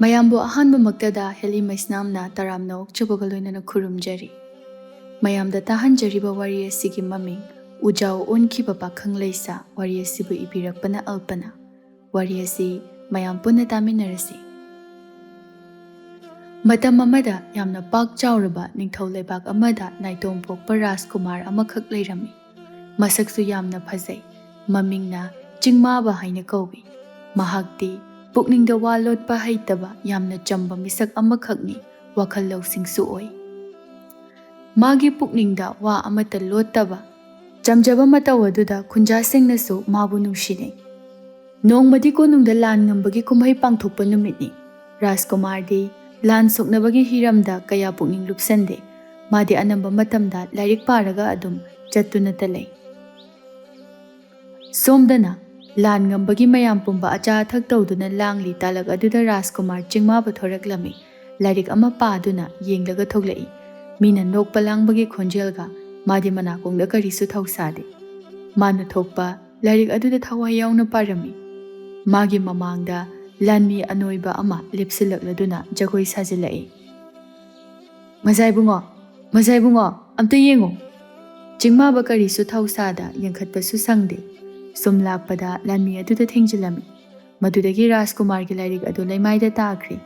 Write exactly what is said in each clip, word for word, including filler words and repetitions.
ꯃꯌꯥꯝꯕꯨ ꯑꯍꯥꯟꯕꯃꯛꯇꯗ ꯍꯦꯂꯤ ꯃꯩꯁꯅꯥꯝꯅ ꯇꯔꯥꯝꯅ ꯑꯣꯛꯆꯕꯒ ꯂꯣꯏꯅꯅ ꯈꯨꯔꯨꯝꯖꯔꯤ꯫ ꯃꯌꯥꯝꯗ ꯇꯥꯍꯟꯖꯔꯤꯕ ꯋꯥꯔꯤ ꯑꯁꯤꯒꯤ ꯃꯃꯤꯡ ꯎꯖꯥꯎ ꯑꯣꯟꯈꯤꯕ ꯄꯥꯈꯪ ꯂꯩꯁꯥ꯫ ꯋꯥꯔꯤ ꯑꯁꯤꯕꯨ ꯏꯕꯤꯔꯛꯄꯅ ꯑꯜꯄꯅ꯫ ꯋꯥꯔꯤ ꯑꯁꯤ ꯃꯌꯥꯝ ꯄꯨꯟꯅ ꯇꯥꯃꯤꯟꯅꯔꯁꯤ꯫ ꯃꯇꯝ ꯑꯃꯗ ꯌꯥꯝꯅ ꯄꯥꯛ ꯆꯥꯎꯔꯕ ꯅꯤꯡꯊꯧ ꯂꯩꯕꯥꯛ ꯑꯃꯗ ꯅꯥꯏꯇꯣꯝ ꯄꯣꯛꯄ ꯔꯥꯖꯀꯨꯃꯥꯔ ꯑꯃꯈꯛ ꯂꯩꯔꯝꯃꯤ꯫ ꯃꯁꯛꯁꯨ ꯌꯥꯝꯅ ꯐꯖꯩ꯫ ꯃꯃꯤꯡꯅ ꯆꯤꯡꯃꯥꯕ ꯍꯥꯏꯅ ꯀꯧꯏ꯫ ꯃꯍꯥꯛꯇꯤ ꯄꯨꯛꯅꯤꯡꯗ ꯋꯥ ꯂꯣꯠꯄ ꯍꯩꯇꯕ ꯌꯥꯝꯅ ꯆꯝꯕ ꯃꯤꯁꯛ ꯑꯃꯈꯛꯅꯤ꯫ ꯋꯥꯈꯜ ꯂꯧꯁꯤꯡꯁꯨ ꯑꯣꯏ꯫ ꯃꯥꯒꯤ ꯄꯨꯛꯅꯤꯡꯗ ꯋꯥ ꯑꯃꯠꯇ ꯂꯣꯠꯇꯕ ꯆꯝꯖꯕ ꯃꯇꯧ ꯑꯗꯨꯗ ꯈꯨꯟꯖꯥꯁꯤꯡꯅꯁꯨ ꯃꯥꯕꯨ ꯅꯨꯡꯁꯤꯅꯩ꯫ ꯅꯣꯡꯃꯗꯤ ꯀꯣꯅꯨꯡꯗ ꯂꯥꯟ ꯉꯝꯕꯒꯤ ꯀꯨꯝꯍꯩ ꯄꯥꯡꯊꯣꯛꯄ ꯅꯨꯃꯤꯠꯅꯤ꯫ ꯔꯥꯖꯀꯨꯃꯥꯔꯗꯤ ꯂꯥꯟ ꯁꯣꯛꯅꯕꯒꯤ ꯍꯤꯔꯝꯗ ꯀꯌꯥ ꯄꯨꯛꯅꯤꯡ ꯂꯨꯞꯁꯟꯗꯦ꯫ ꯃꯥꯗꯤ ꯑꯅꯝꯕ ꯃꯇꯝꯗ ꯂꯥꯏꯔꯤꯛ ꯄꯥꯔꯒ ꯑꯗꯨꯝ ꯆꯠꯇꯨꯅꯇ ꯂꯩ꯫ ꯁꯣꯝꯗꯅ ꯂꯥꯟ ꯉꯝꯕꯒꯤ ꯃꯌꯥꯝ ꯄꯨꯝꯕ ꯑꯆꯥ ꯑꯊꯛ ꯇꯧꯗꯨꯅ ꯂꯥꯡꯂꯤ꯫ ꯇꯥꯂꯛ ꯑꯗꯨꯗ ꯔꯥꯖꯀꯨꯃꯥꯔ ꯆꯤꯡꯃꯥꯕ ꯊꯣꯔꯛꯂꯝꯃꯤ꯫ ꯂꯥꯏꯔꯤꯛ ꯑꯃ ꯄꯥꯗꯨꯅ ꯌꯦꯡꯂꯒ ꯊꯣꯛꯂꯛꯏ꯫ ꯃꯤꯅ ꯅꯣꯛꯄ ꯂꯥꯡꯕꯒꯤ ꯈꯣꯟꯖꯦꯜꯒ ꯃꯥꯗꯤ ꯃꯅꯥꯀꯣꯡꯗ ꯀꯔꯤꯁꯨ ꯊꯧꯁꯥꯗꯦ꯫ ꯃꯥꯅ ꯊꯣꯛꯄ ꯂꯥꯏꯔꯤꯛ ꯑꯗꯨꯗ ꯊꯋꯥꯏ ꯌꯥꯎꯅ ꯄꯥꯔꯝꯃꯤ꯫ ꯃꯥꯒꯤ ꯃꯃꯥꯡꯗ ꯂꯥꯟꯃꯤ ꯑꯅꯣꯏꯕ ꯑꯃ ꯂꯦꯞꯁꯤꯜꯂꯛꯂꯗꯨꯅ ꯖꯒꯣꯏ ꯁꯥꯖꯤꯜꯂꯛꯏ꯫ "ꯃꯖꯥ ꯏꯕꯨꯡꯉꯣ, ꯃꯖꯥ ꯏꯕꯨꯡꯉꯣ, ꯑꯝꯇ ꯌꯦꯡꯉꯨ!" ꯆꯤꯡꯃꯥꯕ ꯀꯔꯤꯁꯨ ꯊꯧꯁꯥꯗ ꯌꯦꯡꯈꯠꯄꯁꯨ ꯁꯪꯗꯦ꯫ ꯁꯨꯝ ꯂꯥꯛꯄꯗ ꯂꯥꯟꯃꯤ ꯑꯗꯨꯗ ꯊꯦꯡꯖꯤꯜꯂꯝꯃꯤ꯫ ꯃꯗꯨꯗꯒꯤ ꯔꯥꯖꯀꯨꯃꯥꯔꯒꯤ ꯂꯥꯏꯔꯤꯛ ꯑꯗꯨ ꯂꯩꯃꯥꯏꯗ ꯇꯥꯈ꯭ꯔꯦ꯫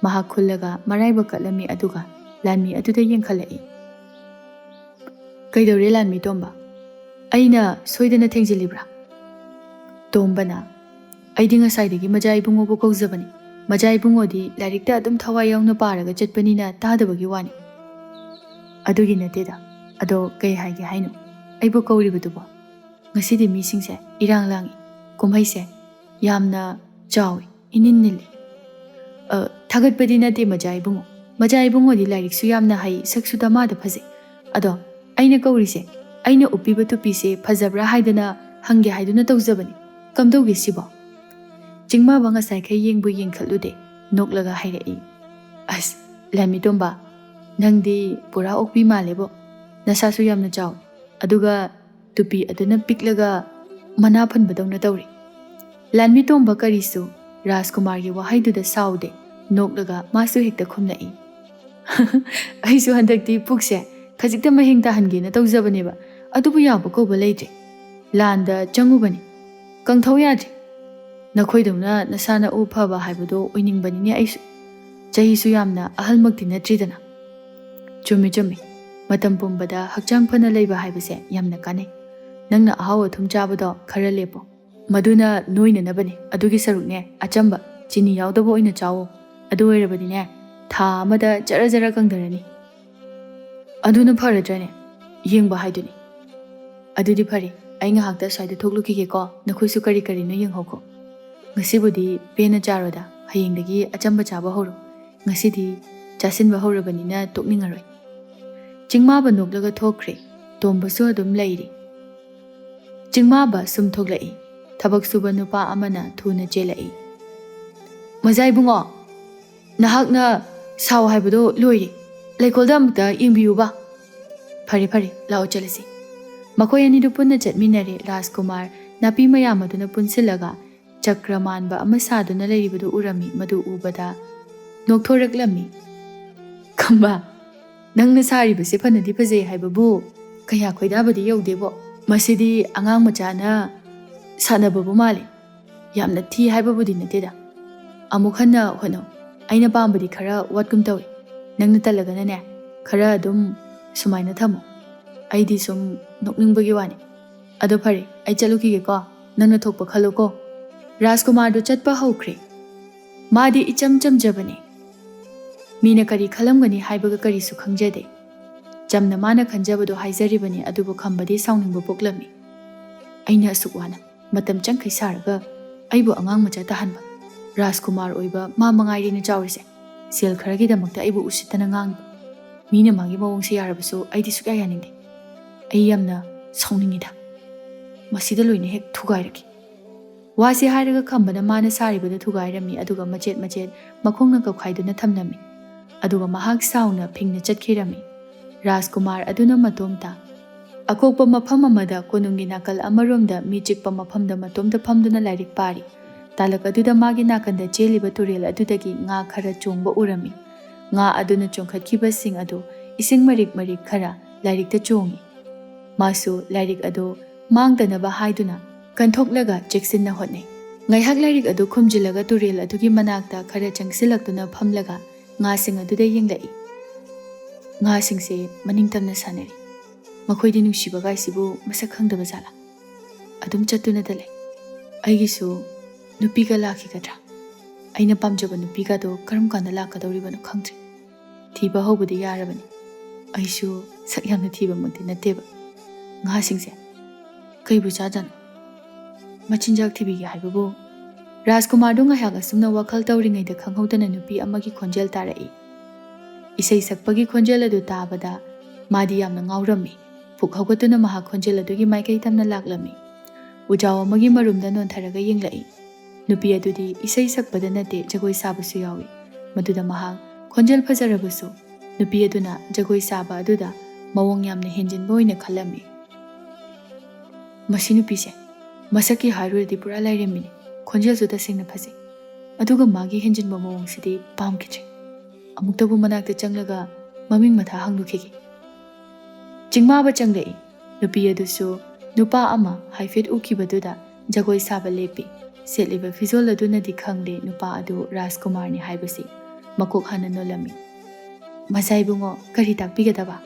ꯃꯍꯥꯛ ꯈꯨꯜꯂꯒ ꯃꯔꯥꯏꯕꯛ ꯀꯠꯂꯝꯃꯤ, ꯑꯗꯨꯒ ꯂꯥꯟꯃꯤ ꯑꯗꯨꯗ ꯌꯦꯡꯈꯠꯂꯛꯏ꯫ "ꯀꯩꯗꯧꯔꯦ ꯂꯥꯟꯃꯤ ꯇꯣꯝꯕ? ꯑꯩꯅ ꯁꯣꯏꯗꯅ ꯊꯦꯡꯖꯤꯜꯂꯤꯕ꯭ꯔꯥ?" ꯇꯣꯝꯕꯅ, "ꯑꯩꯗꯤ ꯉꯁꯥꯏꯗꯒꯤ ꯃꯖꯥ ꯏꯕꯨꯡꯉꯣꯕꯨ ꯀꯧꯖꯕꯅꯤ꯫ ꯃꯖꯥ ꯏꯕꯨꯡꯉꯣꯗꯤ ꯂꯥꯏꯔꯤꯛꯇ ꯑꯗꯨꯝ ꯊꯋꯥꯏ ꯌꯥꯎꯅ ꯄꯥꯔꯒ ꯆꯠꯄꯅꯤꯅ ꯇꯥꯗꯕꯒꯤ ꯋꯥꯅꯤ꯫" "ꯑꯗꯨꯒꯤ ꯅꯠꯇꯦꯗ꯫ ꯑꯗꯣ ꯀꯩ ꯍꯥꯏꯒꯦ ꯍꯥꯏꯅꯣ? ꯑꯩꯕꯨ ꯀꯧꯔꯤꯕꯗꯨꯕꯣ? ꯉꯁꯤꯗꯤ ꯃꯤꯁꯤꯡꯁꯦ ꯏꯔꯥꯡ ꯂꯥꯡꯏ꯫ ꯀꯨꯝꯍꯩꯁꯦ ꯌꯥꯝꯅ ꯆꯥꯎꯏ, ꯏꯅꯤꯟ ꯅꯤꯜꯂꯤ꯫" "ꯑ, ꯊꯥꯒꯠꯄꯗꯤ ꯅꯠꯇꯦ ꯃꯖꯥ ꯏꯕꯨꯡꯉꯣ꯫ ꯃꯖꯥ ꯏꯕꯨꯡꯉꯣꯗꯤ ꯂꯥꯏꯔꯤꯛꯁꯨ ꯌꯥꯝꯅ ꯍꯩ, ꯁꯛꯁꯨ ꯗꯃꯥꯗ ꯐꯖꯩ꯫ ꯑꯗꯣ ꯑꯩꯅ ꯀꯧꯔꯤꯁꯦ, ꯑꯩꯅ ꯎꯞꯄꯤꯕ ꯇꯨꯄꯤꯁꯦ ꯐꯖꯕ꯭ꯔꯥ ꯍꯥꯏꯗꯅ ꯍꯪꯒꯦ ꯍꯥꯏꯗꯨꯅ ꯇꯧꯖꯕꯅꯤ꯫ ꯀꯝꯗꯧꯒꯦ ꯁꯤꯕꯣ?" ꯆꯤꯡꯃꯥꯕ ꯉꯁꯥꯏꯈꯩ ꯌꯦꯡꯕꯨ ꯌꯦꯡꯈꯠꯂꯨꯗꯦ, ꯅꯣꯛꯂꯒ ꯍꯥꯏꯔꯛꯏ, "ꯑꯁ, ꯂꯥꯟꯃꯤ ꯇꯣꯝꯕ, ꯅꯪꯗꯤ ꯄꯨꯔꯥ ꯑꯣꯛꯄꯤ ꯃꯥꯜꯂꯦꯕꯣ꯫ ꯅꯁꯥꯁꯨ ꯌꯥꯝꯅ ꯆꯥꯎꯏ, ꯑꯗꯨꯒ ꯇꯨꯄꯤ ꯑꯗꯨꯅ ꯄꯤꯛꯂꯒ ꯃꯅꯥ ꯐꯟꯕꯗꯧꯅ ꯇꯧꯔꯤ꯫" ꯂꯥꯟꯃꯤ ꯇꯣꯝꯕ ꯀꯔꯤꯁꯨ ꯔꯥꯖꯀꯨꯃꯥꯔꯒꯤ ꯋꯥꯍꯩꯗꯨꯗ ꯁꯥꯎꯗꯦ꯫ ꯅꯣꯛꯂꯒ ꯃꯥꯁꯨ ꯍꯦꯛꯇ ꯈꯨꯝꯂꯛꯏ꯫ ꯑꯩꯁꯨ ꯍꯟꯗꯛꯇꯤ ꯄꯨꯛꯁꯦ ꯈꯖꯤꯛꯇ ꯃꯍꯦꯡ ꯇꯥꯍꯟꯒꯦꯅ ꯇꯧꯖꯕꯅꯦꯕ, ꯑꯗꯨꯕꯨ ꯌꯥꯕ ꯀꯧꯕ ꯂꯩꯇ꯭ꯔꯦ꯫ ꯂꯥꯟꯗ ꯆꯪꯉꯨꯕꯅꯤ, ꯀꯪꯊꯧ ꯌꯥꯗ꯭ꯔꯦ꯫ ꯅꯈꯣꯏꯗꯧꯅ ꯅꯁꯥ ꯅꯎ ꯐꯕ ꯍꯥꯏꯕꯗꯣ ꯑꯣꯏꯅꯤꯡꯕꯅꯤꯅꯦ ꯑꯩꯁꯨ꯫ ꯆꯍꯤꯁꯨ ꯌꯥꯝꯅ ꯑꯍꯜꯃꯛꯇꯤ ꯅꯠꯇ꯭ꯔꯤꯗꯅ꯫ ꯆꯨꯝꯃꯤ ꯆꯨꯝꯃꯤ, ꯃꯇꯝ ꯄꯨꯝꯕꯗ ꯍꯛꯆꯥꯡ ꯐꯅ ꯂꯩꯕ ꯍꯥꯏꯕꯁꯦ ꯌꯥꯝꯅ ꯀꯥꯟꯅꯩ꯫ ꯅꯪꯅ ꯑꯍꯥꯎ ꯑꯊꯨꯝ ꯆꯥꯕꯗꯣ ꯈꯔ ꯂꯦꯞꯄꯣ, ꯃꯗꯨꯅ ꯅꯣꯏꯅꯅꯕꯅꯦ꯫ ꯑꯗꯨꯒꯤ ꯁꯔꯨꯛꯅꯦ, ꯑꯆꯝꯕ, ꯆꯤꯅꯤ ꯌꯥꯎꯗꯕ ꯑꯣꯏꯅ ꯆꯥꯋꯣ꯫ ꯑꯗꯨ ꯑꯣꯏꯔꯕꯗꯤꯅꯦ, ꯊꯥ ꯑꯃꯗ ꯖꯔ ꯖꯔ ꯀꯪꯊꯔꯅꯤ꯫ ꯑꯗꯨꯅ ꯐꯔꯗ꯭ꯔꯅꯦ? ꯌꯦꯡꯕ ꯍꯥꯏꯗꯨꯅꯤ꯫ ꯑꯗꯨꯗꯤ ꯐꯔꯦ, ꯑꯩ ꯉꯥꯏꯍꯥꯛꯇ ꯑꯁ꯭ꯋꯥꯏꯗ ꯊꯣꯛꯂꯨꯈꯤꯒꯦꯀꯣ꯫ ꯅꯈꯣꯏꯁꯨ ꯀꯔꯤ ꯀꯔꯤꯅꯣ ꯌꯦꯡꯍꯧꯀꯣ꯫ ꯉꯁꯤꯕꯨꯗꯤ ꯄꯦꯟꯅ ꯆꯥꯔꯣꯗ, ꯍꯌꯦꯡꯗꯒꯤ ꯑꯆꯝꯕ ꯆꯥꯕ ꯍꯧꯔꯣ꯫ ꯉꯁꯤꯗꯤ ꯆꯥꯁꯤꯟꯕ ꯍꯧꯔꯕꯅꯤꯅ ꯇꯣꯛꯅꯤꯡꯉꯔꯣꯏ꯫ ꯆꯤꯡꯃꯥꯕ ꯅꯣꯛꯂꯒ ꯊꯣꯛꯈ꯭ꯔꯦ꯫ ꯇꯣꯝꯕꯁꯨ ꯑꯗꯨꯝ ꯂꯩꯔꯤ꯫ ꯆꯤꯡꯃꯥꯕ ꯁꯨꯝ ꯊꯣꯛꯂꯛꯏ꯫ ꯊꯕꯛ ꯁꯨꯕ ꯅꯨꯄꯥ ꯑꯃꯅ ꯊꯨꯅ ꯆꯦꯜꯂꯛꯏ꯫ "ꯃꯖꯥ ꯏꯕꯨꯡꯉꯣ, ꯅꯍꯥꯛꯅ ꯁꯥꯎ ꯍꯥꯏꯕꯗꯣ ꯂꯣꯏꯔꯦ꯫ ꯂꯩꯀꯣꯜꯗ ꯑꯃꯨꯛꯇ ꯌꯦꯡꯕꯤꯌꯨꯕ꯫" "ꯐꯔꯦ, ꯐꯔꯦ, ꯂꯥꯛꯑꯣ ꯆꯠꯂꯁꯤ꯫" ꯃꯈꯣꯏ ꯑꯅꯤꯗꯨ ꯄꯨꯟꯅ ꯆꯠꯃꯤꯟꯅꯔꯦ꯫ ꯔꯥꯖꯀꯨꯃꯥꯔ ꯅꯥꯄꯤ ꯃꯌꯥꯝ ꯑꯗꯨꯅ ꯄꯨꯟꯁꯤꯜꯂꯒ ꯆꯀ꯭ꯔ ꯃꯥꯟꯕ ꯑꯃ ꯁꯥꯗꯨꯅ ꯂꯩꯔꯤꯕꯗꯨ ꯎꯔꯝꯃꯤ꯫ ꯃꯗꯨ ꯎꯕꯗ ꯅꯣꯛꯊꯣꯔꯛꯂꯝꯃꯤ꯫ "ꯈꯝꯕ, ꯅꯪꯅ ꯁꯥꯔꯤꯕꯁꯦ ꯐꯅꯗꯤ ꯐꯖꯩ ꯍꯥꯏꯕꯕꯨ ꯀꯌꯥ ꯈꯣꯏꯗꯥꯕꯗꯤ ꯌꯧꯗꯦꯕꯣ꯫ ꯃꯁꯤꯗꯤ ꯑꯉꯥꯡ ꯃꯆꯥꯅ ꯁꯥꯟꯅꯕꯕꯨ ꯃꯥꯜꯂꯤ꯫ ꯌꯥꯝꯅ ꯊꯤ ꯍꯥꯏꯕꯕꯨꯗꯤ ꯅꯠꯇꯦꯗ꯫ ꯑꯃꯨꯛ ꯍꯟꯅ ꯍꯣꯠꯅꯧ꯫ ꯑꯩꯅ ꯄꯥꯝꯕꯗꯤ ꯈꯔ ꯋꯥꯠꯀꯨꯝ ꯇꯧꯏ꯫ ꯅꯪꯅ ꯇꯜꯂꯒꯅꯅꯦ, ꯈꯔ ꯑꯗꯨꯝ ꯁꯨꯃꯥꯏꯅ ꯊꯝꯃꯨ꯫ ꯑꯩꯗꯤ ꯁꯨꯝ ꯅꯣꯛꯅꯤꯡꯕꯒꯤ ꯋꯥꯅꯤ꯫ ꯑꯗꯣ ꯐꯔꯦ, ꯑꯩ ꯆꯠꯂꯨꯈꯤꯒꯦꯀꯣ꯫ ꯅꯪꯅ ꯊꯣꯛꯄ ꯈꯜꯂꯨꯀꯣ꯫" ꯔꯥꯖꯀꯨꯃꯥꯔꯗꯨ ꯆꯠꯄ ꯍꯧꯈ꯭ꯔꯦ꯫ ꯃꯥꯗꯤ ꯏꯆꯝ ꯆꯝꯖꯕꯅꯤ꯫ ꯃꯤꯅ ꯀꯔꯤ ꯈꯜꯂꯝꯒꯅꯤ ꯍꯥꯏꯕꯒ ꯀꯔꯤꯁꯨ ꯈꯪꯖꯗꯦ꯫ ꯆꯝꯅ ꯃꯥꯅ ꯈꯟꯖꯕꯗꯣ ꯍꯥꯏꯖꯔꯤꯕꯅꯤ, ꯑꯗꯨꯕꯨ ꯈꯝꯕꯗꯤ ꯁꯥꯎꯅꯤꯡꯕ ꯄꯣꯛꯂꯝꯃꯤ꯫ "ꯑꯩꯅ ꯑꯁꯨꯛ ꯋꯥꯅ ꯃꯇꯝ ꯆꯪꯈꯩ ꯁꯥꯔꯒ ꯑꯩꯕꯨ ꯑꯉꯥꯡ ꯃꯆꯥ ꯇꯥꯍꯟꯕ꯫ ꯔꯥꯖꯀꯨꯃꯥꯔ ꯑꯣꯏꯕ ꯃꯥ ꯃꯉꯥꯏꯔꯦꯅ ꯆꯥꯎꯔꯤꯁꯦ꯫ ꯁꯦꯜ ꯈꯔꯒꯤꯗꯃꯛꯇ ꯑꯩꯕꯨ ꯎꯁꯤꯠꯇꯅ ꯉꯥꯡꯉꯤ꯫ ꯃꯤꯅ ꯃꯥꯒꯤ ꯃꯑꯣꯡꯁꯦ ꯌꯥꯔꯕꯁꯨ ꯑꯩꯗꯤ ꯁꯨꯛꯌꯥ ꯌꯥꯅꯤꯡꯗꯦ꯫ ꯑꯩ ꯌꯥꯝꯅ ꯁꯥꯎꯅꯤꯡꯉꯤꯗ꯫ ꯃꯁꯤꯗ ꯂꯣꯏꯅ ꯍꯦꯛ ꯊꯨꯒꯥꯏꯔꯒꯦ꯫" ꯋꯥꯁꯤ ꯍꯥꯏꯔꯒ ꯈꯝꯕꯅ ꯃꯥꯅ ꯁꯥꯔꯤꯕꯗꯨ ꯊꯨꯒꯥꯏꯔꯝꯃꯤ, ꯑꯗꯨꯒ ꯃꯆꯦꯠ ꯃꯆꯦꯠ ꯃꯈꯣꯡꯅ ꯀꯧꯈꯥꯏꯗꯨꯅ ꯊꯝꯂꯝꯃꯤ꯫ ꯑꯗꯨꯒ ꯃꯍꯥꯛ ꯁꯥꯎꯅ ꯐꯤꯡꯅ ꯆꯠꯈꯤꯔꯝꯃꯤ꯫ ꯔꯥꯖꯀꯨꯃꯥꯔ ꯑꯗꯨꯅ ꯃꯇꯣꯝꯇ ꯑꯀꯣꯛꯄ ꯃꯐꯝ ꯑꯃꯗ ꯀꯣꯅꯨꯡꯒꯤ ꯅꯥꯀꯜ ꯑꯃꯔꯣꯝꯗ ꯃꯤ ꯆꯤꯛꯄ ꯃꯐꯝꯗ ꯃꯇꯣꯝꯇ ꯐꯝꯗꯨꯅ ꯂꯥꯏꯔꯤꯛ ꯄꯥꯔꯤ꯫ ꯇꯥꯂꯛ ꯑꯗꯨꯗ ꯃꯥꯒꯤ ꯅꯥꯀꯟꯗ ꯆꯦꯜꯂꯤꯕ ꯇꯨꯔꯦꯜ ꯑꯗꯨꯗꯒꯤ ꯉꯥ ꯈꯔ ꯆꯣꯡꯕ ꯎꯔꯝꯃꯤ꯫ ꯉꯥ ꯑꯗꯨꯅ ꯆꯣꯡꯈꯠꯈꯤꯕꯁꯤꯡ ꯑꯗꯨ ꯏꯁꯤꯡ ꯃꯔꯤꯛ ꯃꯔꯤꯛ ꯈꯔ ꯂꯥꯏꯔꯤꯛꯇ ꯆꯣꯡꯏ꯫ ꯃꯥꯁꯨ ꯂꯥꯏꯔꯤꯛ ꯑꯗꯨ ꯃꯥꯡꯗꯅꯕ ꯍꯥꯏꯗꯨꯅ ꯀꯟꯊꯣꯛꯂꯒ ꯆꯦꯛꯁꯤꯟꯅ ꯍꯣꯠꯅꯩ꯫ ꯉꯥꯏꯍꯥꯛ ꯂꯥꯏꯔꯤꯛ ꯑꯗꯨ ꯈꯨꯝꯖꯤꯜꯂꯒ ꯇꯨꯔꯦꯜ ꯑꯗꯨꯒꯤ ꯃꯅꯥꯛꯇ ꯈꯔ ꯆꯪꯁꯤꯜꯂꯛꯇꯨꯅ ꯐꯝꯂꯒ ꯉꯥꯁꯤꯡ ꯑꯗꯨꯗ ꯌꯦꯡꯂꯛꯏ꯫ ꯉꯥꯁꯤꯡꯁꯦ ꯃꯅꯤꯡ ꯇꯝꯅ ꯁꯥꯟꯅꯔꯤ꯫ ꯃꯈꯣꯏꯗꯤ ꯅꯨꯡꯁꯤꯕ ꯒꯥꯏꯁꯤꯕꯨ ꯃꯁꯛ ꯈꯪꯗꯕ ꯖꯥꯠꯂꯥ? ꯑꯗꯨꯝ ꯆꯠꯇꯨꯅꯗ ꯂꯩ꯫ ꯑꯩꯒꯤꯁꯨ ꯅꯨꯄꯤꯒ ꯂꯥꯛꯈꯤꯒꯗ꯭ꯔꯥ? ꯑꯩꯅ ꯄꯥꯝꯖꯕ ꯅꯨꯄꯤꯒꯗꯣ ꯀꯔꯝ ꯀꯥꯟꯗ ꯂꯥꯛꯀꯗꯧꯔꯤꯕꯅꯣ ꯈꯪꯗ꯭ꯔꯤ꯫ ꯊꯤꯕ ꯍꯧꯕꯗꯤ ꯌꯥꯔꯕꯅꯤ꯫ ꯑꯩꯁꯨ ꯁꯛ ꯌꯥꯝꯅ ꯊꯤꯕꯃꯛꯇꯤ ꯅꯠꯇꯦꯕ꯫ ꯉꯥꯁꯤꯡꯁꯦ ꯀꯩꯕꯨ ꯆꯥꯖꯥꯠꯅꯣ? ꯃꯆꯤꯟꯖꯥꯛ ꯊꯤꯕꯤꯒꯦ ꯍꯥꯏꯕꯕꯨ? ꯔꯥꯖꯀꯨꯃꯥꯔꯗꯨ ꯉꯥꯏꯍꯥꯛ ꯑꯁꯨꯝꯅ ꯋꯥꯈꯜ ꯇꯧꯔꯤꯉꯩꯗ ꯈꯪꯍꯧꯗꯅ ꯅꯨꯄꯤ ꯑꯃꯒꯤ ꯈꯣꯟꯖꯦꯜ ꯇꯥꯔꯛꯏ꯫ ꯏꯁꯩ ꯁꯛꯄꯒꯤ ꯈꯣꯟꯖꯦꯜ ꯑꯗꯨ ꯇꯥꯕꯗ ꯃꯥꯗꯤ ꯌꯥꯝꯅ ꯉꯥꯎꯔꯝꯃꯤ꯫ ꯄꯨꯛ ꯍꯧꯒꯠꯇꯨꯅ ꯃꯍꯥꯛ ꯈꯣꯟꯖꯦꯜ ꯑꯗꯨꯒꯤ ꯃꯥꯏꯀꯩ ꯇꯝꯅ ꯂꯥꯛꯂꯝꯃꯤ꯫ ꯎꯖꯥꯎ ꯑꯃꯒꯤ ꯃꯔꯨꯝꯗ ꯅꯣꯟꯊꯔꯒ ꯌꯦꯡꯂꯛꯏ꯫ ꯅꯨꯄꯤ ꯑꯗꯨꯗꯤ ꯏꯁꯩ ꯁꯛꯄꯗ ꯅꯠꯇꯦ, ꯖꯒꯣꯏ ꯁꯥꯕꯁꯨ ꯌꯥꯎꯏ꯫ ꯃꯗꯨꯗ ꯃꯍꯥꯛ ꯈꯣꯟꯖꯦꯜ ꯐꯖꯔꯕꯁꯨ ꯅꯨꯄꯤ ꯑꯗꯨꯅ ꯖꯒꯣꯏ ꯁꯥꯕ ꯑꯗꯨꯗ ꯃꯑꯣꯡ ꯌꯥꯝꯅ ꯍꯦꯟꯖꯤꯟꯕ ꯑꯣꯏꯅ ꯈꯜꯂꯝꯃꯤ꯫ ꯃꯁꯤ ꯅꯨꯄꯤꯁꯦ ꯃꯁꯛꯀꯤ ꯍꯥꯏꯔꯨꯔꯗꯤ ꯄꯨꯔꯥ ꯂꯥꯏꯔꯦꯝꯕꯤꯅꯤ꯫ ꯈꯣꯟꯖꯦꯜꯁꯨ ꯇꯁꯦꯡꯅ ꯐꯖꯩ꯫ ꯑꯗꯨꯒ ꯃꯥꯒꯤ ꯍꯦꯟꯖꯤꯟꯕ ꯃꯑꯣꯡꯁꯤꯗꯤ ꯄꯥꯝꯈꯤꯗ꯭ꯔꯦ꯫ ꯑꯃꯨꯛꯇꯕꯨ ꯃꯅꯥꯛꯇ ꯆꯪꯂꯒ ꯃꯃꯤꯡ ꯃꯊꯥ ꯍꯪꯗꯣꯛꯈꯤꯒꯦ꯫ ꯆꯤꯡꯃꯥꯕ ꯆꯪꯂꯛꯏ꯫ ꯅꯨꯄꯤ ꯑꯗꯨꯁꯨ ꯅꯨꯄꯥ ꯑꯃ ꯍꯥꯏꯐꯦꯠ ꯎꯈꯤꯕꯗꯨꯗ ꯖꯒꯣꯏ ꯁꯥꯕ ꯂꯦꯞꯄꯤ꯫ ꯁꯦꯠꯂꯤꯕ ꯐꯤꯖꯣꯜ ꯑꯗꯨꯅꯗꯤ ꯈꯪꯂꯦ ꯅꯨꯄꯥ ꯑꯗꯨ ꯔꯥꯖꯀꯨꯃꯥꯔꯅꯤ ꯍꯥꯏꯕꯁꯤ꯫ ꯃꯀꯣꯛ ꯍꯟꯅ ꯅꯣꯜꯂꯝꯃꯤ꯫ "ꯃꯆꯥ ꯏꯕꯨꯡꯉꯣ, ꯀꯔꯤ ꯇꯥꯛꯄꯤꯒꯗꯕ?"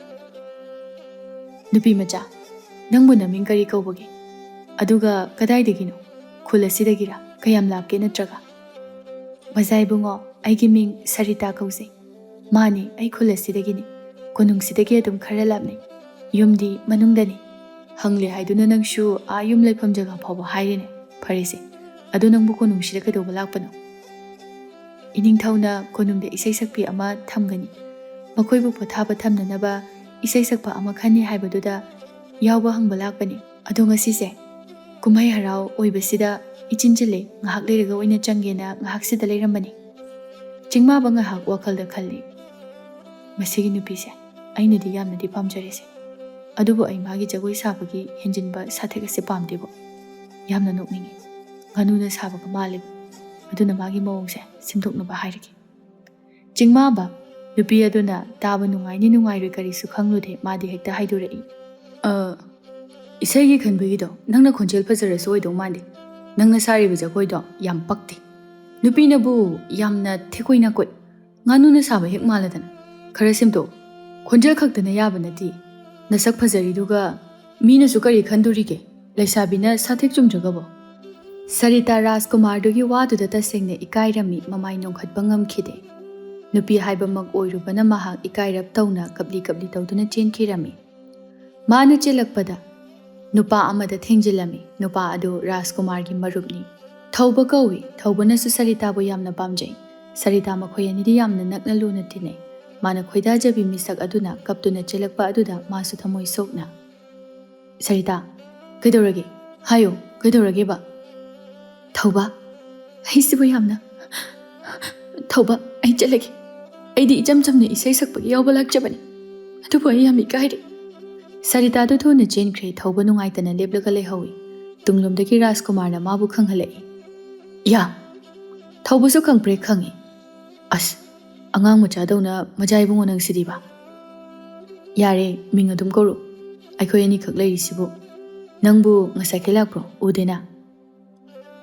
"ꯅꯨꯄꯤ ꯃꯆꯥ, ꯅꯪꯕꯨ ꯅꯃꯤꯡ ꯀꯔꯤ ꯀꯧꯕꯒꯦ? ꯑꯗꯨꯒ ꯀꯗꯥꯏꯗꯒꯤꯅꯣ? ꯈꯨꯜ ꯑꯁꯤꯗꯒꯤꯔꯥ? ꯀꯌꯥꯝ ꯂꯥꯞꯀꯦ ꯅꯠꯇ꯭ꯔꯒ?" "ꯃꯆꯥ ꯏꯕꯨꯡꯉꯣ, ꯑꯩꯒꯤ ꯃꯤꯡ ꯁꯔꯤꯇꯥ ꯀꯧꯖꯩ꯫" "ꯃꯥꯅꯤ, ꯑꯩ ꯈꯨꯜ ꯑꯁꯤꯗꯒꯤꯅꯤ꯫ ꯀꯣꯅꯨꯡꯁꯤꯗꯒꯤ ꯑꯗꯨꯝ ꯈꯔ ꯂꯥꯞꯅꯩ꯫ ꯌꯨꯝꯗꯤ ꯃꯅꯨꯡꯗꯅꯤ꯫" "ꯍꯪꯂꯦ ꯍꯥꯏꯗꯨꯅ ꯅꯪꯁꯨ ꯑꯥ ꯌꯨꯝ ꯂꯩꯐꯝ ꯖꯒꯥ ꯐꯥꯎꯕ ꯍꯥꯏꯔꯤꯅꯦ꯫ ꯐꯔꯦꯁꯦ, ꯑꯗꯨ ꯅꯪꯕꯨ ꯀꯣꯅꯨꯡꯁꯤꯗ ꯀꯩꯗꯧꯕ ꯂꯥꯛꯄꯅꯣ?" "ꯏꯅꯤꯡꯊꯧꯅ ꯀꯣꯅꯨꯡꯗ ꯏꯁꯩ ꯁꯛꯄꯤ ꯑꯃ ꯊꯝꯒꯅꯤ, ꯃꯈꯣꯏꯕꯨ ꯄꯣꯊꯥꯕ ꯊꯝꯅꯅꯕ ꯏꯁꯩ ꯁꯛꯄ ꯑꯃ ꯈꯟꯅꯤ ꯍꯥꯏꯕꯗꯨꯗ ꯌꯥꯎꯕ ꯍꯪꯕ ꯂꯥꯛꯄꯅꯤ꯫ ꯑꯗꯣ ꯉꯁꯤꯁꯦ ꯀꯨꯝꯍꯩ ꯍꯔꯥꯎ ꯑꯣꯏꯕꯁꯤꯗ ꯏꯆꯤꯟ ꯆꯤꯜꯂꯦ, ꯉꯥꯏꯍꯥꯛ ꯂꯩꯔꯒ ꯑꯣꯏꯅ ꯆꯪꯒꯦꯅ ꯉꯥꯏꯍꯥꯛꯁꯤꯗ ꯂꯩꯔꯝꯕꯅꯤ꯫" ꯆꯤꯡꯃꯥꯕ ꯉꯥꯏꯍꯥꯛ ꯋꯥꯈꯜꯗ ꯈꯜꯂꯤ꯫ "ꯃꯁꯤꯒꯤ ꯅꯨꯄꯤꯁꯦ ꯑꯩꯅꯗꯤ ꯌꯥꯝꯅꯗꯤ ꯄꯥꯝꯖꯔꯦꯁꯦ, ꯑꯗꯨꯕꯨ ꯑꯩ ꯃꯥꯒꯤ ꯖꯒꯣꯏ ꯁꯥꯕꯒꯤ ꯍꯦꯟꯖꯤꯟꯕ ꯁꯥꯊꯦꯛ ꯑꯁꯦ ꯄꯥꯝꯗꯦꯕꯣ꯫ ꯌꯥꯝꯅ ꯅꯣꯛꯅꯤꯡꯉꯤ꯫ ꯉꯥꯅꯨꯅ ꯁꯥꯕꯒ ꯃꯥꯜꯂꯦꯕ꯫ ꯑꯗꯨꯅ ꯃꯥꯒꯤ ꯃꯑꯣꯡꯁꯦ ꯁꯦꯝꯗꯣꯛꯅꯕ ꯍꯥꯏꯔꯒꯦ꯫ ꯆꯤꯡꯃꯥꯕ ꯅꯨꯄꯤ ꯑꯗꯨꯅ ꯇꯥꯕ ꯅꯨꯡꯉꯥꯏꯅꯤ ꯅꯨꯡꯉꯥꯏꯔꯣꯏ ꯀꯔꯤꯁꯨ ꯈꯪꯂꯨꯗꯦ, ꯃꯥꯗꯤ ꯍꯦꯛꯇ ꯍꯥꯏꯗꯣꯔꯛꯏ꯫ "ꯑ, ꯏꯁꯩꯒꯤ ꯈꯟꯕꯒꯤꯗꯣ ꯅꯪꯅ ꯈꯣꯟꯖꯦꯜ ꯐꯖꯔꯁꯨ ꯑꯣꯏꯗꯧ ꯃꯥꯟꯗꯦ꯫ ꯅꯪꯅ ꯁꯥꯔꯤꯕ ꯖꯒꯣꯏꯗꯣ ꯌꯥꯝ ꯄꯛꯇꯦ꯫ ꯅꯨꯄꯤꯅꯕꯨ ꯌꯥꯝꯅ ꯊꯦꯛꯀꯣꯏ ꯅꯥꯀꯣꯏ꯫ ꯉꯥꯅꯨꯅ ꯁꯥꯕ ꯍꯦꯛ ꯃꯥꯜꯂꯗꯅ꯫ ꯈꯔ ꯁꯦꯝꯗꯣꯛ꯫ ꯈꯣꯟꯖꯦꯜ ꯈꯛꯇꯅ ꯌꯥꯕ ꯅꯠꯇꯦ꯫ ꯅꯁꯛ ꯐꯖꯔꯤꯗꯨꯒ ꯃꯤꯅꯁꯨ ꯀꯔꯤ ꯈꯟꯗꯣꯔꯤꯒꯦ? ꯂꯩꯁꯥꯕꯤꯅ ꯁꯥꯊꯦꯛ ꯆꯨꯝꯗ꯭ꯔꯒꯕꯣ?" ꯁꯔꯤꯇꯥ ꯔꯥꯖꯀꯨꯃꯥꯔꯗꯨꯒꯤ ꯋꯥꯗꯨꯗ ꯇꯁꯦꯡꯅ ꯏꯀꯥꯏꯔꯝꯃꯤ, ꯃꯃꯥꯏ ꯅꯣꯡꯈꯠꯄ ꯉꯝꯈꯤꯗꯦ꯫ ꯅꯨꯄꯤ ꯍꯥꯏꯕꯃꯛ ꯑꯣꯏꯔꯨꯕꯅ ꯃꯍꯥꯛ ꯏꯀꯥꯏꯔꯞ ꯇꯧꯅ ꯀꯞꯂꯤ ꯀꯞꯂꯤ ꯇꯧꯗꯨꯅ ꯆꯦꯟꯈꯤꯔꯝꯃꯤ꯫ ꯃꯥꯅ ꯆꯦꯜꯂꯛꯄꯗ ꯅꯨꯄꯥ ꯑꯃꯗ ꯊꯦꯡꯖꯤꯜꯂꯝꯃꯤ꯫ ꯅꯨꯄꯥ ꯑꯗꯨ ꯔꯥꯖꯀꯨꯃꯥꯔꯒꯤ ꯃꯔꯨꯞꯅꯤ꯫ ꯊꯧꯕ ꯀꯧꯏ꯫ ꯊꯧꯕꯅꯁꯨ ꯁꯔꯤꯇꯥꯕꯨ ꯌꯥꯝꯅ ꯄꯥꯝꯖꯩ꯫ ꯁꯔꯤꯇꯥ ꯃꯈꯣꯏ ꯑꯅꯤꯗꯤ ꯌꯥꯝꯅ ꯅꯛꯅ ꯂꯨꯅ ꯇꯤꯟꯅꯩ꯫ ꯃꯥꯅ ꯈꯣꯏꯗꯥꯖꯕꯤ ꯃꯤꯁꯛ ꯑꯗꯨꯅ ꯀꯞꯇꯨꯅ ꯆꯦꯜꯂꯛꯄ ꯑꯗꯨꯗ ꯃꯥꯁꯨ ꯊꯃꯣꯏ ꯁꯣꯛꯅ, "ꯁꯔꯤꯇꯥ, ꯀꯩꯗꯧꯔꯒꯦ? ꯍꯥꯏꯌꯣ, ꯀꯩꯗꯧꯔꯒꯦꯕ?" "ꯊꯧꯕ, ꯑꯩꯁꯤꯕꯨ ꯌꯥꯝꯅ, ꯊꯧꯕ, ꯑꯩ ꯆꯠꯂꯒꯦ꯫ ꯑꯩꯗꯤ ꯏꯆꯝ ꯆꯝꯅ ꯏꯁꯩ ꯁꯛꯄꯒꯤ ꯌꯥꯎꯕ ꯂꯥꯛꯆꯕꯅꯤ꯫ ꯑꯗꯨꯕꯨ ꯑꯩ ꯌꯥꯝ ꯏꯀꯥꯏꯔꯦ꯫" ꯁꯔꯤꯇꯥꯗꯨ ꯊꯨꯅ ꯆꯦꯟꯈ꯭ꯔꯦ꯫ ꯊꯧꯕ ꯅꯨꯡꯉꯥꯏꯇꯅ ꯂꯦꯞꯂꯒ ꯂꯩꯍꯧꯏ꯫ ꯇꯨꯡꯂꯣꯝꯗꯒꯤ ꯔꯥꯖꯀꯨꯃꯥꯔꯅ ꯃꯥꯕꯨ ꯈꯪꯍꯜꯂꯛꯏ꯫ "ꯌꯥ, ꯊꯧꯕꯁꯨ ꯈꯪꯄ꯭ꯔꯦꯛ ꯈꯪꯉꯤ꯫ ꯑꯁ, ꯑꯉꯥꯡ ꯃꯆꯥꯗꯧꯅ ꯃꯖꯥ ꯏꯕꯨꯡꯉꯣ ꯅꯪꯁꯤꯗꯤꯕ꯫ ꯌꯥꯔꯦ, ꯃꯤꯡ ꯑꯗꯨꯝ ꯀꯧꯔꯨ꯫ ꯑꯩꯈꯣꯏ ꯑꯅꯤꯈꯛ ꯂꯩꯔꯤꯁꯤꯕꯨ꯫ ꯅꯪꯕꯨ ꯉꯁꯥꯏꯈꯩ ꯂꯥꯛꯄ꯭ꯔꯣ? ꯎꯗꯦꯅ꯫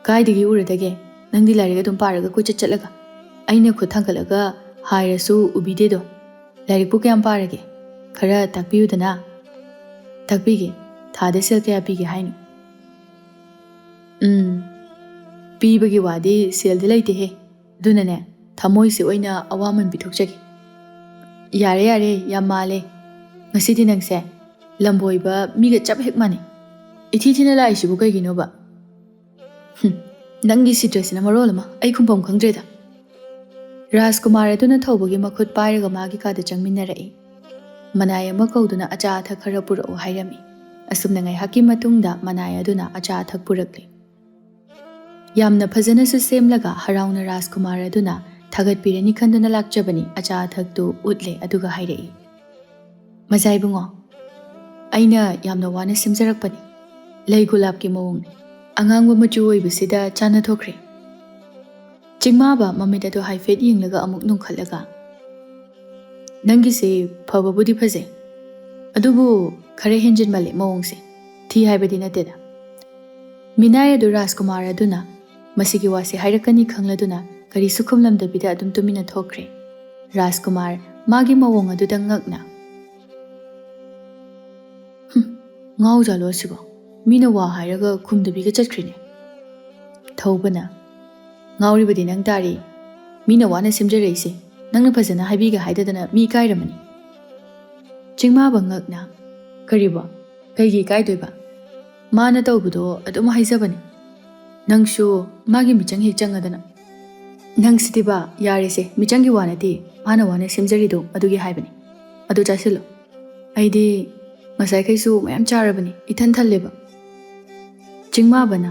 ꯀꯥꯏꯗꯒꯤ ꯎꯔꯗꯒꯦ? ꯅꯪꯗꯤ ꯂꯥꯏꯔꯤꯛ ꯑꯗꯨꯝ ꯄꯥꯔꯒ ꯀꯣꯏꯆꯠ ꯆꯠꯂꯒ꯫ ꯑꯩꯅ ꯈꯨꯠ ꯊꯥꯡꯒꯠꯂꯒ ꯍꯥꯏꯔꯁꯨ ꯎꯕꯤꯗꯦꯗꯣ꯫ ꯂꯥꯏꯔꯤꯛꯄꯨ ꯀꯌꯥꯝ ꯄꯥꯔꯒꯦ? ꯈꯔ ꯇꯥꯛꯄꯤꯌꯨꯗꯅ꯫" "ꯇꯥꯛꯄꯤꯒꯦ꯫ ꯊꯥꯗ ꯁꯦꯜ ꯀꯌꯥ ꯄꯤꯒꯦ ꯍꯥꯏꯅꯣ?" "ꯎꯝ, ꯄꯤꯕꯒꯤ ꯋꯥꯗꯤ ꯁꯦꯜꯗꯤ ꯂꯩꯇꯦꯍꯦ꯫ ꯑꯗꯨꯅꯅꯦ, ꯊꯃꯣꯏꯁꯦ ꯑꯣꯏꯅ ꯑꯋꯥꯃꯟ ꯄꯤꯊꯣꯛꯆꯒꯦ꯫" "ꯌꯥꯔꯦ, ꯌꯥꯔꯦ, ꯌꯥꯝ ꯃꯥꯜꯂꯦ꯫ ꯉꯁꯤꯗꯤ ꯅꯪꯁꯦ ꯂꯝꯕꯣꯏꯕ ꯃꯤꯒ ꯆꯞ ꯍꯦꯛ ꯃꯥꯟꯅꯩ꯫ ꯏꯊꯤ ꯊꯤꯅ ꯂꯥꯛꯏꯁꯤꯕꯨ ꯀꯩꯒꯤꯅꯣꯕ?" "ꯍꯨꯝ, ꯅꯪꯒꯤ ꯁꯤꯇ꯭ꯔꯁꯤꯅ ꯃꯔꯣꯜ ꯑꯃ ꯑꯩ ꯈꯨꯝꯐꯝ ꯈꯪꯗ꯭ꯔꯦꯗ꯫" ꯔꯥꯖꯀꯨꯃꯥꯔ ꯑꯗꯨꯅ ꯊꯧꯕꯒꯤ ꯃꯈꯨꯠ ꯄꯥꯏꯔꯒ ꯃꯥꯒꯤ ꯀꯥꯗ ꯆꯪꯃꯤꯟꯅꯔꯛꯏ꯫ ꯃꯅꯥꯏ ꯑꯃ ꯀꯧꯗꯨꯅ "ꯑꯆꯥ ꯑꯊꯛ ꯈꯔ ꯄꯨꯔꯛꯎ" ꯍꯥꯏꯔꯝꯃꯤ꯫ ꯑꯁꯨꯝꯅ ꯉꯥꯏꯍꯥꯛꯀꯤ ꯃꯇꯨꯡꯗ ꯃꯅꯥꯏ ꯑꯗꯨꯅ ꯑꯆꯥ ꯑꯊꯛ ꯄꯨꯔꯛꯂꯦ꯫ ꯌꯥꯝꯅ ꯐꯖꯅꯁꯨ ꯁꯦꯝꯂꯒ ꯍꯔꯥꯎꯅ ꯔꯥꯖꯀꯨꯃꯥꯔ ꯑꯗꯨꯅ ꯊꯥꯒꯠꯄꯤꯔꯅꯤ ꯈꯟꯗꯨꯅ ꯂꯥꯛꯆꯕꯅꯤ꯫ ꯑꯆꯥ ꯑꯊꯛꯇꯨ ꯎꯠꯂꯦ, ꯑꯗꯨꯒ ꯍꯥꯏꯔꯛꯏ, "ꯃꯖꯥ ꯏꯕꯨꯡꯉꯣ, ꯑꯩꯅ ꯌꯥꯝꯅ ꯋꯥꯅ ꯁꯦꯝꯖꯔꯛꯄꯅꯤ꯫ ꯂꯩ ꯒꯨꯂꯥꯞꯀꯤ ꯃꯑꯣꯡꯅꯤ꯫ ꯑꯉꯥꯡꯕ ꯃꯆꯨ ꯑꯣꯏꯕꯁꯤꯗ ꯆꯥꯟꯅ ꯊꯣꯛꯈ꯭ꯔꯦ꯫ ꯆꯤꯡꯃꯥꯕ ꯃꯃꯤꯠ ꯑꯗꯨ ꯍꯥꯏꯐꯦꯠ ꯌꯦꯡꯂꯒ ꯑꯃꯨꯛ ꯅꯣꯡꯈꯠꯂꯒ, "ꯅꯪꯒꯤꯁꯦ ꯐꯕꯕꯨꯗꯤ ꯐꯖꯩ, ꯑꯗꯨꯕꯨ ꯈꯔ ꯍꯦꯟꯖꯤꯟꯃꯜꯂꯦ ꯃꯑꯣꯡꯁꯦ꯫ ꯊꯤ ꯍꯥꯏꯕꯗꯤ ꯅꯠꯇꯦꯗ꯫" ꯃꯤꯅꯥꯏ ꯑꯗꯨ ꯔꯥꯖꯀꯨꯃꯥꯔ ꯑꯗꯨꯅ ꯃꯁꯤꯒꯤ ꯋꯥꯁꯦ ꯍꯥꯏꯔꯛꯀꯅꯤ ꯈꯪꯂꯗꯨꯅ ꯀꯔꯤꯁꯨ ꯈꯨꯝꯂꯝꯗꯕꯤꯗ ꯑꯗꯨꯝ ꯇꯨꯃꯤꯟꯅ ꯊꯣꯛꯈ꯭ꯔꯦ꯫ ꯔꯥꯖꯀꯨꯃꯥꯔ ꯃꯥꯒꯤ ꯃꯑꯣꯡ ꯑꯗꯨꯗ ꯉꯛꯅ, "ꯍꯨꯝ, ꯉꯥꯎꯖꯥꯠꯂꯣ ꯑꯁꯤꯕꯣ? ꯃꯤꯅ ꯋꯥ ꯍꯥꯏꯔꯒ ꯈꯨꯝꯗꯕꯤꯒ ꯆꯠꯈ꯭ꯔꯤꯅꯦ꯫" ꯊꯧꯕꯅ, "ꯉꯥꯎꯔꯤꯕꯗꯤ ꯅꯪ ꯇꯥꯔꯤ꯫ ꯃꯤꯅ ꯋꯥꯅ ꯁꯦꯝꯖꯔꯛꯏꯁꯦ ꯅꯪꯅ ꯐꯖꯅ ꯍꯥꯏꯕꯤꯒꯦ ꯍꯥꯏꯗꯗꯅ ꯃꯤ ꯏꯀꯥꯏꯔꯝꯃꯅꯤ꯫" ꯆꯤꯡꯃꯥꯕ ꯉꯛꯅ, "ꯀꯔꯤꯕꯣ? ꯀꯩꯒꯤ ꯏꯀꯥꯏꯗꯣꯏꯕ? ꯃꯥꯅ ꯇꯧꯕꯗꯣ ꯑꯗꯨꯝ ꯍꯥꯏꯖꯕꯅꯤ꯫ ꯅꯪꯁꯨ ꯃꯥꯒꯤ ꯃꯤꯆꯪ ꯍꯦꯛ ꯆꯪꯉꯗꯅ꯫" "ꯅꯪꯁꯤꯗꯤꯕ, ꯌꯥꯔꯦꯁꯦ, ꯃꯤꯆꯪꯒꯤ ꯋꯥ ꯅꯠꯇꯦ, ꯃꯥꯅ ꯋꯥꯅ ꯁꯦꯝꯖꯔꯤꯗꯣ ꯑꯗꯨꯒꯤ ꯍꯥꯏꯕꯅꯤ꯫ ꯑꯗꯨ ꯆꯥꯁꯤꯜꯂꯣ꯫ ꯑꯩꯗꯤ ꯉꯁꯥꯏꯈꯩꯁꯨ ꯃꯌꯥꯝ ꯆꯥꯔꯕꯅꯤ, ꯏꯊꯟ ꯊꯜꯂꯦꯕ꯫" ꯆꯤꯡꯃꯥꯕꯅ,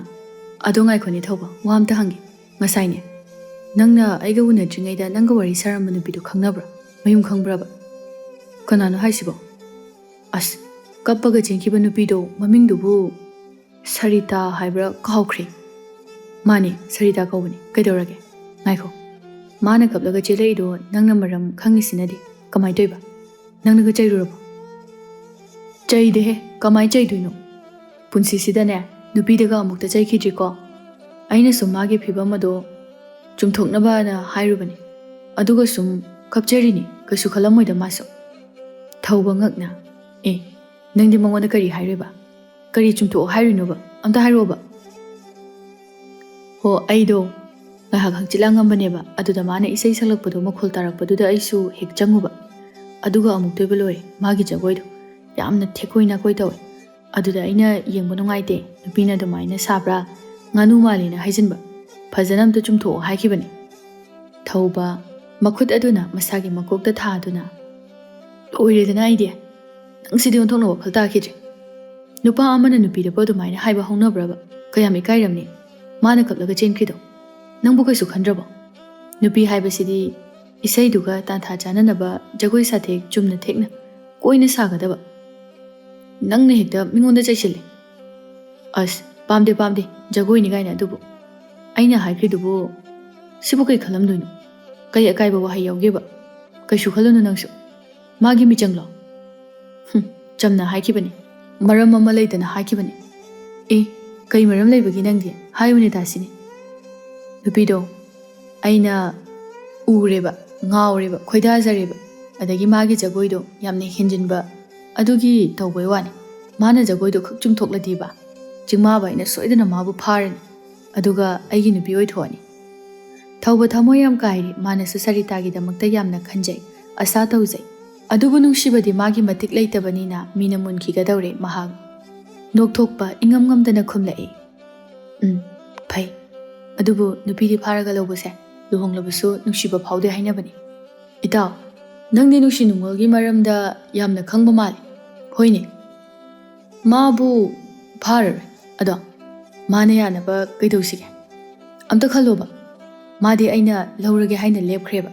"ꯑꯗꯣ ꯉꯥꯏꯈꯣꯅꯦ ꯊꯧꯕ, ꯋꯥ ꯑꯝꯇ ꯍꯪꯒꯦ꯫ ꯉꯁꯥꯏꯅꯦ, ꯅꯪꯅ ꯑꯩꯒ ꯎꯅꯗ꯭ꯔꯤꯉꯩꯗ ꯅꯪꯒ ꯋꯥꯔꯤ ꯁꯥꯔꯝꯕ ꯅꯨꯄꯤꯗꯣ ꯈꯪꯅꯕ꯭ꯔꯥ? ꯃꯌꯨꯝ ꯈꯪꯕ꯭ꯔꯕ?" "ꯀꯅꯥꯅꯣ ꯍꯥꯏꯁꯤꯕꯣ?" "ꯑꯁ, ꯀꯞꯄꯒ ꯆꯦꯟꯈꯤꯕ ꯅꯨꯄꯤꯗꯣ, ꯃꯃꯤꯡꯗꯨꯕꯨ ꯁꯔꯤꯇꯥ ꯍꯥꯏꯕ꯭ꯔꯥ ꯀꯥꯎꯈ꯭ꯔꯦ꯫" "ꯃꯥꯅꯦ, ꯁꯔꯤꯇꯥ ꯀꯧꯕꯅꯦ꯫ ꯀꯩꯗꯧꯔꯒꯦ? ꯉꯥꯏꯈꯣ, ꯃꯥꯅ ꯀꯞꯂꯒ ꯆꯦꯜꯂꯛꯏꯗꯣ ꯅꯪꯅ ꯃꯔꯝ ꯈꯪꯉꯤꯁꯤꯅꯗꯤ ꯀꯃꯥꯏ ꯇꯧꯏꯕ? ꯅꯪꯅꯒ ꯆꯩꯔꯨꯔꯕꯣ?" "ꯆꯩꯗꯦꯍꯦ, ꯀꯃꯥꯏ ꯆꯩꯗꯣꯏꯅꯣ? ꯄꯨꯟꯁꯤꯁꯤꯗꯅꯦ, ꯅꯨꯄꯤꯗꯒ ꯑꯃꯨꯛꯇ ꯆꯩꯈꯤꯗ꯭ꯔꯤꯀꯣ꯫ ꯑꯩꯅ ꯁꯨꯝ ꯃꯥꯒꯤ ꯐꯤꯕꯝ ꯑꯗꯣ ꯆꯨꯝꯊꯣꯛꯅꯕꯅ ꯍꯥꯏꯔꯨꯕꯅꯤ꯫ ꯑꯗꯨꯒ ꯁꯨꯝ ꯀꯞꯆꯔꯤꯅꯤ, ꯀꯩꯁꯨ ꯈꯜꯂꯝꯃꯣꯏꯗ ꯃꯥꯁꯨ꯫" ꯊꯧꯕ ꯉꯛꯅ, "ꯑꯦ, ꯅꯪꯗꯤ ꯃꯉꯣꯟꯗ ꯀꯔꯤ ꯍꯥꯏꯔꯤꯕ? ꯀꯔꯤ ꯆꯨꯝꯊꯣꯛꯑꯣ ꯍꯥꯏꯔꯤꯅꯣꯕ? ꯑꯝꯇ ꯍꯥꯏꯔꯛꯑꯣꯕ꯫" "ꯍꯣ, ꯑꯩꯗꯣ ꯉꯥꯏꯍꯥꯛ ꯍꯪꯆꯤꯠ ꯂꯥꯡꯉꯝꯕꯅꯦꯕ, ꯑꯗꯨꯗ ꯃꯥꯅ ꯏꯁꯩ ꯁꯛꯂꯛꯄꯗꯣ ꯃꯈꯣꯜ ꯇꯥꯔꯛꯄꯗꯨꯗ ꯑꯩꯁꯨ ꯍꯦꯛ ꯆꯪꯉꯨꯕ꯫ ꯑꯗꯨꯒ ꯑꯃꯨꯛꯇꯣꯏꯕ ꯂꯣꯏꯔꯦ, ꯃꯥꯒꯤ ꯖꯒꯣꯏꯗꯣ ꯌꯥꯝꯅ ꯊꯦꯛꯀꯣꯏ ꯅꯥꯀꯣꯏ ꯇꯧꯋꯦ꯫ ꯑꯗꯨꯗ ꯑꯩꯅ ꯌꯦꯡꯕ ꯅꯨꯡꯉꯥꯏꯇꯦ, ꯅꯨꯄꯤꯅ ꯑꯗꯨꯃꯥꯏꯅ ꯁꯥꯕ꯭ꯔꯥ, ꯉꯥꯅꯨ ꯃꯥꯜꯂꯤꯅ ꯍꯥꯏꯖꯤꯟꯕ꯫ ꯐꯖꯅ ꯑꯝꯇ ꯆꯨꯝꯊꯣꯛꯑꯣ ꯍꯥꯏꯈꯤꯕꯅꯤ꯫" ꯊꯧꯕ, ꯃꯈꯨꯠ ꯑꯗꯨꯅ ꯃꯁꯥꯒꯤ ꯃꯀꯣꯛꯇ ꯊꯥꯗꯨꯅ, "ꯂꯣꯏꯔꯦꯗꯅ ꯑꯩꯗꯤ꯫ ꯅꯪꯁꯤꯗꯤ ꯑꯣꯟꯊꯣꯛꯅ ꯋꯥꯈꯜ ꯇꯥꯈꯤꯗ꯭ꯔꯦ꯫ ꯅꯨꯄꯥ ꯑꯃꯅ ꯅꯨꯄꯤꯗꯕꯨ ꯑꯗꯨꯃꯥꯏꯅ ꯍꯥꯏꯕ ꯍꯧꯅꯕ꯭ꯔꯕ? ꯀꯌꯥꯝ ꯏꯀꯥꯏꯔꯝꯅꯤ꯫ ꯃꯥꯅ ꯀꯞꯂꯒ ꯆꯦꯟꯈ꯭ꯔꯤꯗꯣ꯫ ꯅꯪꯕꯨ ꯀꯩꯁꯨ ꯈꯟꯗ꯭ꯔꯕꯣ? ꯅꯨꯄꯤ ꯍꯥꯏꯕꯁꯤꯗꯤ ꯏꯁꯩꯗꯨꯒ ꯇꯥꯟꯊꯥ ꯆꯥꯅꯅꯕ ꯖꯒꯣꯏ ꯁꯥꯊꯦꯛ ꯆꯨꯝꯅ ꯊꯦꯛꯅ ꯀꯣꯏꯅ ꯁꯥꯒꯗꯕ꯫ ꯅꯪꯅ ꯍꯦꯛꯇ ꯃꯤꯉꯣꯟꯗ ꯆꯩꯁꯤꯜꯂꯦ꯫" "ꯑꯁ, "ꯄꯥꯝꯗꯦ, ꯄꯥꯝꯗꯦ, ꯖꯒꯣꯏꯅꯤ ꯀꯥꯏꯅ ꯑꯗꯨꯕꯨ꯫ ꯑꯩꯅ ꯍꯥꯏꯈ꯭ꯔꯤꯗꯨꯕꯨ ꯁꯤꯕꯨ ꯀꯩ ꯈꯜꯂꯝꯗꯣꯏꯅꯣ? ꯀꯩ ꯑꯀꯥꯏꯕ ꯋꯥꯍꯩ ꯌꯥꯎꯒꯦꯕ? ꯀꯩꯁꯨ ꯈꯜꯂꯨꯅꯨ ꯅꯪꯁꯨ꯫ ꯃꯥꯒꯤ ꯃꯤꯆꯪꯂꯣ?" "ꯍꯨꯝ, ꯆꯝꯅ ꯍꯥꯏꯈꯤꯕꯅꯤ꯫ ꯃꯔꯝ ꯑꯃ ꯂꯩꯇꯅ ꯍꯥꯏꯈꯤꯕꯅꯤ꯫" "ꯑꯦ, ꯀꯩ ꯃꯔꯝ ꯂꯩꯕꯒꯤ ꯅꯪꯗꯤ? ꯍꯥꯏꯌꯨꯅꯦ ꯇꯥꯁꯤꯅꯦ꯫" "ꯅꯨꯄꯤꯗꯣ ꯑꯩꯅ ꯎꯔꯦꯕ, ꯉꯥꯎꯔꯦꯕ, ꯈꯣꯏꯗꯥꯖꯔꯦꯕ꯫ ꯑꯗꯒꯤ ꯃꯥꯒꯤ ꯖꯒꯣꯏꯗꯣ ꯌꯥꯝꯅ ꯍꯦꯟꯖꯤꯟꯕ ꯑꯗꯨꯒꯤ ꯇꯧꯕꯩ ꯋꯥꯅꯤ꯫ ꯃꯥꯅ ꯖꯒꯣꯏꯗꯣ ꯈꯛ ꯆꯨꯝꯊꯣꯛꯂꯗꯤꯕ, ꯆꯤꯡꯃꯥꯕ ꯑꯩꯅ ꯁꯣꯏꯗꯅ ꯃꯥꯕꯨ ꯐꯥꯔꯅꯤ꯫ ꯑꯗꯨꯒ ꯑꯩꯒꯤ ꯅꯨꯄꯤ ꯑꯣꯏꯊꯣꯛꯑꯅꯤ꯫" ꯊꯧꯕ ꯊꯃꯣꯏ ꯌꯥꯝ ꯀꯥꯏꯔꯦ꯫ ꯃꯥꯅꯁꯨ ꯁꯔꯤꯇꯥꯒꯤꯗꯃꯛꯇ ꯌꯥꯝꯅ ꯈꯟꯖꯩ, ꯑꯁꯥ ꯇꯧꯖꯩ꯫ ꯑꯗꯨꯕꯨ ꯅꯨꯡꯁꯤꯕꯗꯤ ꯃꯥꯒꯤ ꯃꯇꯤꯛ ꯂꯩꯇꯕꯅꯤꯅ ꯃꯤꯅ ꯃꯨꯟꯈꯤꯒꯗꯧꯔꯦ꯫ ꯃꯍꯥꯛ ꯅꯣꯛꯊꯣꯛꯄ ꯏꯉꯝ ꯉꯝꯗꯅ ꯈꯨꯝꯂꯛꯏ꯫ "ꯎꯝ, ꯐꯩ꯫ ꯑꯗꯨꯕꯨ ꯅꯨꯄꯤꯗꯤ ꯐꯥꯔꯒ ꯂꯧꯕꯁꯦ ꯂꯨꯍꯣꯡꯂꯕꯁꯨ ꯅꯨꯡꯁꯤꯕ ꯐꯥꯎꯗꯦ ꯍꯥꯏꯅꯕꯅꯤ꯫" "ꯏꯇꯥꯎ, ꯅꯪꯗꯤ ꯅꯨꯡꯁꯤ ꯅꯨꯡꯉꯣꯜꯒꯤ ꯃꯔꯝꯗ ꯌꯥꯝꯅ ꯈꯪꯕ ꯃꯥꯜꯂꯤ꯫" "ꯍꯣꯏꯅꯦ, ꯃꯥꯕꯨ ꯐꯥꯔꯔꯣꯏ꯫ ꯑꯗꯣ ꯃꯥꯅ ꯌꯥꯅꯕ ꯀꯩꯗꯧꯁꯤꯒꯦ? ꯑꯝꯇ ꯈꯜꯂꯣꯕ꯫ ꯃꯥꯗꯤ ꯑꯩꯅ ꯂꯧꯔꯒꯦ ꯍꯥꯏꯅ ꯂꯦꯞꯈ꯭ꯔꯦꯕ꯫"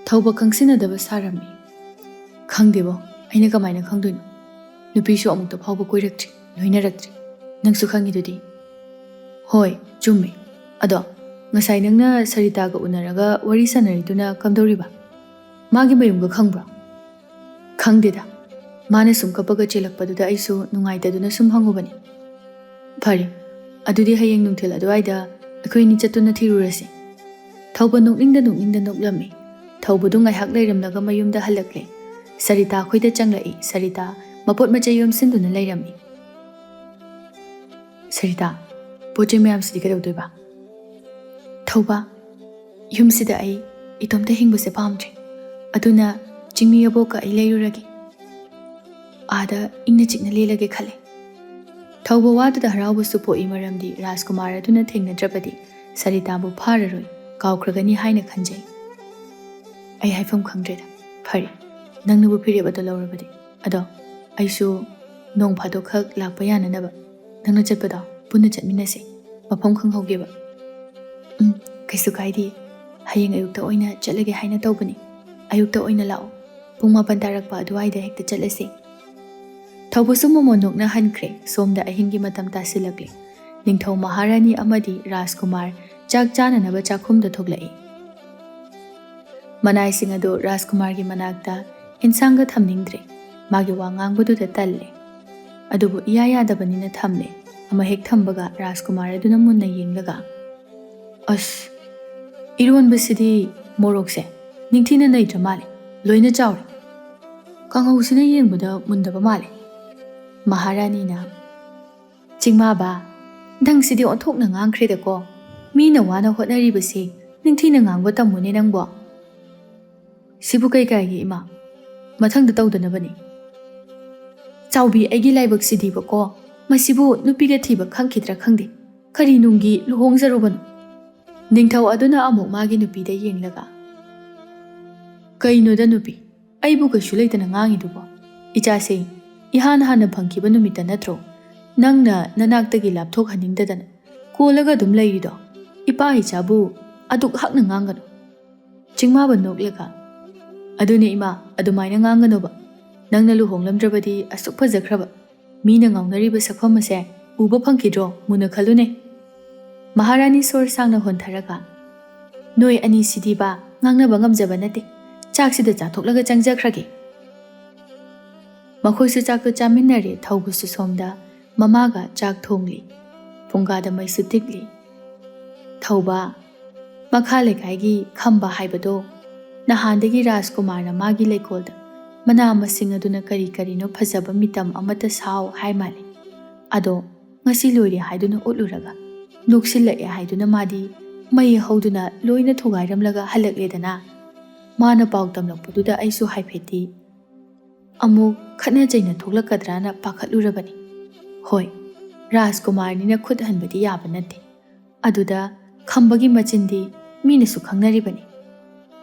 ꯊꯧꯕ ꯈꯪꯁꯤꯟꯅꯗꯕ ꯁꯥꯔꯝꯃꯤ꯫ "ꯈꯪꯗꯦꯕꯣ, ꯑꯩꯅ ꯀꯃꯥꯏꯅ ꯈꯪꯗꯣꯏꯅꯣ? ꯅꯨꯄꯤꯁꯨ ꯑꯃꯨꯛꯇ ꯐꯥꯎꯕ ꯀꯣꯏꯔꯛꯇ꯭ꯔꯤ, ꯂꯣꯏꯅꯔꯛꯇ꯭ꯔꯤ꯫ ꯅꯪꯁꯨ ꯈꯪꯉꯤꯗꯨꯗꯤ꯫" "ꯍꯣꯏ, ꯆꯨꯝꯃꯦ꯫ ꯑꯗꯣ ꯉꯁꯥꯏ ꯅꯪꯅ ꯁꯔꯤꯇꯥꯒ ꯎꯅꯔꯒ ꯋꯥꯔꯤ ꯁꯥꯟꯅꯔꯤꯗꯨꯅ ꯀꯝꯗꯧꯔꯤꯕ? ꯃꯥꯒꯤ ꯃꯌꯨꯝꯒ ꯈꯪꯕ꯭ꯔꯣ?" "ꯈꯪꯗꯦꯗ꯫ ꯃꯥꯅ ꯁꯨꯝ ꯀꯞꯄꯒ ꯆꯦꯜꯂꯛꯄꯗꯨꯗ ꯑꯩꯁꯨ ꯅꯨꯡꯉꯥꯏꯇꯗꯨꯅ ꯁꯨꯝ ꯍꯪꯉꯨꯕꯅꯤ꯫" "ꯐꯔꯦ, ꯑꯗꯨꯗꯤ ꯍꯌꯦꯡ ꯅꯨꯡꯊꯤꯜ ꯑꯗꯨꯋꯥꯏꯗ ꯑꯩꯈꯣꯏ ꯑꯅꯤ ꯆꯠꯇꯨꯅ ꯊꯤꯔꯨꯔꯁꯤ꯫" ꯊꯧꯕ ꯅꯣꯛꯅꯤꯡꯗ ꯅꯣꯛꯅꯤꯡꯗ ꯅꯣꯛꯂꯝꯃꯤ꯫ ꯊꯧꯕꯗꯨ ꯉꯥꯏꯍꯥꯛ ꯂꯩꯔꯝꯂꯒ ꯃꯌꯨꯝꯗ ꯍꯜꯂꯛꯂꯦ꯫ ꯁꯔꯤꯇꯥ ꯈꯣꯏꯗ ꯆꯪꯂꯛꯏ꯫ ꯁꯔꯤꯇꯥ ꯃꯄꯣꯠ ꯃꯆꯩ ꯌꯣꯝꯁꯤꯟꯗꯨꯅ ꯂꯩꯔꯝꯃꯤ꯫ "ꯁꯔꯤꯇꯥ, ꯄꯣꯠ ꯆꯩ ꯃꯌꯥꯝꯁꯤꯗꯤ ꯀꯩꯗꯧꯗꯣꯏꯕ?" "ꯊꯧꯕ, ꯌꯨꯝꯁꯤꯗ ꯑꯩ ꯏꯇꯣꯝꯇ ꯍꯤꯡꯕꯁꯦ ꯄꯥꯝꯗ꯭ꯔꯦ꯫ ꯑꯗꯨꯅ ꯆꯤꯡꯃꯤ ꯑꯕꯣꯛꯀ ꯑꯩ ꯂꯩꯔꯨꯔꯒꯦ꯫ ꯑꯥꯗ ꯏꯪꯅ ꯆꯤꯛꯅ ꯂꯦꯜꯂꯒꯦ ꯈꯜꯂꯦ꯫" ꯊꯧꯕ ꯋꯥꯗꯨꯗ ꯍꯔꯥꯎꯕꯁꯨ ꯄꯣꯛꯏ, ꯃꯔꯝꯗꯤ ꯔꯥꯖꯀꯨꯃꯥꯔ ꯑꯗꯨꯅ ꯊꯦꯡꯅꯗ꯭ꯔꯕꯗꯤ ꯁꯔꯤꯇꯥꯕꯨ ꯐꯥꯔꯔꯣꯏ, ꯀꯥꯎꯈ꯭ꯔꯒꯅꯤ ꯍꯥꯏꯅ ꯈꯟꯖꯩ꯫ "ꯑꯩ ꯍꯥꯏꯐꯝ ꯈꯪꯗ꯭ꯔꯦꯗ꯫ ꯐꯔꯦ, ꯅꯪꯅꯕꯨ ꯐꯤꯔꯦꯞ ꯑꯗꯨ ꯂꯧꯔꯕꯗꯤ꯫ ꯑꯗꯣ ꯑꯩꯁꯨ ꯅꯣꯡ ꯐꯥꯗꯣꯛꯈꯛ ꯂꯥꯛꯄ ꯌꯥꯅꯅꯕ ꯅꯪꯅ ꯆꯠꯄꯗꯣ ꯄꯨꯟꯅ ꯆꯠꯃꯤꯟꯅꯁꯦ, ꯃꯐꯝ ꯈꯪꯍꯧꯒꯦꯕ꯫" "ꯎꯝ, ꯀꯩꯁꯨ ꯀꯥꯏꯗꯦ꯫ ꯍꯌꯦꯡ ꯑꯌꯨꯛꯇ ꯑꯣꯏꯅ ꯆꯠꯂꯒꯦ ꯍꯥꯏꯅ ꯇꯧꯕꯅꯤ꯫ ꯑꯌꯨꯛꯇ ꯑꯣꯏꯅ ꯂꯥꯛꯑꯣ꯫ ꯄꯨꯡ ꯃꯥꯄꯟ ꯇꯥꯔꯛꯄ ꯑꯗꯨꯋꯥꯏꯗ ꯍꯦꯛꯇ ꯆꯠꯂꯁꯤ꯫" ꯊꯧꯕꯁꯨ ꯃꯃꯣꯟ ꯅꯣꯛꯅꯍꯟꯈ꯭ꯔꯦ꯫ ꯁꯣꯝꯗ ꯑꯍꯤꯡꯒꯤ ꯃꯇꯝ ꯇꯥꯁꯤꯜꯂꯛꯂꯦ꯫ ꯅꯤꯡꯊꯧ ꯃꯍꯥꯔꯥꯅꯤ ꯑꯃꯗꯤ ꯔꯥꯖꯀꯨꯃꯥꯔ ꯆꯥꯛ ꯆꯥꯅꯅꯕ ꯆꯥꯛꯈꯨꯝꯗ ꯊꯣꯛꯂꯛꯏ꯫ ꯃꯅꯥꯏꯁꯤꯡ ꯑꯗꯨ ꯔꯥꯖꯀꯨꯃꯥꯔꯒꯤ ꯃꯅꯥꯛꯇ ꯏꯟꯁꯥꯡꯒ ꯊꯝꯅꯤꯡꯗ꯭ꯔꯦ꯫ ꯃꯥꯒꯤ ꯋꯥ ꯉꯥꯡꯕꯗꯨꯗ ꯇꯜꯂꯦ꯫ ꯑꯗꯨꯕꯨ ꯏꯌꯥ ꯌꯥꯗꯕꯅꯤꯅ ꯊꯝꯂꯦ꯫ ꯑꯃ ꯍꯦꯛ ꯊꯝꯕꯒ ꯔꯥꯖꯀꯨꯃꯥꯔ ꯑꯗꯨꯅ ꯃꯨꯟꯅ ꯌꯦꯡꯂꯒ, "ꯑꯁ, ꯏꯔꯣꯟꯕꯁꯤꯗꯤ ꯃꯣꯔꯣꯛꯁꯦ ꯅꯤꯡꯊꯤꯅ ꯅꯩꯗ꯭ꯔ ꯃꯥꯜꯂꯦ꯫ ꯂꯣꯏꯅ ꯆꯥꯎꯔꯦ꯫ ꯀꯥꯡꯍꯧꯁꯤꯅ ꯌꯦꯡꯕꯗ ꯃꯨꯟꯗꯕ ꯃꯥꯜꯂꯦ꯫" ꯃꯍꯥꯔꯥꯅꯤꯅ, "ꯆꯤꯡꯃꯥꯕ, ꯅꯪꯁꯤꯗꯤ ꯑꯣꯟꯊꯣꯛꯅ ꯉꯥꯡꯈ꯭ꯔꯦꯗꯀꯣ꯫ ꯃꯤꯅ ꯋꯥꯅ ꯍꯣꯠꯅꯔꯤꯕꯁꯤ ꯅꯤꯡꯊꯤꯅ ꯉꯥꯡꯕ ꯇꯝꯃꯨꯅꯦ ꯅꯪꯕꯣ꯫" "ꯁꯤꯕꯨ ꯀꯩ ꯀꯥꯏꯒꯦ ꯏꯃꯥ? ꯃꯊꯪꯗ ꯇꯧꯗꯅꯕꯅꯤ꯫" "ꯆꯥꯎꯕꯤ, ꯑꯩꯒꯤ ꯂꯥꯏꯕꯛꯁꯤꯗꯤꯕꯀꯣ, ꯃꯁꯤꯕꯨ ꯅꯨꯄꯤꯒ ꯊꯤꯕ ꯈꯪꯈꯤꯗ꯭ꯔꯥ ꯈꯪꯗꯦ꯫ ꯀꯔꯤ ꯅꯨꯡꯒꯤ ꯂꯨꯍꯣꯡꯖꯔꯨꯕꯅꯣ?" ꯅꯤꯡꯊꯧ ꯑꯗꯨꯅ ꯑꯃꯨꯛ ꯃꯥꯒꯤ ꯅꯨꯄꯤꯗ ꯌꯦꯡꯂꯒ, "ꯀꯩꯅꯣꯗ ꯅꯨꯄꯤ, ꯑꯩꯕꯨ ꯀꯩꯁꯨ ꯂꯩꯇꯅ ꯉꯥꯡꯉꯤꯗꯨꯕꯣ? ꯏꯆꯥꯁꯦ ꯏꯍꯥꯟ ꯍꯥꯟꯅ ꯐꯪꯈꯤꯕ ꯅꯨꯃꯤꯠꯇ ꯅꯠꯇ꯭ꯔꯣ ꯅꯪꯅ ꯅꯅꯥꯛꯇꯒꯤ ꯂꯥꯞꯊꯣꯛꯍꯟꯅꯤꯡꯗꯗꯅ ꯀꯣꯜꯂꯒ ꯑꯗꯨꯝ ꯂꯩꯔꯤꯗꯣ? ꯏꯄꯥ ꯏꯆꯥꯕꯨ ꯑꯗꯨꯛ ꯍꯛꯅ ꯉꯥꯡꯒꯅꯨ꯫" ꯆꯤꯡꯃꯥꯕ ꯅꯣꯛꯂꯒ, "ꯑꯗꯨꯅꯦ ꯏꯃꯥ, ꯑꯗꯨꯃꯥꯏꯅ ꯉꯥꯡꯒꯅꯣꯕ꯫ ꯅꯪꯅ ꯂꯨꯍꯣꯡꯂꯝꯗ꯭ꯔꯕꯗꯤ ꯑꯁꯨꯛ ꯐꯖꯈ꯭ꯔꯕ, ꯃꯤꯅ ꯉꯥꯎꯅꯔꯤꯕ ꯁꯛꯐꯝ ꯑꯁꯦ ꯎꯕ ꯐꯪꯈꯤꯗ꯭ꯔꯣ? ꯃꯨꯟꯅ ꯈꯜꯂꯨꯅꯦ꯫" ꯃꯍꯥꯔꯥꯅꯤ ꯁꯣꯔ ꯁꯥꯡꯅ ꯍꯣꯟꯊꯔꯒ, "ꯅꯣꯏ ꯑꯅꯤꯁꯤꯗꯤꯕ ꯉꯥꯡꯅꯕ ꯉꯝꯖꯕ ꯅꯠꯇꯦ꯫ ꯆꯥꯛꯁꯤꯗ ꯆꯥꯊꯣꯛꯂꯒ ꯆꯪꯖꯈ꯭ꯔꯒꯦ꯫" ꯃꯈꯣꯏꯁꯨ ꯆꯥꯛꯇꯨ ꯆꯥꯃꯤꯟꯅꯔꯦ꯫ ꯊꯧꯕꯁꯨ ꯁꯣꯝꯗ ꯃꯃꯥꯒ ꯆꯥꯛ ꯊꯣꯡꯂꯤ꯫ ꯐꯨꯡꯒꯥꯗ ꯃꯩꯁꯨ ꯇꯤꯛꯂꯤ꯫ "ꯊꯧꯕ, ꯃꯈꯥ ꯂꯩꯀꯥꯏꯒꯤ ꯈꯝꯕ ꯍꯥꯏꯕꯗꯣ ꯅꯍꯥꯟꯗꯒꯤ ꯔꯥꯖꯀꯨꯃꯥꯔꯅ ꯃꯥꯒꯤ ꯂꯩꯀꯣꯜꯗ ꯃꯅꯥ ꯃꯁꯤꯡ ꯑꯗꯨꯅ ꯀꯔꯤ ꯀꯔꯤꯅꯣ ꯐꯖꯕ ꯃꯤꯇꯝ ꯑꯃꯠꯇ ꯁꯥꯎ ꯍꯥꯏ ꯃꯥꯜꯂꯤ꯫ ꯑꯗꯣ ꯉꯁꯤ ꯂꯣꯏꯔꯦ ꯍꯥꯏꯗꯨꯅ ꯎꯠꯂꯨꯔꯒ ꯅꯣꯛꯁꯤꯜꯂꯛꯑꯦ ꯍꯥꯏꯗꯨꯅ ꯃꯥꯗꯤ ꯃꯩ ꯍꯧꯗꯨꯅ ꯂꯣꯏꯅ ꯊꯨꯒꯥꯏꯔꯝꯂꯒ ꯍꯜꯂꯛꯂꯦꯗꯅ꯫ ꯃꯥꯅ ꯄꯥꯎ ꯇꯝꯂꯛꯄꯗꯨꯗ ꯑꯩꯁꯨ ꯍꯥꯏꯐꯦꯠꯇꯤ ꯑꯃꯨꯛ ꯈꯠꯅ ꯆꯩꯅ ꯊꯣꯛꯂꯛꯀꯗ꯭ꯔꯥꯅ ꯄꯥꯈꯠꯂꯨꯔꯕꯅꯤ꯫ ꯍꯣꯏ, ꯔꯥꯖꯀꯨꯃꯥꯔꯅꯤꯅ ꯈꯨꯠ ꯍꯟꯕꯗꯤ ꯌꯥꯕ ꯅꯠꯇꯦ꯫ ꯑꯗꯨꯗ ꯈꯝꯕꯒꯤ ꯃꯆꯤꯟꯗꯤ ꯃꯤꯅꯁꯨ ꯈꯪꯅꯔꯤꯕꯅꯤ꯫"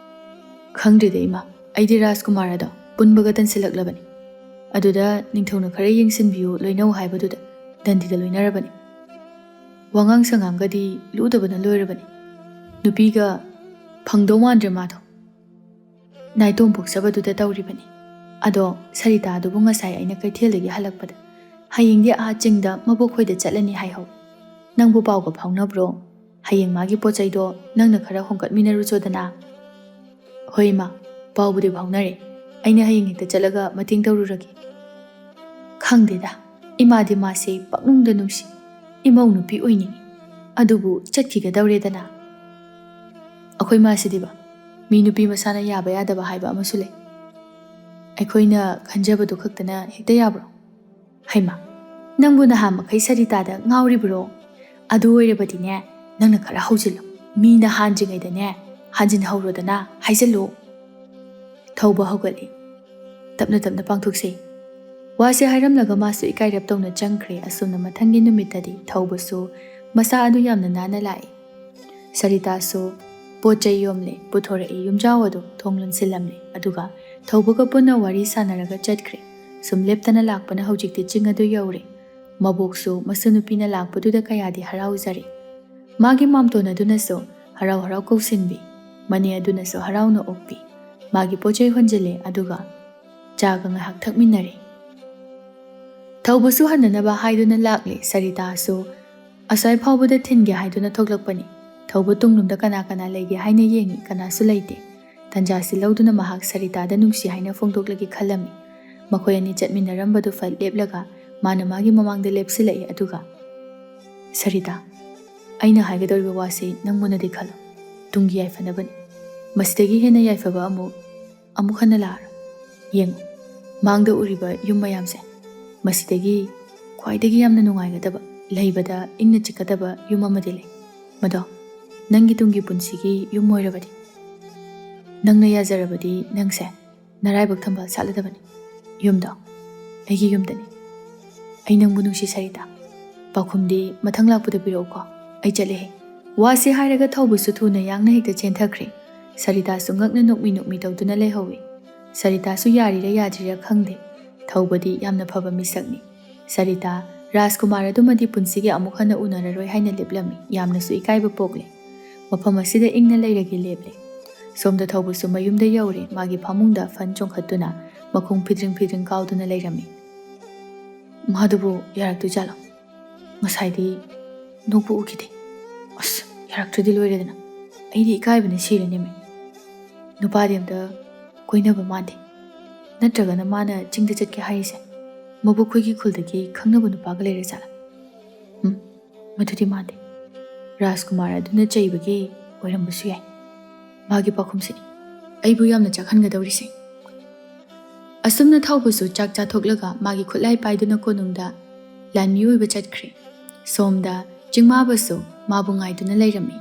"ꯈꯪꯗ꯭ꯔꯤꯗ ꯏꯃꯥ, ꯑꯩꯗꯤ ꯔꯥꯖꯀꯨꯃꯥꯔ ꯑꯗꯣ ꯄꯨꯟꯕꯒ ꯇꯟꯁꯤꯜꯂꯛꯂꯕꯅꯤ꯫ ꯑꯗꯨꯗ ꯅꯤꯡꯊꯧꯅ ꯈꯔ ꯌꯦꯡꯁꯤꯟꯕꯤꯌꯨ, ꯂꯣꯏꯅꯧ ꯍꯥꯏꯕꯗꯨꯗ ꯗꯟꯗꯤꯗ ꯂꯣꯏꯅꯔꯕꯅꯤ꯫ ꯋꯥꯉꯥꯡ ꯁꯉꯥꯡꯒꯗꯤ ꯂꯨꯗꯕꯅ ꯂꯣꯏꯔꯕꯅꯤ꯫ ꯅꯨꯄꯤꯒ ꯐꯪꯗꯧ ꯃꯥꯟꯗ꯭ꯔꯦ ꯃꯥꯗꯣ꯫ ꯅꯥꯏꯇꯣꯝ ꯄꯣꯛꯆꯕꯗꯨꯗ ꯇꯧꯔꯤꯕꯅꯤ꯫ ꯑꯗꯣ ꯁꯔꯤꯇꯥꯗꯨꯕꯨ ꯉꯁꯥꯏ ꯑꯩꯅ ꯀꯩꯊꯦꯜꯗꯒꯤ ꯍꯜꯂꯛꯄꯗ ꯍꯌꯦꯡꯗꯤ ꯑꯥ ꯆꯤꯡꯗ ꯃꯕꯣꯛ ꯈꯣꯏꯗ ꯆꯠꯂꯅꯤ ꯍꯥꯏꯍꯧ꯫ ꯅꯪꯕꯨ ꯄꯥꯎꯒ ꯐꯥꯎꯅꯕ꯭ꯔꯣ? ꯍꯌꯦꯡ ꯃꯥꯒꯤ ꯄꯣꯠ ꯆꯩꯗꯣ ꯅꯪꯅ ꯈꯔ ꯍꯣꯡꯒꯠꯃꯤꯟꯅꯔꯨꯆꯣꯗꯅ꯫ ꯍꯣꯏ ꯏꯃꯥ, ꯄꯥꯎꯕꯨꯗꯤ ꯐꯥꯎꯅꯔꯦ꯫ ꯑꯩꯅ ꯍꯌꯦꯡ ꯍꯦꯛꯇ ꯆꯠꯂꯒ ꯃꯇꯦꯡ ꯇꯧꯔꯨꯔꯒꯦ꯫ ꯈꯪꯗꯦꯗ, ꯏꯃꯥꯗꯤ ꯃꯥꯁꯦ ꯄꯛꯅꯨꯡꯗ ꯅꯨꯡꯁꯤ꯫ ꯏꯃꯧ ꯅꯨꯄꯤ ꯑꯣꯏꯅꯤꯡꯉꯤ꯫ ꯑꯗꯨꯕꯨ ꯆꯠꯈꯤꯒꯗꯧꯔꯦꯗꯅ꯫ ꯑꯩꯈꯣꯏ ꯃꯥꯁꯤꯗꯤꯕ, ꯃꯤ ꯅꯨꯄꯤ ꯃꯁꯥꯅ ꯌꯥꯕ ꯌꯥꯗꯕ ꯍꯥꯏꯕ ꯑꯃꯁꯨ ꯂꯩ꯫ ꯑꯩꯈꯣꯏꯅ ꯈꯟꯖꯕꯗꯨ ꯈꯛꯇꯅ ꯍꯦꯛꯇ ꯌꯥꯕ꯭ꯔꯣ? ꯍꯩꯃꯥ, ꯅꯪꯕꯨ ꯅꯍꯥꯟ ꯃꯈꯩ ꯁꯔꯤꯇꯥꯗ ꯉꯥꯎꯔꯤꯕ꯭ꯔꯣ? ꯑꯗꯨ ꯑꯣꯏꯔꯕꯗꯤꯅꯦ, ꯅꯪꯅ ꯈꯔ ꯍꯧꯖꯤꯜꯂꯨ꯫ ꯃꯤꯅ ꯍꯥꯟꯗ꯭ꯔꯤꯉꯩꯗꯅꯦ, ꯍꯥꯟꯖꯤꯟꯍꯧꯔꯣꯗꯅ ꯍꯥꯏꯖꯜꯂꯨ꯫ ꯊꯧꯕ ꯍꯧꯒꯠꯂꯤ꯫ ꯇꯞꯅ ꯇꯞꯅ ꯄꯥꯡꯊꯣꯛꯁꯦ꯫ ꯋꯥꯁꯦ ꯍꯥꯏꯔꯝꯂꯒ ꯃꯥꯁꯨ ꯏꯀꯥꯏꯔꯞ ꯇꯧꯅ ꯆꯪꯈ꯭ꯔꯦ꯫ ꯑꯁꯨꯝꯅ ꯃꯊꯪꯒꯤ ꯅꯨꯃꯤꯠꯇꯗꯤ ꯊꯧꯕꯁꯨ ꯃꯁꯥ ꯑꯗꯨ ꯌꯥꯝꯅ ꯅꯥꯟꯅ ꯂꯥꯛꯏ꯫ ꯁꯔꯤꯇꯥꯁꯨ ꯄꯣꯠ ꯆꯩ ꯌꯣꯝꯂꯦ, ꯄꯨꯊꯣꯔꯛꯏ꯫ ꯌꯨꯝꯖꯥꯎ ꯑꯗꯨ ꯊꯣꯡ ꯂꯣꯟꯁꯤꯜꯂꯝꯂꯦ꯫ ꯑꯗꯨꯒ ꯊꯧꯕꯒ ꯄꯨꯟꯅ ꯋꯥꯔꯤ ꯁꯥꯟꯅꯔꯒ ꯆꯠꯈ꯭ꯔꯦ꯫ ꯁꯨꯝ ꯂꯦꯞꯇꯅ ꯂꯥꯛꯄꯅ ꯍꯧꯖꯤꯛꯇꯤ ꯆꯤꯡ ꯑꯗꯨ ꯌꯧꯔꯦ꯫ ꯃꯕꯣꯛꯁꯨ ꯃꯁꯨ ꯅꯨꯄꯤꯅ ꯂꯥꯛꯄꯗꯨꯗ ꯀꯌꯥꯗꯤ ꯍꯔꯥꯎꯖꯔꯦ꯫ ꯃꯥꯒꯤ ꯃꯥꯝꯇꯣꯟ ꯑꯗꯨꯅꯁꯨ ꯍꯔꯥꯎ ꯍꯔꯥꯎ ꯀꯧꯁꯤꯟꯕꯤ꯫ ꯃꯅꯦ ꯑꯗꯨꯅꯁꯨ ꯍꯔꯥꯎꯅ ꯑꯣꯛꯄꯤ꯫ ꯃꯥꯒꯤ ꯄꯣꯠ ꯆꯩ ꯍꯣꯟꯖꯤꯜꯂꯦ, ꯑꯗꯨꯒ ꯆꯥꯒ ꯉꯥꯏꯍꯥꯛ ꯊꯛꯃꯤꯟꯅꯔꯦ꯫ ꯊꯧꯕꯁꯨ ꯍꯟꯅꯅꯕ ꯍꯥꯏꯗꯨꯅ ꯂꯥꯛꯂꯦ꯫ ꯁꯔꯤꯇꯥꯁꯨ ꯑꯁ꯭ꯋꯥꯏ ꯐꯥꯎꯕꯗ ꯊꯤꯟꯒꯦ ꯍꯥꯏꯗꯨꯅ ꯊꯣꯛꯂꯛꯄꯅꯤ꯫ ꯊꯧꯕ ꯇꯨꯡꯂꯣꯝꯗ ꯀꯅꯥ ꯀꯅꯥ ꯂꯩꯒꯦ ꯍꯥꯏꯅ ꯌꯦꯡꯉꯤ, ꯀꯅꯥꯁꯨ ꯂꯩꯇꯦ꯫ ꯇꯟꯖꯥꯁꯤ ꯂꯧꯗꯨꯅ ꯃꯍꯥꯛ ꯁꯔꯤꯇꯥꯗ ꯅꯨꯡꯁꯤ ꯍꯥꯏꯅ ꯐꯣꯡꯗꯣꯛꯂꯒꯦ ꯈꯜꯂꯝꯃꯤ꯫ ꯃꯈꯣꯏ ꯑꯅꯤ ꯆꯠꯃꯤꯟꯅꯔꯝꯕꯗꯨ ꯐꯠ ꯂꯦꯞꯂꯒ ꯃꯥꯅ ꯃꯥꯒꯤ ꯃꯃꯥꯡꯗ ꯂꯦꯞꯁꯤꯜꯂꯛꯏ, ꯑꯗꯨꯒ, "ꯁꯔꯤꯇꯥ, ꯑꯩꯅ ꯍꯥꯏꯒꯗꯧꯔꯤꯕ ꯋꯥꯁꯤ ꯅꯪ ꯃꯨꯟꯅꯗꯤ ꯈꯜꯂꯨ꯫ ꯇꯨꯡꯒꯤ ꯌꯥꯏꯐꯅꯕꯅꯤ꯫ ꯃꯁꯤꯗꯒꯤ ꯍꯦꯟꯅ ꯌꯥꯏꯐꯕ ꯑꯃꯨꯛ, ꯑꯃꯨꯛ ꯍꯟꯅ ꯂꯥꯛꯑꯔꯣꯏ꯫ ꯌꯦꯡꯉꯨ, ꯃꯥꯡꯗ ꯎꯔꯤꯕ ꯌꯨꯝ ꯃꯌꯥꯝꯁꯦ, ꯃꯁꯤꯗꯒꯤ ꯈ꯭ꯋꯥꯏꯗꯒꯤ ꯌꯥꯝꯅ ꯅꯨꯡꯉꯥꯏꯒꯗꯕ, ꯂꯩꯕꯗ ꯏꯪꯅ ꯆꯤꯛꯀꯗꯕ ꯌꯨꯝ ꯑꯃꯗꯤ ꯂꯩ꯫ ꯃꯗꯣ ꯅꯪꯒꯤ ꯇꯨꯡꯒꯤ ꯄꯨꯟꯁꯤꯒꯤ ꯌꯨꯝ ꯑꯣꯏꯔꯕꯗꯤ, ꯅꯪꯅ ꯌꯥꯖꯔꯕꯗꯤ ꯅꯪꯁꯦ ꯅꯔꯥꯏꯕꯛ ꯊꯝꯕꯥꯜ ꯁꯥꯠꯂꯗꯕꯅꯤ꯫ ꯌꯨꯝꯗꯣ ꯑꯩꯒꯤ ꯌꯨꯝꯗꯅꯤ꯫ ꯑꯩ ꯅꯪꯕꯨ ꯅꯨꯡꯁꯤ ꯁꯔꯤꯇꯥ꯫ ꯄꯥꯎꯈꯨꯝꯗꯤ ꯃꯊꯪ ꯂꯥꯛꯄꯗ ꯄꯤꯔꯛꯎꯀꯣ꯫ ꯑꯩ ꯆꯠꯂꯦꯍꯦ꯫" ꯋꯥꯁꯤ ꯍꯥꯏꯔꯒ ꯊꯧꯕꯁꯨ ꯊꯨꯅ ꯌꯥꯡꯅ ꯍꯦꯛꯇ ꯆꯦꯟꯊꯈ꯭ꯔꯦ꯫ ꯁꯔꯤꯇꯥꯁꯨ ꯉꯛꯅ ꯅꯣꯛꯃꯤ ꯅꯣꯛꯃꯤ ꯇꯧꯗꯨꯅ ꯂꯩꯍꯧꯏ꯫ ꯁꯔꯤꯇꯥꯁꯨ ꯌꯥꯔꯤꯔꯥ ꯌꯥꯗ꯭ꯔꯤꯔꯥ ꯈꯪꯗꯦ꯫ ꯊꯧꯕꯗꯤ ꯌꯥꯝꯅ ꯐꯕ ꯃꯤꯁꯛꯅꯤ꯫ ꯁꯔꯤꯇꯥ, ꯔꯥꯖꯀꯨꯃꯥꯔ ꯑꯗꯨꯃꯗꯤ ꯄꯨꯟꯁꯤꯒꯤ ꯑꯃꯨꯛ ꯍꯟꯅ ꯎꯅꯔꯔꯣꯏ ꯍꯥꯏꯅ ꯂꯦꯞꯂꯝꯃꯤ꯫ ꯌꯥꯝꯅꯁꯨ ꯏꯀꯥꯏꯕ ꯄꯣꯛꯂꯦ꯫ ꯃꯐꯝ ꯑꯁꯤꯗ ꯏꯪꯅ ꯂꯩꯔꯒꯦ ꯂꯦꯞꯂꯦ꯫ ꯁꯣꯝꯗ ꯊꯧꯕꯁꯨ ꯃꯌꯨꯝꯗ ꯌꯧꯔꯦ꯫ ꯃꯥꯒꯤ ꯐꯃꯨꯡꯗ ꯐꯟ ꯆꯣꯡꯈꯠꯇꯨꯅ ꯃꯈꯣꯡ ꯐꯤꯗ꯭ꯔꯤꯡ ꯐꯤꯗ꯭ꯔꯤꯡ ꯀꯥꯎꯗꯨꯅ ꯂꯩꯔꯝꯃꯤ꯫ ꯃꯥꯗꯨꯕꯨ ꯌꯥꯔꯛꯇꯣꯏꯖꯥꯠꯂꯣ? ꯉꯁꯥꯏꯗꯤ ꯅꯣꯛꯄ ꯎꯈꯤꯗꯦ꯫ ꯑꯁ, ꯌꯥꯔꯛꯇ꯭ꯔꯗꯤ ꯂꯣꯏꯔꯦꯗꯅ꯫ ꯑꯩꯗꯤ ꯏꯀꯥꯏꯕꯅ ꯁꯤꯔꯅꯦꯃꯦ꯫ ꯅꯨꯄꯥꯗꯤ ꯑꯝꯇ ꯀꯣꯏꯅꯕ ꯃꯥꯟꯗꯦ꯫ ꯅꯠꯇ꯭ꯔꯒꯅ ꯃꯥꯅ ꯆꯤꯡꯗ ꯆꯠꯀꯦ ꯍꯥꯏꯔꯤꯁꯦ ꯃꯕꯨꯛꯈꯣꯏꯒꯤ ꯈꯨꯜꯗꯒꯤ ꯈꯪꯅꯕ ꯅꯨꯄꯥꯒ ꯂꯩꯔꯖꯥꯠꯂꯥ? ꯎꯝ, ꯃꯗꯨꯗꯤ ꯃꯥꯟꯗꯦ꯫ ꯔꯥꯖꯀꯨꯃꯥꯔ ꯑꯗꯨꯅ ꯆꯩꯕꯒꯤ ꯑꯣꯏꯔꯝꯕꯁꯨ ꯌꯥꯏ꯫ ꯃꯥꯒꯤ ꯄꯥꯎꯈꯨꯝꯁꯤꯅꯤ ꯑꯩꯕꯨ ꯌꯥꯝꯅ ꯆꯥꯛꯍꯟꯒꯗꯧꯔꯤꯁꯦ꯫ ꯑꯁꯨꯝꯅ ꯊꯧꯕꯁꯨ ꯆꯥꯛ ꯆꯥꯊꯣꯛꯂꯒ ꯃꯥꯒꯤ ꯈꯨꯠꯂꯥꯏ ꯄꯥꯏꯗꯨꯅ ꯀꯣꯅꯨꯡꯗ ꯂꯥꯟꯃꯤ ꯑꯣꯏꯕ ꯆꯠꯈ꯭ꯔꯦ꯫ ꯁꯣꯝꯗ ꯆꯤꯡꯃꯥꯕꯁꯨ ꯃꯥꯕꯨ ꯉꯥꯏꯗꯨꯅ ꯂꯩꯔꯝꯃꯤ꯫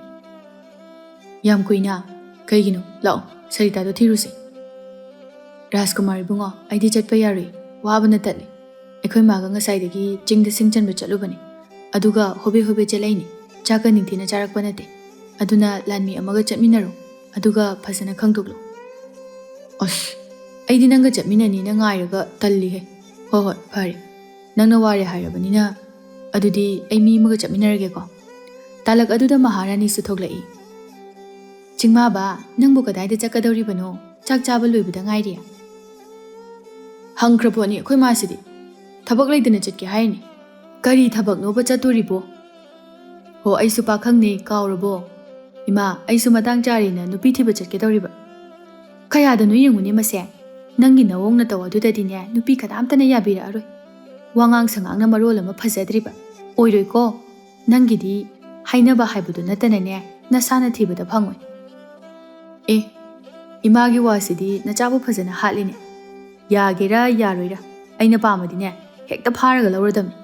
"ꯌꯥꯝ ꯀꯨꯏꯅ? ꯀꯩꯒꯤꯅꯣ? ꯂꯥꯛꯑꯣ, ꯁꯔꯤꯇꯥꯗꯣ ꯊꯤꯔꯨꯁꯦ꯫" "ꯔꯥꯖꯀꯨꯃꯥꯔ ꯏꯕꯨꯡꯉꯣ, ꯑꯩꯗꯤ ꯆꯠꯄ ꯌꯥꯔꯣꯏ, ꯋꯥꯕꯅ ꯇꯠꯂꯦ꯫ ꯑꯩꯈꯣꯏ ꯃꯥꯒ ꯉꯁꯥꯏꯗꯒꯤ ꯆꯤꯡꯗ ꯁꯤꯡ ꯆꯟꯕ ꯆꯠꯂꯨꯕꯅꯤ, ꯑꯗꯨꯒ ꯍꯣꯕꯦ ꯍꯣꯕꯦ ꯆꯦꯜꯂꯛꯏꯅꯤ꯫ ꯆꯥꯛꯀ ꯅꯤꯡꯊꯤꯅ ꯆꯥꯔꯛꯄ ꯅꯠꯇꯦ꯫ ꯑꯗꯨꯅ ꯂꯥꯟꯃꯤ ꯑꯃꯒ ꯆꯠꯃꯤꯟꯅꯔꯣ, ꯑꯗꯨꯒ ꯐꯖꯅ ꯈꯪꯗꯣꯛꯂꯣ꯫" "ꯑꯁ, ꯑꯩꯗꯤ ꯅꯪꯒ ꯆꯠꯃꯤꯟꯅꯅꯤꯅ ꯉꯥꯏꯔꯒ ꯇꯜꯂꯤꯍꯦ꯫ ꯍꯣꯏ ꯍꯣꯏ, ꯐꯔꯦ, ꯅꯪꯅ ꯋꯥꯔꯦ ꯍꯥꯏꯔꯕꯅꯤꯅ꯫ ꯑꯗꯨꯗꯤ ꯑꯩ ꯃꯤ ꯑꯃꯒ ꯆꯠꯃꯤꯟꯅꯔꯒꯦꯀꯣ꯫" ꯇꯥꯂꯛ ꯑꯗꯨꯗ ꯃꯍꯥꯔꯥꯅꯤꯁꯨ ꯊꯣꯛꯂꯛꯏ꯫ "ꯆꯤꯡꯃꯥꯕ, ꯅꯪꯕꯨ ꯀꯗꯥꯏꯗ ꯆꯠꯀꯗꯧꯔꯤꯕꯅꯣ? ꯆꯥꯛ ꯆꯥꯕ ꯂꯣꯏꯕꯗ ꯉꯥꯏꯔꯤ꯫" "ꯍꯪꯈ꯭ꯔ ꯄꯣꯠꯅꯤ ꯑꯩꯈꯣꯏ ꯃꯥꯁꯤꯗꯤ꯫ ꯊꯕꯛ ꯂꯩꯗꯅ ꯆꯠꯀꯦ ꯍꯥꯏꯔꯤꯅꯤ꯫ ꯀꯔꯤ ꯊꯕꯛꯅꯣꯕ ꯆꯠꯇꯣꯔꯤꯕꯣ?" "ꯍꯣ, ꯑꯩꯁꯨ ꯄꯥꯈꯪꯅꯦ, ꯀꯥꯎꯔꯕꯣ? ꯏꯃꯥ, ꯑꯩꯁꯨ ꯃꯇꯥꯡ ꯆꯥꯔꯦꯅ ꯅꯨꯄꯤ ꯊꯤꯕ ꯆꯠꯀꯦ ꯇꯧꯔꯤꯕ꯫ ꯀꯌꯥꯗꯅꯣ ꯌꯦꯡꯉꯨꯅꯦ ꯃꯁꯦ꯫ ꯅꯪꯒꯤ ꯅꯋꯣꯡ ꯅꯇꯧ ꯑꯗꯨꯗꯗꯤꯅꯦ ꯅꯨꯄꯤ ꯀꯅꯥꯝꯇꯅ ꯌꯥꯕꯤꯔꯛꯑꯔꯣꯏ꯫ ꯋꯥꯉꯥꯡ ꯁꯉꯥꯡꯅ ꯃꯔꯣꯜ ꯑꯃ ꯐꯖꯗ꯭ꯔꯤꯕ꯫ ꯑꯣꯏꯔꯣꯏꯀꯣ꯫ ꯅꯪꯒꯤꯗꯤ ꯍꯥꯏꯅꯕ ꯍꯥꯏꯕꯗꯨ ꯅꯠꯇꯅꯅꯦ ꯅꯁꯥꯅ ꯊꯤꯕꯗ ꯐꯪꯉꯣꯏ꯫" "ꯑꯦ, ꯏꯃꯥꯒꯤ ꯋꯥꯁꯤꯗꯤ ꯅꯆꯥꯕꯨ ꯐꯖꯅ ꯍꯥꯠꯂꯤꯅꯦ꯫ ꯌꯥꯒꯦꯔꯥ ꯌꯥꯔꯣꯏꯔꯥ, ꯑꯩꯅ ꯄꯥꯝꯃꯗꯤꯅꯦ ꯍꯦꯛꯇ ꯐꯥꯔꯒ ꯂꯧꯔꯗꯝꯅꯤ꯫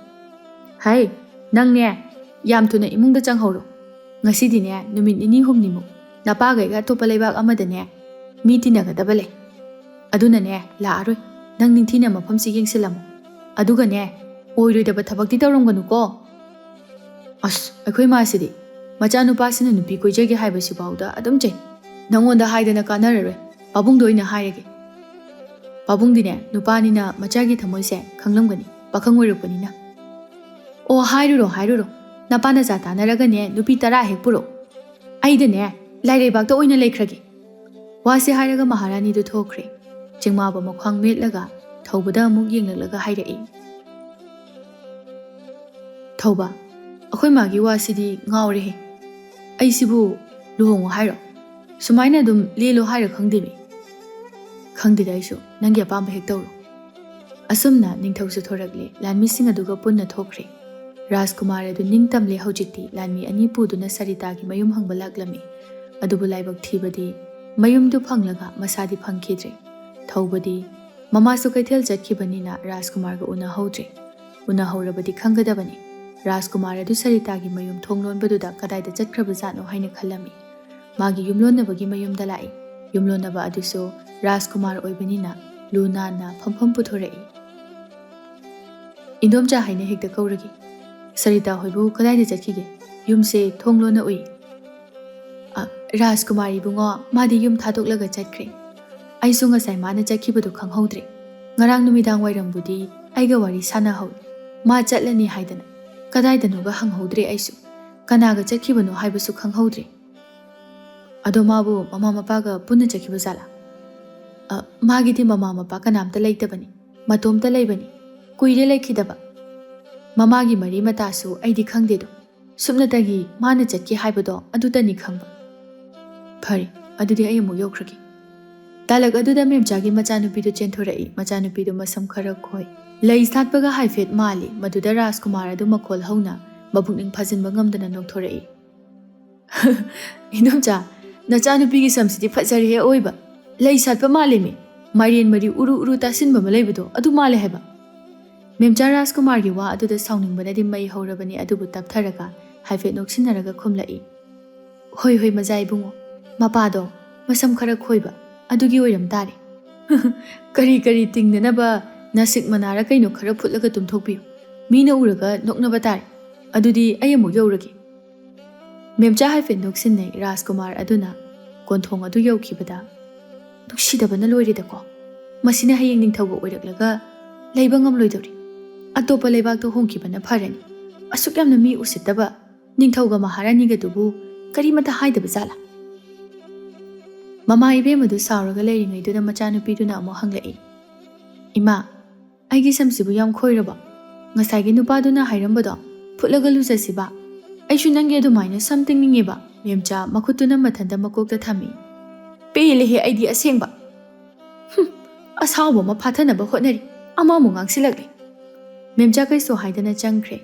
ꯍꯩ, ꯅꯪꯅꯦ ꯌꯥꯝ ꯊꯨꯅ ꯏꯃꯨꯡꯗ ꯆꯪꯍꯧꯔꯣ꯫ ꯉꯁꯤꯗꯤꯅꯦ ꯅꯨꯃꯤꯠ ꯅꯤꯅꯤ ꯍꯨꯝꯅꯤꯃꯨꯛ ꯅꯄꯥꯒ ꯑꯩꯒ ꯑꯇꯣꯞꯄ ꯂꯩꯕꯥꯛ ꯑꯃꯗꯅꯦ ꯃꯤ ꯇꯤꯟꯅꯒꯗꯕ ꯂꯩ꯫ ꯑꯗꯨꯅꯅꯦ ꯂꯥꯛꯑꯔꯣꯏ꯫ ꯅꯪ ꯅꯤꯡꯊꯤꯅ ꯃꯐꯝꯁꯤ ꯌꯦꯡꯁꯤꯜꯂꯝꯃꯣ꯫ ꯑꯗꯨꯒꯅꯦ ꯑꯣꯏꯔꯣꯏꯗꯕ ꯊꯕꯛꯇꯤ ꯇꯧꯔꯝꯒꯅꯨꯀꯣ꯫" ꯑꯁ, ꯑꯩꯈꯣꯏ ꯃꯥꯁꯤꯗꯤ ꯃꯆꯥꯅꯨꯄꯥꯁꯤꯅ ꯅꯨꯄꯤ ꯀꯣꯏꯖꯒꯦ ꯍꯥꯏꯕꯁꯤꯐꯥꯎꯗ ꯑꯗꯨꯝ ꯆꯩ꯫ "ꯅꯪꯉꯣꯟꯗ ꯍꯥꯏꯗꯅ ꯀꯥꯟꯅꯔꯔꯣꯏ, ꯄꯥꯕꯨꯡꯗ ꯑꯣꯏꯅ ꯍꯥꯏꯔꯒꯦ꯫" ꯄꯥꯕꯨꯡꯗꯤꯅꯦ ꯅꯨꯄꯥꯅꯤꯅ ꯃꯆꯥꯒꯤ ꯊꯃꯣꯏꯁꯦ ꯈꯪꯂꯝꯒꯅꯤ, ꯄꯥꯈꯪ ꯑꯣꯏꯔꯛꯄꯅꯤꯅ꯫ "ꯑꯣ, ꯍꯥꯏꯔꯨꯔꯣ, ꯍꯥꯏꯔꯨꯔꯣ꯫ ꯅꯄꯥ ꯅꯆꯥ ꯇꯥꯟꯅꯔꯒꯅꯦ ꯅꯨꯄꯤ ꯇꯔꯥ ꯍꯦꯛ ꯄꯨꯔꯛꯑꯣ꯫ ꯑꯩꯗꯅꯦ ꯂꯥꯏꯔꯩꯕꯥꯛꯇ ꯑꯣꯏꯅ ꯂꯩꯈ꯭ꯔꯒꯦ꯫" ꯋꯥꯁꯤ ꯍꯥꯏꯔꯒ ꯃꯍꯥꯔꯥꯅꯤꯗꯨ ꯊꯣꯛꯈ꯭ꯔꯦ꯫ ꯆꯤꯡꯃꯥꯕ ꯃꯈ꯭ꯋꯥꯡ ꯃꯦꯠꯂꯒ ꯊꯧꯕꯗ ꯑꯃꯨꯛ ꯌꯦꯡꯂꯛꯂꯒ ꯍꯥꯏꯔꯛꯏ꯫ "ꯊꯧꯕ, ꯑꯩꯈꯣꯏ ꯃꯥꯒꯤ ꯋꯥꯁꯤꯗꯤ ꯉꯥꯎꯔꯦꯍꯦ꯫ ꯑꯩꯁꯤꯕꯨ ꯂꯨꯍꯣꯡꯉꯣ ꯍꯥꯏꯔꯣ? ꯁꯨꯃꯥꯏꯅ ꯑꯗꯨꯝ ꯂꯦꯜꯂꯣ ꯍꯥꯏꯔꯣ ꯈꯪꯗꯦꯃꯤ꯫ ꯈꯪꯗꯦꯗ ꯑꯩꯁꯨ, ꯅꯪꯒꯤ ꯑꯄꯥꯝꯕ ꯍꯦꯛ ꯇꯧꯔꯣ"꯫ ꯑꯁꯨꯝꯅ ꯅꯤꯡꯊꯧꯁꯨ ꯊꯣꯔꯛꯂꯦ꯫ ꯂꯥꯟꯃꯤꯁꯤꯡ ꯑꯗꯨꯒ ꯄꯨꯟꯅ ꯊꯣꯛꯈ꯭ꯔꯦ꯫ ꯔꯥꯖꯀꯨꯃꯥꯔ ꯑꯗꯨ ꯅꯤꯡꯇꯝꯂꯦ꯫ ꯍꯧꯖꯤꯛꯇꯤ ꯂꯥꯟꯃꯤ ꯑꯅꯤ ꯄꯨꯗꯨꯅ ꯁꯔꯤꯇꯥꯒꯤ ꯃꯌꯨꯝ ꯍꯪꯕ ꯂꯥꯛꯂꯝꯃꯤ꯫ ꯑꯗꯨꯕꯨ ꯂꯥꯏꯕꯛ ꯊꯤꯕꯗꯤ ꯃꯌꯨꯝꯗꯨ ꯐꯪꯂꯒ ꯃꯁꯥꯗꯤ ꯐꯪꯈꯤꯗ꯭ꯔꯦ꯫ ꯊꯧꯕꯗꯤ ꯃꯃꯥꯁꯨ ꯀꯩꯊꯦꯜ ꯆꯠꯈꯤꯕꯅꯤꯅ ꯔꯥꯖꯀꯨꯃꯥꯔꯒ ꯎꯅꯍꯧꯗ꯭ꯔꯦ꯫ ꯎꯅꯍꯧꯔꯕꯗꯤ ꯈꯪꯒꯗꯕꯅꯤ꯫ ꯔꯥꯖꯀꯨꯃꯥꯔ ꯑꯗꯨ ꯁꯔꯤꯇꯥꯒꯤ ꯃꯌꯨꯝ ꯊꯣꯡ ꯂꯣꯟꯕꯗꯨꯗ ꯀꯗꯥꯏꯗ ꯆꯠꯈ꯭ꯔꯕꯖꯥꯠꯅꯣ ꯍꯥꯏꯅ ꯈꯜꯂꯝꯃꯤ꯫ ꯃꯥꯒꯤ ꯌꯨꯝꯂꯣꯟꯅꯕꯒꯤ ꯃꯌꯨꯝꯗ ꯂꯥꯛꯏ꯫ ꯌꯨꯝꯂꯣꯟꯅꯕ ꯑꯗꯨꯁꯨ ꯔꯥꯖꯀꯨꯃꯥꯔ ꯑꯣꯏꯕꯅꯤꯅ ꯂꯨ ꯅꯥꯟꯅ ꯐꯝꯐꯝ ꯄꯨꯊꯣꯔꯛꯏ꯫ "ꯏꯟꯗꯣꯝꯆꯥ ꯍꯥꯏꯅ ꯍꯦꯛꯇ ꯀꯧꯔꯒꯦ꯫ ꯁꯔꯤꯇꯥ ꯍꯣꯏꯕꯨ ꯀꯗꯥꯏꯗ ꯆꯠꯈꯤꯒꯦ? ꯌꯨꯝꯁꯦ ꯊꯣꯡ ꯂꯣꯟꯅ ꯎꯏ"꯫ "ꯑ, ꯔꯥꯖꯀꯨꯃꯥꯔ ꯏꯕꯨꯡꯉꯣ, ꯃꯥꯗꯤ ꯌꯨꯝ ꯊꯥꯗꯣꯛꯂꯒ ꯆꯠꯈ꯭ꯔꯦ꯫ ꯑꯩꯁꯨ ꯉꯁꯥꯏ ꯃꯥꯅ ꯆꯠꯈꯤꯕꯗꯨ ꯈꯪꯍꯧꯗ꯭ꯔꯦ꯫ ꯉꯔꯥꯡ ꯅꯨꯃꯤꯗꯥꯡ ꯋꯥꯏꯔꯝꯕꯨꯗꯤ ꯑꯩꯒ ꯋꯥꯔꯤ ꯁꯥꯟꯅꯍꯧꯏ꯫ ꯃꯥ ꯆꯠꯂꯅꯤ ꯍꯥꯏꯗꯅ꯫ ꯀꯗꯥꯏꯗꯅꯣꯒ ꯍꯪꯍꯧꯗ꯭ꯔꯦ ꯑꯩꯁꯨ꯫ ꯀꯅꯥꯒ ꯆꯠꯈꯤꯕꯅꯣ ꯍꯥꯏꯕꯁꯨ ꯈꯪꯍꯧꯗ꯭ꯔꯦ"꯫ "ꯑꯗꯣ ꯃꯥꯕꯨ ꯃꯃꯥ ꯃꯄꯥꯒ ꯄꯨꯟꯅ ꯆꯠꯈꯤꯕ ꯖꯥꯠꯂꯥ?" "ꯑ, ꯃꯥꯒꯤꯗꯤ ꯃꯃꯥ ꯃꯄꯥ ꯀꯅꯥꯝꯇ ꯂꯩꯇꯕꯅꯤ꯫ ꯃꯇꯣꯝꯇ ꯂꯩꯕꯅꯤ꯫ ꯀꯨꯏꯔꯦ ꯂꯩꯈꯤꯗꯕ꯫ ꯃꯃꯥꯒꯤ ꯃꯔꯤ ꯃꯇꯥꯁꯨ ꯑꯩꯗꯤ ꯈꯪꯗꯦꯗꯣ꯫ ꯁꯨꯞꯅꯇꯒꯤ ꯃꯥꯅ ꯆꯠꯈꯤ ꯍꯥꯏꯕꯗꯣ ꯑꯗꯨꯇꯅꯤ ꯈꯪꯕ"꯫ "ꯐꯔꯦ, ꯑꯗꯨꯗꯤ ꯑꯩ ꯑꯃꯨꯛ ꯌꯧꯈ꯭ꯔꯒꯦ"꯫ ꯇꯥꯂꯛ ꯑꯗꯨꯗ ꯃꯦꯝꯆꯥꯒꯤ ꯃꯆꯥꯅꯨꯄꯤꯗꯨ ꯆꯦꯟꯊꯣꯔꯛꯏ꯫ ꯃꯆꯥꯅꯨꯄꯤꯗꯨ ꯃꯁꯝ ꯈꯔ ꯈꯣꯏ, ꯂꯩ ꯁꯥꯠꯄꯒ ꯍꯥꯏꯐꯦꯠ ꯃꯥꯜꯂꯤ꯫ ꯃꯗꯨꯗ ꯔꯥꯖꯀꯨꯃꯥꯔ ꯑꯗꯨ ꯃꯈꯣꯜ ꯍꯧꯅ ꯃꯄꯨꯛꯅꯤꯡ ꯐꯥꯖꯤꯟꯕ ꯉꯝꯗꯅ ꯅꯣꯛꯊꯣꯔꯛꯏ꯫ "ꯏꯅꯣꯝꯆꯥ, ꯅꯆꯥꯅꯨꯄꯤꯒꯤ ꯁꯝꯁꯤꯗꯤ ꯐꯖꯔꯦꯍꯦ ꯑꯑꯣꯏꯕ꯫ ꯂꯩ ꯁꯥꯠꯄ ꯃꯥꯜꯂꯦꯃꯤ꯫ ꯃꯥꯏꯔꯦꯟ ꯃꯔꯤ ꯎꯔꯨ ꯎꯔꯨ ꯇꯥꯁꯤꯟꯕ ꯑꯃ ꯂꯩꯕꯗꯣ, ꯑꯗꯨ ꯃꯥꯜꯂꯦ ꯍꯥꯏꯕ"꯫ ꯃꯦꯝꯆꯥ ꯔꯥꯖꯀꯨꯃꯥꯔꯒꯤ ꯋꯥ ꯑꯗꯨꯗ ꯁꯥꯎꯅꯤꯡꯕꯅꯗꯤ ꯃꯩ ꯍꯧꯔꯕꯅꯤ, ꯑꯗꯨꯕꯨ ꯇꯞꯊꯔꯒ ꯍꯥꯏꯐꯦꯠ ꯅꯣꯛꯁꯤꯟꯅꯔꯒ ꯈꯨꯝꯂꯛꯏ꯫ "ꯍꯣꯏ, ꯍꯣꯏ, ꯃꯖꯥ ꯏꯕꯨꯡꯉꯣ, ꯃꯄꯥꯗꯣ ꯃꯁꯝ ꯈꯔ ꯈꯣꯏꯕ, ꯑꯗꯨꯒꯤ ꯑꯣꯏꯔꯝ ꯇꯥꯔꯦ"꯫ "ꯀꯔꯤ ꯀꯔꯤ ꯇꯤꯡꯅꯅꯕ ꯅꯥꯁꯤꯛ ꯃꯅꯥꯔ ꯀꯩꯅꯣ ꯈꯔ ꯐꯨꯠꯂꯒ ꯇꯨꯝꯊꯣꯛꯄꯤꯌꯨ꯫ ꯃꯤꯅ ꯎꯔꯒ ꯅꯣꯛꯅꯕ ꯇꯥꯔꯦ꯫ ꯑꯗꯨꯗꯤ ꯑꯩ ꯑꯃꯨꯛ ꯌꯧꯔꯒꯦ"꯫ ꯃꯦꯝꯆꯥ ꯍꯥꯏꯐꯦꯠ ꯅꯣꯛꯁꯤꯟꯅꯩ꯫ ꯔꯥꯖꯀꯨꯃꯥꯔ ꯑꯗꯨꯅ ꯀꯣꯟꯊꯣꯡ ꯑꯗꯨ ꯌꯧꯈꯤꯕꯗ, "ꯅꯨꯡꯁꯤꯗꯕꯅ ꯂꯣꯏꯔꯦꯗꯀꯣ꯫ ꯃꯁꯤꯅ ꯍꯌꯦꯡ ꯅꯤꯡꯊꯧꯒ ꯑꯣꯏꯔꯛꯂꯒ ꯂꯩꯕ ꯉꯝꯂꯣꯏꯗꯧꯔꯤ꯫ ꯑꯇꯣꯞꯄ ꯂꯩꯕꯥꯛꯇ ꯍꯣꯡꯈꯤꯕꯅ ꯐꯔꯅꯤ꯫ ꯑꯁꯨꯛ ꯌꯥꯝꯅ ꯃꯤ ꯎꯁꯤꯠꯇꯕ ꯅꯤꯡꯊꯧꯒ ꯃꯍꯥꯔꯥꯅꯤꯒꯗꯨꯕꯨ ꯀꯔꯤꯃꯇ ꯍꯥꯏꯗꯕ ꯖꯥꯠꯂꯥ?" ꯃꯃꯥ ꯏꯕꯦꯝꯃꯗꯨ ꯁꯥꯎꯔꯒ ꯂꯩꯔꯤꯉꯩꯗꯨꯗ ꯃꯆꯥꯅꯨꯄꯤꯗꯨꯅ ꯑꯃꯨꯛ ꯍꯪꯂꯛꯏ, "ꯏꯃꯥ, ꯑꯩꯒꯤ ꯁꯝꯁꯤꯕꯨ ꯌꯥꯝ ꯈꯣꯏꯔꯕꯣ? ꯉꯁꯥꯏꯒꯤ ꯅꯨꯄꯥꯗꯨꯅ ꯍꯥꯏꯔꯝꯕꯗꯣ ꯐꯨꯠꯂꯒ ꯂꯨꯖꯁꯤꯕ? ꯑꯩꯁꯨ ꯅꯪꯒꯤ ꯑꯗꯨꯃꯥꯏꯅ ꯁꯝ ꯇꯤꯡꯅꯤꯡꯉꯦꯕ?" ꯃꯦꯝꯆꯥ ꯃꯈꯨꯠꯇꯨꯅ ꯃꯊꯟꯇ ꯃꯀꯣꯛꯇ ꯊꯝꯃꯤ꯫ "ꯄꯦꯜꯂꯦꯍꯦ ꯑꯩꯗꯤ ꯑꯁꯦꯡꯕ꯫ ꯍꯨꯝ, ꯑꯁꯥꯎꯕ ꯑꯃ ꯐꯥꯊꯅꯕ ꯍꯣꯠꯅꯔꯤ, ꯑꯃ ꯑꯃꯨꯛ ꯉꯥꯡꯁꯤꯜꯂꯛꯂꯦ꯫" ꯃꯦꯝꯆꯥ ꯀꯩꯁꯨ ꯍꯥꯏꯗꯅ ꯆꯪꯈ꯭ꯔꯦ꯫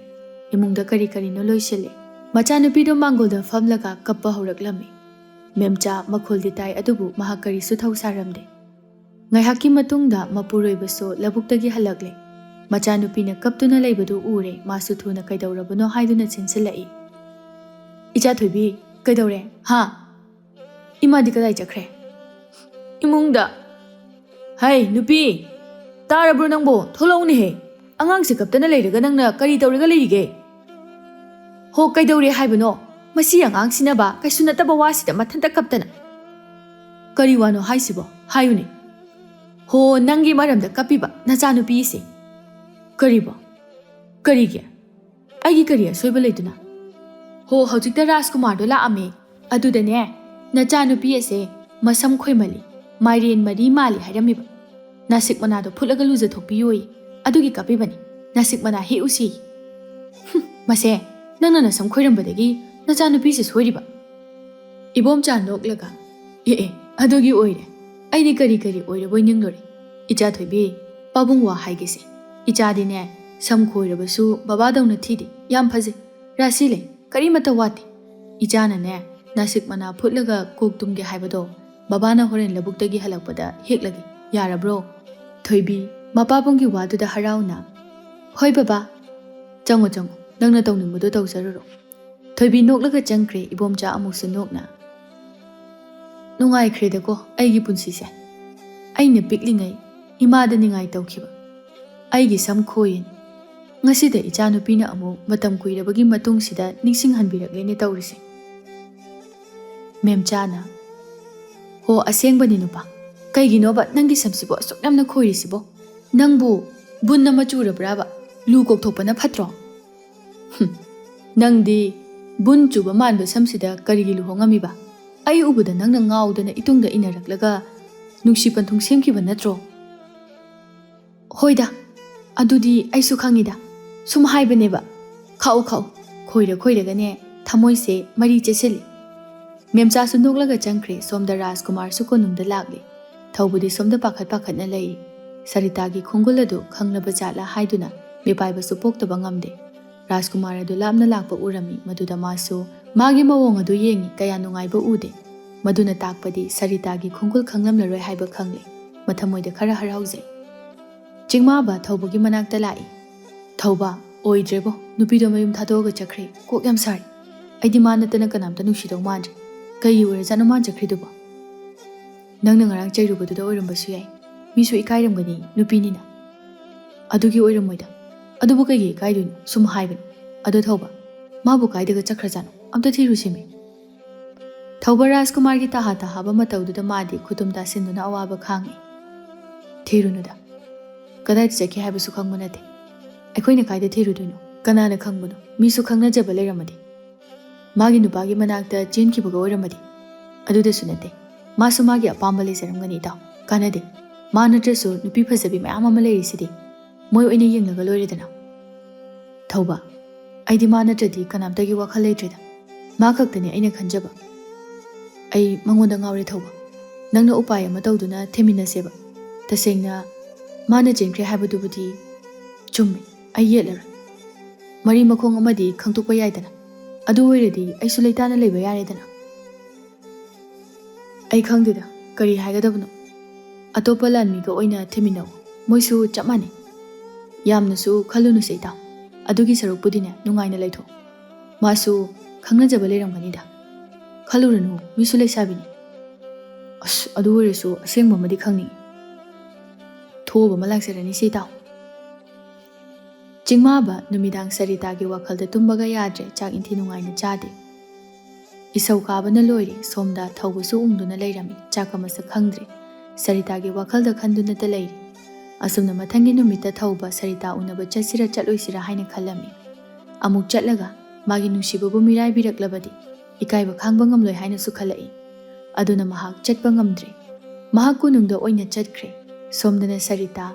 ꯏꯃꯨꯡꯗ ꯀꯔꯤ ꯀꯔꯤꯅꯣ ꯂꯣꯏꯁꯤꯜꯂꯦ꯫ ꯃꯆꯥꯅꯨꯄꯤꯗꯣ ꯃꯥꯡꯒꯣꯜꯗ ꯐꯝꯂꯒ ꯀꯞꯄ ꯍꯧꯔꯛꯂꯝꯃꯤ꯫ ꯃꯦꯝꯆꯥ ꯃꯈꯣꯜꯗꯤ ꯇꯥꯏ, ꯑꯗꯨꯕꯨ ꯃꯍꯥꯛ ꯀꯔꯤꯁꯨ ꯊꯧꯁꯥꯔꯝꯗꯦ꯫ ꯉꯥꯏꯍꯥꯛꯀꯤ ꯃꯇꯨꯡꯗ ꯃꯄꯨꯔꯣꯏꯕꯁꯨ ꯂꯧꯕꯨꯛꯇꯒꯤ ꯍꯜꯂꯛꯂꯦ꯫ ꯃꯆꯥꯅꯨꯄꯤꯅ ꯀꯞꯇꯨꯅ ꯂꯩꯕꯗꯨ ꯎꯔꯦ, ꯃꯥꯁꯨ ꯊꯨꯅ ꯀꯩꯗꯧꯔꯕꯅꯣ ꯍꯥꯏꯗꯨꯅ ꯆꯦꯟꯁꯤꯜꯂꯛꯏ꯫ "ꯏꯆꯥ ꯊꯣꯏꯕꯤ, ꯀꯩꯗꯧꯔꯦ? ꯍꯥ? ꯏꯃꯥꯗꯤ ꯀꯗꯥꯏ ꯆꯠꯈ꯭ꯔꯦ?" "ꯏꯃꯨꯡꯗ꯫" "ꯍꯩ, ꯅꯨꯄꯤ! ꯇꯥꯔꯕ꯭ꯔꯣ ꯅꯪꯕꯣ? ꯊꯣꯛꯂꯛꯎꯅꯦꯍꯦ! ꯑꯉꯥꯡꯁꯦ ꯀꯞꯇꯅ ꯂꯩꯔꯒ ꯅꯪꯅ ꯀꯔꯤ ꯇꯧꯔꯒ ꯂꯩꯔꯤꯒꯦ?" "ꯍꯣ, ꯀꯩꯗꯧꯔꯦ ꯍꯥꯏꯕꯅꯣ? ꯃꯁꯤ ꯑꯉꯥꯡꯁꯤꯅꯕ ꯀꯩꯁꯨ ꯅꯠꯇꯕ ꯋꯥꯁꯤꯗ ꯃꯊꯟꯇ ꯀꯞꯇꯅ꯫" "ꯀꯔꯤ ꯋꯥꯅꯣ ꯍꯥꯏꯁꯤꯕꯣ? ꯍꯥꯏꯌꯨꯅꯦ꯫" "ꯍꯣ, ꯅꯪꯒꯤ ꯃꯔꯝꯗ ꯀꯞꯄꯤꯕ ꯅꯆꯥꯅꯨꯄꯤꯁꯦ꯫" "ꯀꯔꯤꯕꯣ? ꯀꯔꯤꯒꯤ? ꯑꯩꯒꯤ ꯀꯔꯤ ꯑꯁꯣꯏꯕ ꯂꯩꯗꯨꯅ?" "ꯍꯣ, ꯍꯧꯖꯤꯛꯇ ꯔꯥꯖꯀꯨꯃꯥꯔꯗꯣ ꯂꯥꯛꯑꯝꯃꯦ꯫ ꯑꯗꯨꯗꯅꯦ, ꯅꯆꯥꯅꯨꯄꯤ ꯑꯁꯦ ꯃꯁꯝ ꯈꯣꯏꯃꯜꯂꯤ, ꯃꯥꯏꯔꯦꯟ ꯃꯔꯤ ꯃꯥꯜꯂꯤ ꯍꯥꯏꯔꯝꯃꯤꯕ꯫ ꯅꯥꯁꯤꯛ ꯃꯅꯥꯗꯣ ꯐꯨꯠꯂꯒ ꯂꯨꯖꯊꯣꯛꯄꯤꯌꯣꯌꯦ꯫ ꯑꯗꯨꯒꯤ ꯀꯥꯞꯄꯤꯕꯅꯤ꯫ ꯅꯥꯁꯤꯛ ꯃꯅꯥ ꯍꯦꯛꯎꯁꯤ꯫" "ꯍꯨꯝ, ꯃꯁꯦ, ꯅꯪꯅ ꯅꯁꯝ ꯈꯣꯏꯔꯝꯕꯗꯒꯤ ꯅꯆꯥꯅꯨꯄꯤꯁꯦ ꯁꯣꯏꯔꯤꯕ?" ꯏꯕꯣꯝꯆꯥ ꯅꯣꯛꯂꯒ, "ꯑꯦ ꯑꯦ, ꯑꯗꯨꯒꯤ ꯑꯣꯏꯔꯦ꯫ ꯑꯩꯗꯤ ꯀꯔꯤ ꯀꯔꯤ ꯑꯣꯏꯔꯕꯣꯏ ꯅꯤꯡꯂꯨꯔꯦ꯫ ꯏꯆꯥ ꯊꯣꯏꯕꯤ, ꯄꯥꯕꯨꯡ ꯋꯥ ꯍꯥꯏꯒꯦꯁꯦ꯫ ꯏꯆꯥꯗꯤꯅꯦ, ꯁꯝ ꯈꯣꯏꯔꯕꯁꯨ ꯕꯕꯥꯗꯧꯅ ꯊꯤꯗꯦ, ꯌꯥꯝ ꯐꯖꯩ, ꯔꯥꯁꯤ ꯂꯩ, ꯀꯔꯤꯃꯠꯇ ꯋꯥꯠꯇꯦ꯫ ꯏꯆꯥꯅꯅꯦ, ꯅꯥꯁꯤꯛ ꯃꯅꯥ ꯐꯨꯠꯂꯒ ꯀꯣꯛ ꯇꯨꯝꯒꯦ ꯍꯥꯏꯕꯗꯣ, ꯕꯕꯥꯅ ꯍꯣꯔꯦꯟ ꯂꯧꯕꯨꯛꯇꯒꯤ ꯍꯜꯂꯛꯄꯗ ꯍꯦꯛꯂꯒꯦ, ꯌꯥꯔꯕ꯭ꯔꯣ?" ꯊꯣꯏꯕꯤ, ꯃꯄꯥꯕꯨꯡꯒꯤ ꯋꯥꯗꯨꯗ ꯍꯔꯥꯎꯅ, "ꯍꯣꯏ ꯕꯕꯥ, ꯆꯪꯉꯣ ꯆꯪꯉꯣ, ꯅꯪꯅ ꯇꯧꯅꯤꯡꯕꯗꯣ ꯇꯧꯖꯔꯨꯔꯣ꯫" ꯊꯣꯏꯕꯤ ꯅꯣꯛꯂꯒ ꯆꯪꯈ꯭ꯔꯦ, ꯏꯕꯣꯝꯆꯥ ꯑꯃꯨꯛꯁꯨ ꯅꯣꯛꯅ꯫ "ꯅꯨꯡꯉꯥꯏꯈ꯭ꯔꯦꯗꯀꯣ ꯑꯩꯒꯤ ꯄꯨꯟꯁꯤꯁꯦ꯫ ꯑꯩꯅ ꯄꯤꯛꯂꯤꯉꯩ ꯏꯃꯥꯗ ꯅꯤꯡꯉꯥꯏ ꯇꯧꯈꯤꯕ꯫ ꯑꯩꯒꯤ ꯁꯝ ꯈꯣꯏꯌꯦꯅ꯫ ꯉꯁꯤꯗ ꯏꯆꯥꯅꯨꯄꯤꯅ ꯑꯃꯨꯛ ꯃꯇꯝ ꯀꯨꯏꯔꯕꯒꯤ ꯃꯇꯨꯡꯁꯤꯗ ꯅꯤꯡꯁꯤꯡꯍꯟꯕꯤꯔꯛꯂꯦꯅꯦ ꯇꯧꯔꯤꯁꯦ꯫" ꯃꯦꯝꯆꯥꯅ, "ꯍꯣ, ꯑꯁꯦꯡꯕꯅꯤ ꯅꯨꯄꯥ꯫ ꯀꯩꯒꯤꯅꯣꯕ ꯅꯪꯒꯤ ꯁꯝꯁꯤꯕꯨ ꯑꯁꯨꯛ ꯌꯥꯝꯅ ꯈꯣꯏꯔꯤꯁꯤꯕꯣ? ꯅꯪꯕꯨ ꯕꯨꯟ ꯑꯃ ꯆꯨꯔꯕ꯭ꯔꯥꯕ? ꯂꯨ ꯀꯣꯛꯊꯣꯛꯄꯅ ꯐꯠꯇ꯭ꯔꯣ?" "ꯍꯨꯝ, ꯅꯪꯗꯤ ꯕꯨꯟ ꯆꯨꯕ ꯃꯥꯟꯕ ꯁꯝꯁꯤꯗ ꯀꯔꯤꯒꯤ ꯂꯨꯍꯣꯡꯉꯝꯃꯤꯕ? ꯑꯩ ꯎꯕꯗ ꯅꯪꯅ ꯉꯥꯎꯗꯅ ꯏꯇꯨꯡꯗ ꯏꯟꯅꯔꯛꯂꯒ ꯅꯨꯡꯁꯤ ꯄꯟꯊꯨꯡ ꯁꯦꯝꯈꯤꯕ ꯅꯠꯇ꯭ꯔꯣ? ꯍꯣꯏꯗ, ꯑꯗꯨꯗꯤ ꯑꯩꯁꯨ ꯈꯪꯉꯤꯗ꯫ ꯁꯨꯝ ꯍꯥꯏꯕꯅꯦꯕ꯫ ꯈꯥꯛꯎ ꯈꯥꯛꯎ, ꯈꯣꯏꯔ ꯈꯣꯏꯔꯒꯅꯦ ꯊꯃꯣꯏꯁꯦ ꯃꯔꯤ ꯆꯦꯠꯁꯤꯜꯂꯤ꯫ ꯃꯦꯝꯆꯥꯁꯨ ꯅꯣꯛꯂꯒ ꯆꯪꯈ꯭ꯔꯦ꯫ ꯁꯣꯝꯗ ꯔꯥꯖꯀꯨꯃꯥꯔꯁꯨ ꯀꯣꯅꯨꯡꯗ ꯂꯥꯛꯂꯦ꯫ ꯊꯧꯕꯗꯤ ꯁꯣꯝꯗ ꯄꯥꯈꯠ ꯄꯥꯈꯠꯅ ꯂꯩꯔꯤ꯫ ꯁꯔꯤꯇꯥꯒꯤ ꯈꯣꯡꯒꯨꯜ ꯑꯗꯨ ꯈꯪꯂꯕ ꯖꯥꯠꯂꯥ ꯍꯥꯏꯗꯨꯅ ꯃꯤꯄꯥꯏꯕꯁꯨ ꯄꯣꯛꯇꯕ ꯉꯝꯗꯦ꯫ ꯔꯥꯖꯀꯨꯃꯥꯔ ꯑꯗꯨ ꯂꯥꯞꯅ ꯂꯥꯛꯄ ꯎꯔꯝꯃꯤ꯫ ꯃꯗꯨꯗ ꯃꯥꯁꯨ ꯃꯥꯒꯤ ꯃꯑꯣꯡ ꯑꯗꯨ ꯌꯦꯡꯉꯤ꯫ ꯀꯌꯥ ꯅꯨꯡꯉꯥꯏꯕ ꯎꯗꯦ꯫ ꯃꯗꯨꯅ ꯇꯥꯛꯄꯗꯤ ꯁꯔꯤꯇꯥꯒꯤ ꯈꯣꯡꯒꯨꯜ ꯈꯪꯂꯝꯂꯔꯣꯏ ꯍꯥꯏꯕ ꯈꯪꯂꯦ꯫ ꯃꯊꯃꯣꯏꯗ ꯈꯔ ꯍꯔꯥꯎꯖꯩ꯫ ꯆꯤꯡꯃꯥꯕ ꯊꯧꯕꯒꯤ ꯃꯅꯥꯛꯇ ꯂꯥꯛꯏ꯫ "ꯊꯧꯕ, ꯑꯣꯏꯗ꯭ꯔꯦꯕꯣ, ꯅꯨꯄꯤꯗꯣ ꯃꯌꯨꯝ ꯊꯥꯗꯣꯛꯑꯒ ꯆꯠꯈ꯭ꯔꯦ꯫ ꯀꯣꯛ ꯌꯥꯝ ꯁꯥꯔꯤ꯫ ꯑꯩꯗꯤ ꯃꯥ ꯅꯠꯇꯅ ꯀꯅꯥꯝꯇ ꯅꯨꯡꯁꯤꯗꯧ ꯃꯥꯟꯗ꯭ꯔꯦ꯫ ꯀꯩꯒꯤ ꯑꯣꯏꯔꯖꯥꯠꯅꯣ ꯃꯥꯅ ꯆꯠꯈ꯭ꯔꯤꯗꯨꯕꯣ? ꯅꯪꯅ ꯉꯔꯥꯡ ꯆꯩꯔꯨꯕꯗꯨꯗ ꯑꯣꯏꯔꯝꯕꯁꯨ ꯌꯥꯏ꯫ ꯃꯤꯁꯨ ꯏꯀꯥꯏꯔꯝꯒꯅꯤ, ꯅꯨꯄꯤꯅꯤꯅ꯫" "ꯑꯗꯨꯒꯤ ꯑꯣꯏꯔꯝꯃꯣꯏꯗ꯫ ꯑꯗꯨꯕꯨ ꯀꯩꯒꯤ ꯏꯀꯥꯏꯗꯣꯏꯅꯣ? ꯁꯨꯝ ꯍꯥꯏꯕꯅꯤ꯫ ꯑꯗꯣ ꯊꯧꯕ, ꯃꯥꯕꯨ ꯀꯥꯏꯗꯒ ꯆꯠꯈ꯭ꯔꯖꯥꯠꯅꯣ? ꯑꯝꯇ ꯊꯤꯔꯨꯁꯤꯃꯤ꯫" ꯊꯧꯕ ꯔꯥꯖꯀꯨꯃꯥꯔꯒꯤ ꯇꯍꯥ ꯇꯍꯥꯕ ꯃꯇꯧꯗꯨꯗ ꯃꯥꯗꯤ ꯈꯨꯇꯨꯝ ꯇꯥꯁꯤꯟꯗꯨꯅ ꯑꯋꯥꯕ ꯈꯥꯡꯉꯤ꯫ "ꯊꯤꯔꯨꯅꯨꯗ꯫ ꯀꯗꯥꯏꯗ ꯆꯠꯈꯤ ꯍꯥꯏꯕꯁꯨ ꯈꯪꯕ ꯅꯠꯇꯦ꯫ ꯑꯩꯈꯣꯏꯅ ꯀꯥꯏꯗ ꯊꯤꯔꯨꯗꯣꯏꯅꯣ? ꯀꯅꯥꯅ ꯈꯪꯕꯅꯣ? ꯃꯤꯁꯨ ꯈꯪꯅꯖꯕ ꯂꯩꯔꯝꯃꯗꯤ? ꯃꯥꯒꯤ ꯅꯨꯄꯥꯒꯤ ꯃꯅꯥꯛꯇ ꯆꯦꯟꯈꯤꯕꯒ ꯑꯣꯏꯔꯝꯃꯗꯤ?" "ꯑꯗꯨꯗꯁꯨ ꯅꯠꯇꯦ꯫ ꯃꯥꯁꯨ ꯃꯥꯒꯤ ꯑꯄꯥꯝꯕ ꯂꯩꯖꯔꯝꯒꯅꯤ, ꯏꯇꯥꯎ꯫ ꯀꯥꯟꯅꯗꯦ꯫ ꯃꯥ ꯅꯠꯇ꯭ꯔꯁꯨ ꯅꯨꯄꯤ ꯐꯖꯕꯤ ꯃꯌꯥꯝ ꯑꯃ ꯂꯩꯔꯤꯁꯤꯗꯤ꯫ ꯃꯣꯏ ꯑꯣꯏꯅ ꯌꯦꯡꯂꯒ ꯂꯣꯏꯔꯦꯗꯅ꯫" ꯊꯧꯕ, "ꯑꯩꯗꯤ ꯃꯥ ꯅꯠꯇ꯭ꯔꯗꯤ ꯀꯅꯥꯝꯇꯒꯤ ꯋꯥꯈꯜ ꯂꯩꯇ꯭ꯔꯦꯗ꯫ ꯃꯥ ꯈꯛꯇꯅꯦ ꯑꯩꯅ ꯈꯟꯖꯕ꯫ ꯑꯩ ꯃꯉꯣꯟꯗ ꯉꯥꯎꯔꯦ ꯊꯧꯕ꯫ ꯅꯪꯅ ꯎꯄꯥꯏ ꯑꯃ ꯇꯧꯗꯨꯅ ꯊꯦꯝꯃꯤꯟꯅꯁꯦꯕ꯫ ꯇꯁꯦꯡꯅ ꯃꯥꯅ ꯆꯦꯟꯈ꯭ꯔꯦ ꯍꯥꯏꯕꯗꯨꯕꯨꯗꯤ ꯆꯨꯝꯃꯦ, ꯑꯩ ꯌꯦꯠꯂꯔꯣꯏ꯫ ꯃꯔꯤ ꯃꯈꯣꯡ ꯑꯃꯗꯤ ꯈꯪꯗꯣꯛꯄ ꯌꯥꯏꯗꯅ꯫ ꯑꯗꯨ ꯑꯣꯏꯔꯗꯤ ꯑꯩꯁꯨ ꯂꯩꯇꯥꯅ ꯂꯩꯕ ꯌꯥꯔꯦꯗꯅ꯫" "ꯑꯩ ꯈꯪꯗꯦꯗ, ꯀꯔꯤ ꯍꯥꯏꯒꯗꯕꯅꯣ꯫ ꯑꯇꯣꯞꯄ ꯂꯥꯟꯃꯤꯒ ꯑꯣꯏꯅ ꯊꯦꯝꯃꯤꯟꯅꯧ꯫ ꯃꯣꯏꯁꯨ ꯆꯞ ꯃꯥꯟꯅꯩ꯫ ꯌꯥꯝꯅꯁꯨ ꯈꯜꯂꯨꯅꯨꯁꯦ, ꯏꯇꯥꯎ꯫ ꯑꯗꯨꯒꯤ ꯁꯔꯨꯛꯄꯨꯗꯤꯅꯦ, ꯅꯨꯡꯉꯥꯏꯅ ꯂꯩꯊꯣꯛ꯫ ꯃꯥꯁꯨ ꯈꯪꯅꯖꯕ ꯂꯩꯔꯝꯒꯅꯤꯗ꯫ ꯈꯜꯂꯨꯔꯅꯨ, ꯃꯤꯁꯨ ꯂꯩꯁꯥꯕꯤꯅꯤ꯫ ꯑꯁ, ꯑꯗꯨ ꯑꯣꯏꯔꯁꯨ ꯑꯁꯦꯡꯕ ꯑꯃꯗꯤ ꯈꯪꯅꯤꯡꯏ꯫ ꯊꯣꯛꯑꯕ ꯑꯃ ꯂꯥꯛꯆꯔꯅꯤꯁꯦ, ꯏꯇꯥꯎ꯫" ꯆꯤꯡꯃꯥꯕ ꯅꯨꯃꯤꯗꯥꯡ ꯁꯔꯤꯇꯥꯒꯤ ꯋꯥꯈꯜꯗ ꯇꯨꯝꯕꯒ ꯌꯥꯗ꯭ꯔꯦ꯫ ꯆꯥꯛ ꯏꯟꯊꯤ ꯅꯨꯡꯉꯥꯏꯅ ꯆꯥꯗꯦ꯫ ꯏꯁꯧ ꯀꯥꯕꯅ ꯂꯣꯏꯔꯦ꯫ ꯁꯣꯝꯗ ꯊꯧꯕꯁꯨ ꯎꯪꯗꯨꯅ ꯂꯩꯔꯝꯃꯤ꯫ ꯆꯥꯛꯀ ꯃꯁꯛ ꯈꯪꯗ꯭ꯔꯦ꯫ ꯁꯔꯤꯇꯥꯒꯤ ꯋꯥꯈꯜꯗ ꯈꯟꯗꯨꯅꯇ ꯂꯩꯔꯤ꯫ ꯑꯁꯨꯝꯅ ꯃꯊꯪꯒꯤ ꯅꯨꯃꯤꯠꯇ ꯊꯧꯕ ꯁꯔꯤꯇꯥ ꯎꯅꯕ ꯆꯠꯁꯤꯔ ꯆꯠꯂꯣꯏꯁꯤꯔ ꯍꯥꯏꯅ ꯈꯜꯂꯝꯃꯤ꯫ ꯑꯃꯨꯛ ꯆꯠꯂꯒ ꯃꯥꯒꯤ ꯅꯨꯡꯁꯤꯕꯕꯨ ꯃꯤꯔꯥꯏꯕꯤꯔꯛꯂꯕꯗꯤ? ꯏꯀꯥꯏꯕ ꯈꯥꯡꯕ ꯉꯝꯂꯣꯏ ꯍꯥꯏꯅꯁꯨ ꯈꯜꯂꯛꯏ꯫ ꯑꯗꯨꯅ ꯃꯍꯥꯛ ꯆꯠꯄ ꯉꯝꯗ꯭ꯔꯦ꯫ ꯃꯍꯥꯛ ꯀꯣꯅꯨꯡꯗ ꯑꯣꯏꯅ ꯆꯠꯈ꯭ꯔꯦ꯫ ꯁꯣꯝꯗꯅ ꯁꯔꯤꯇꯥ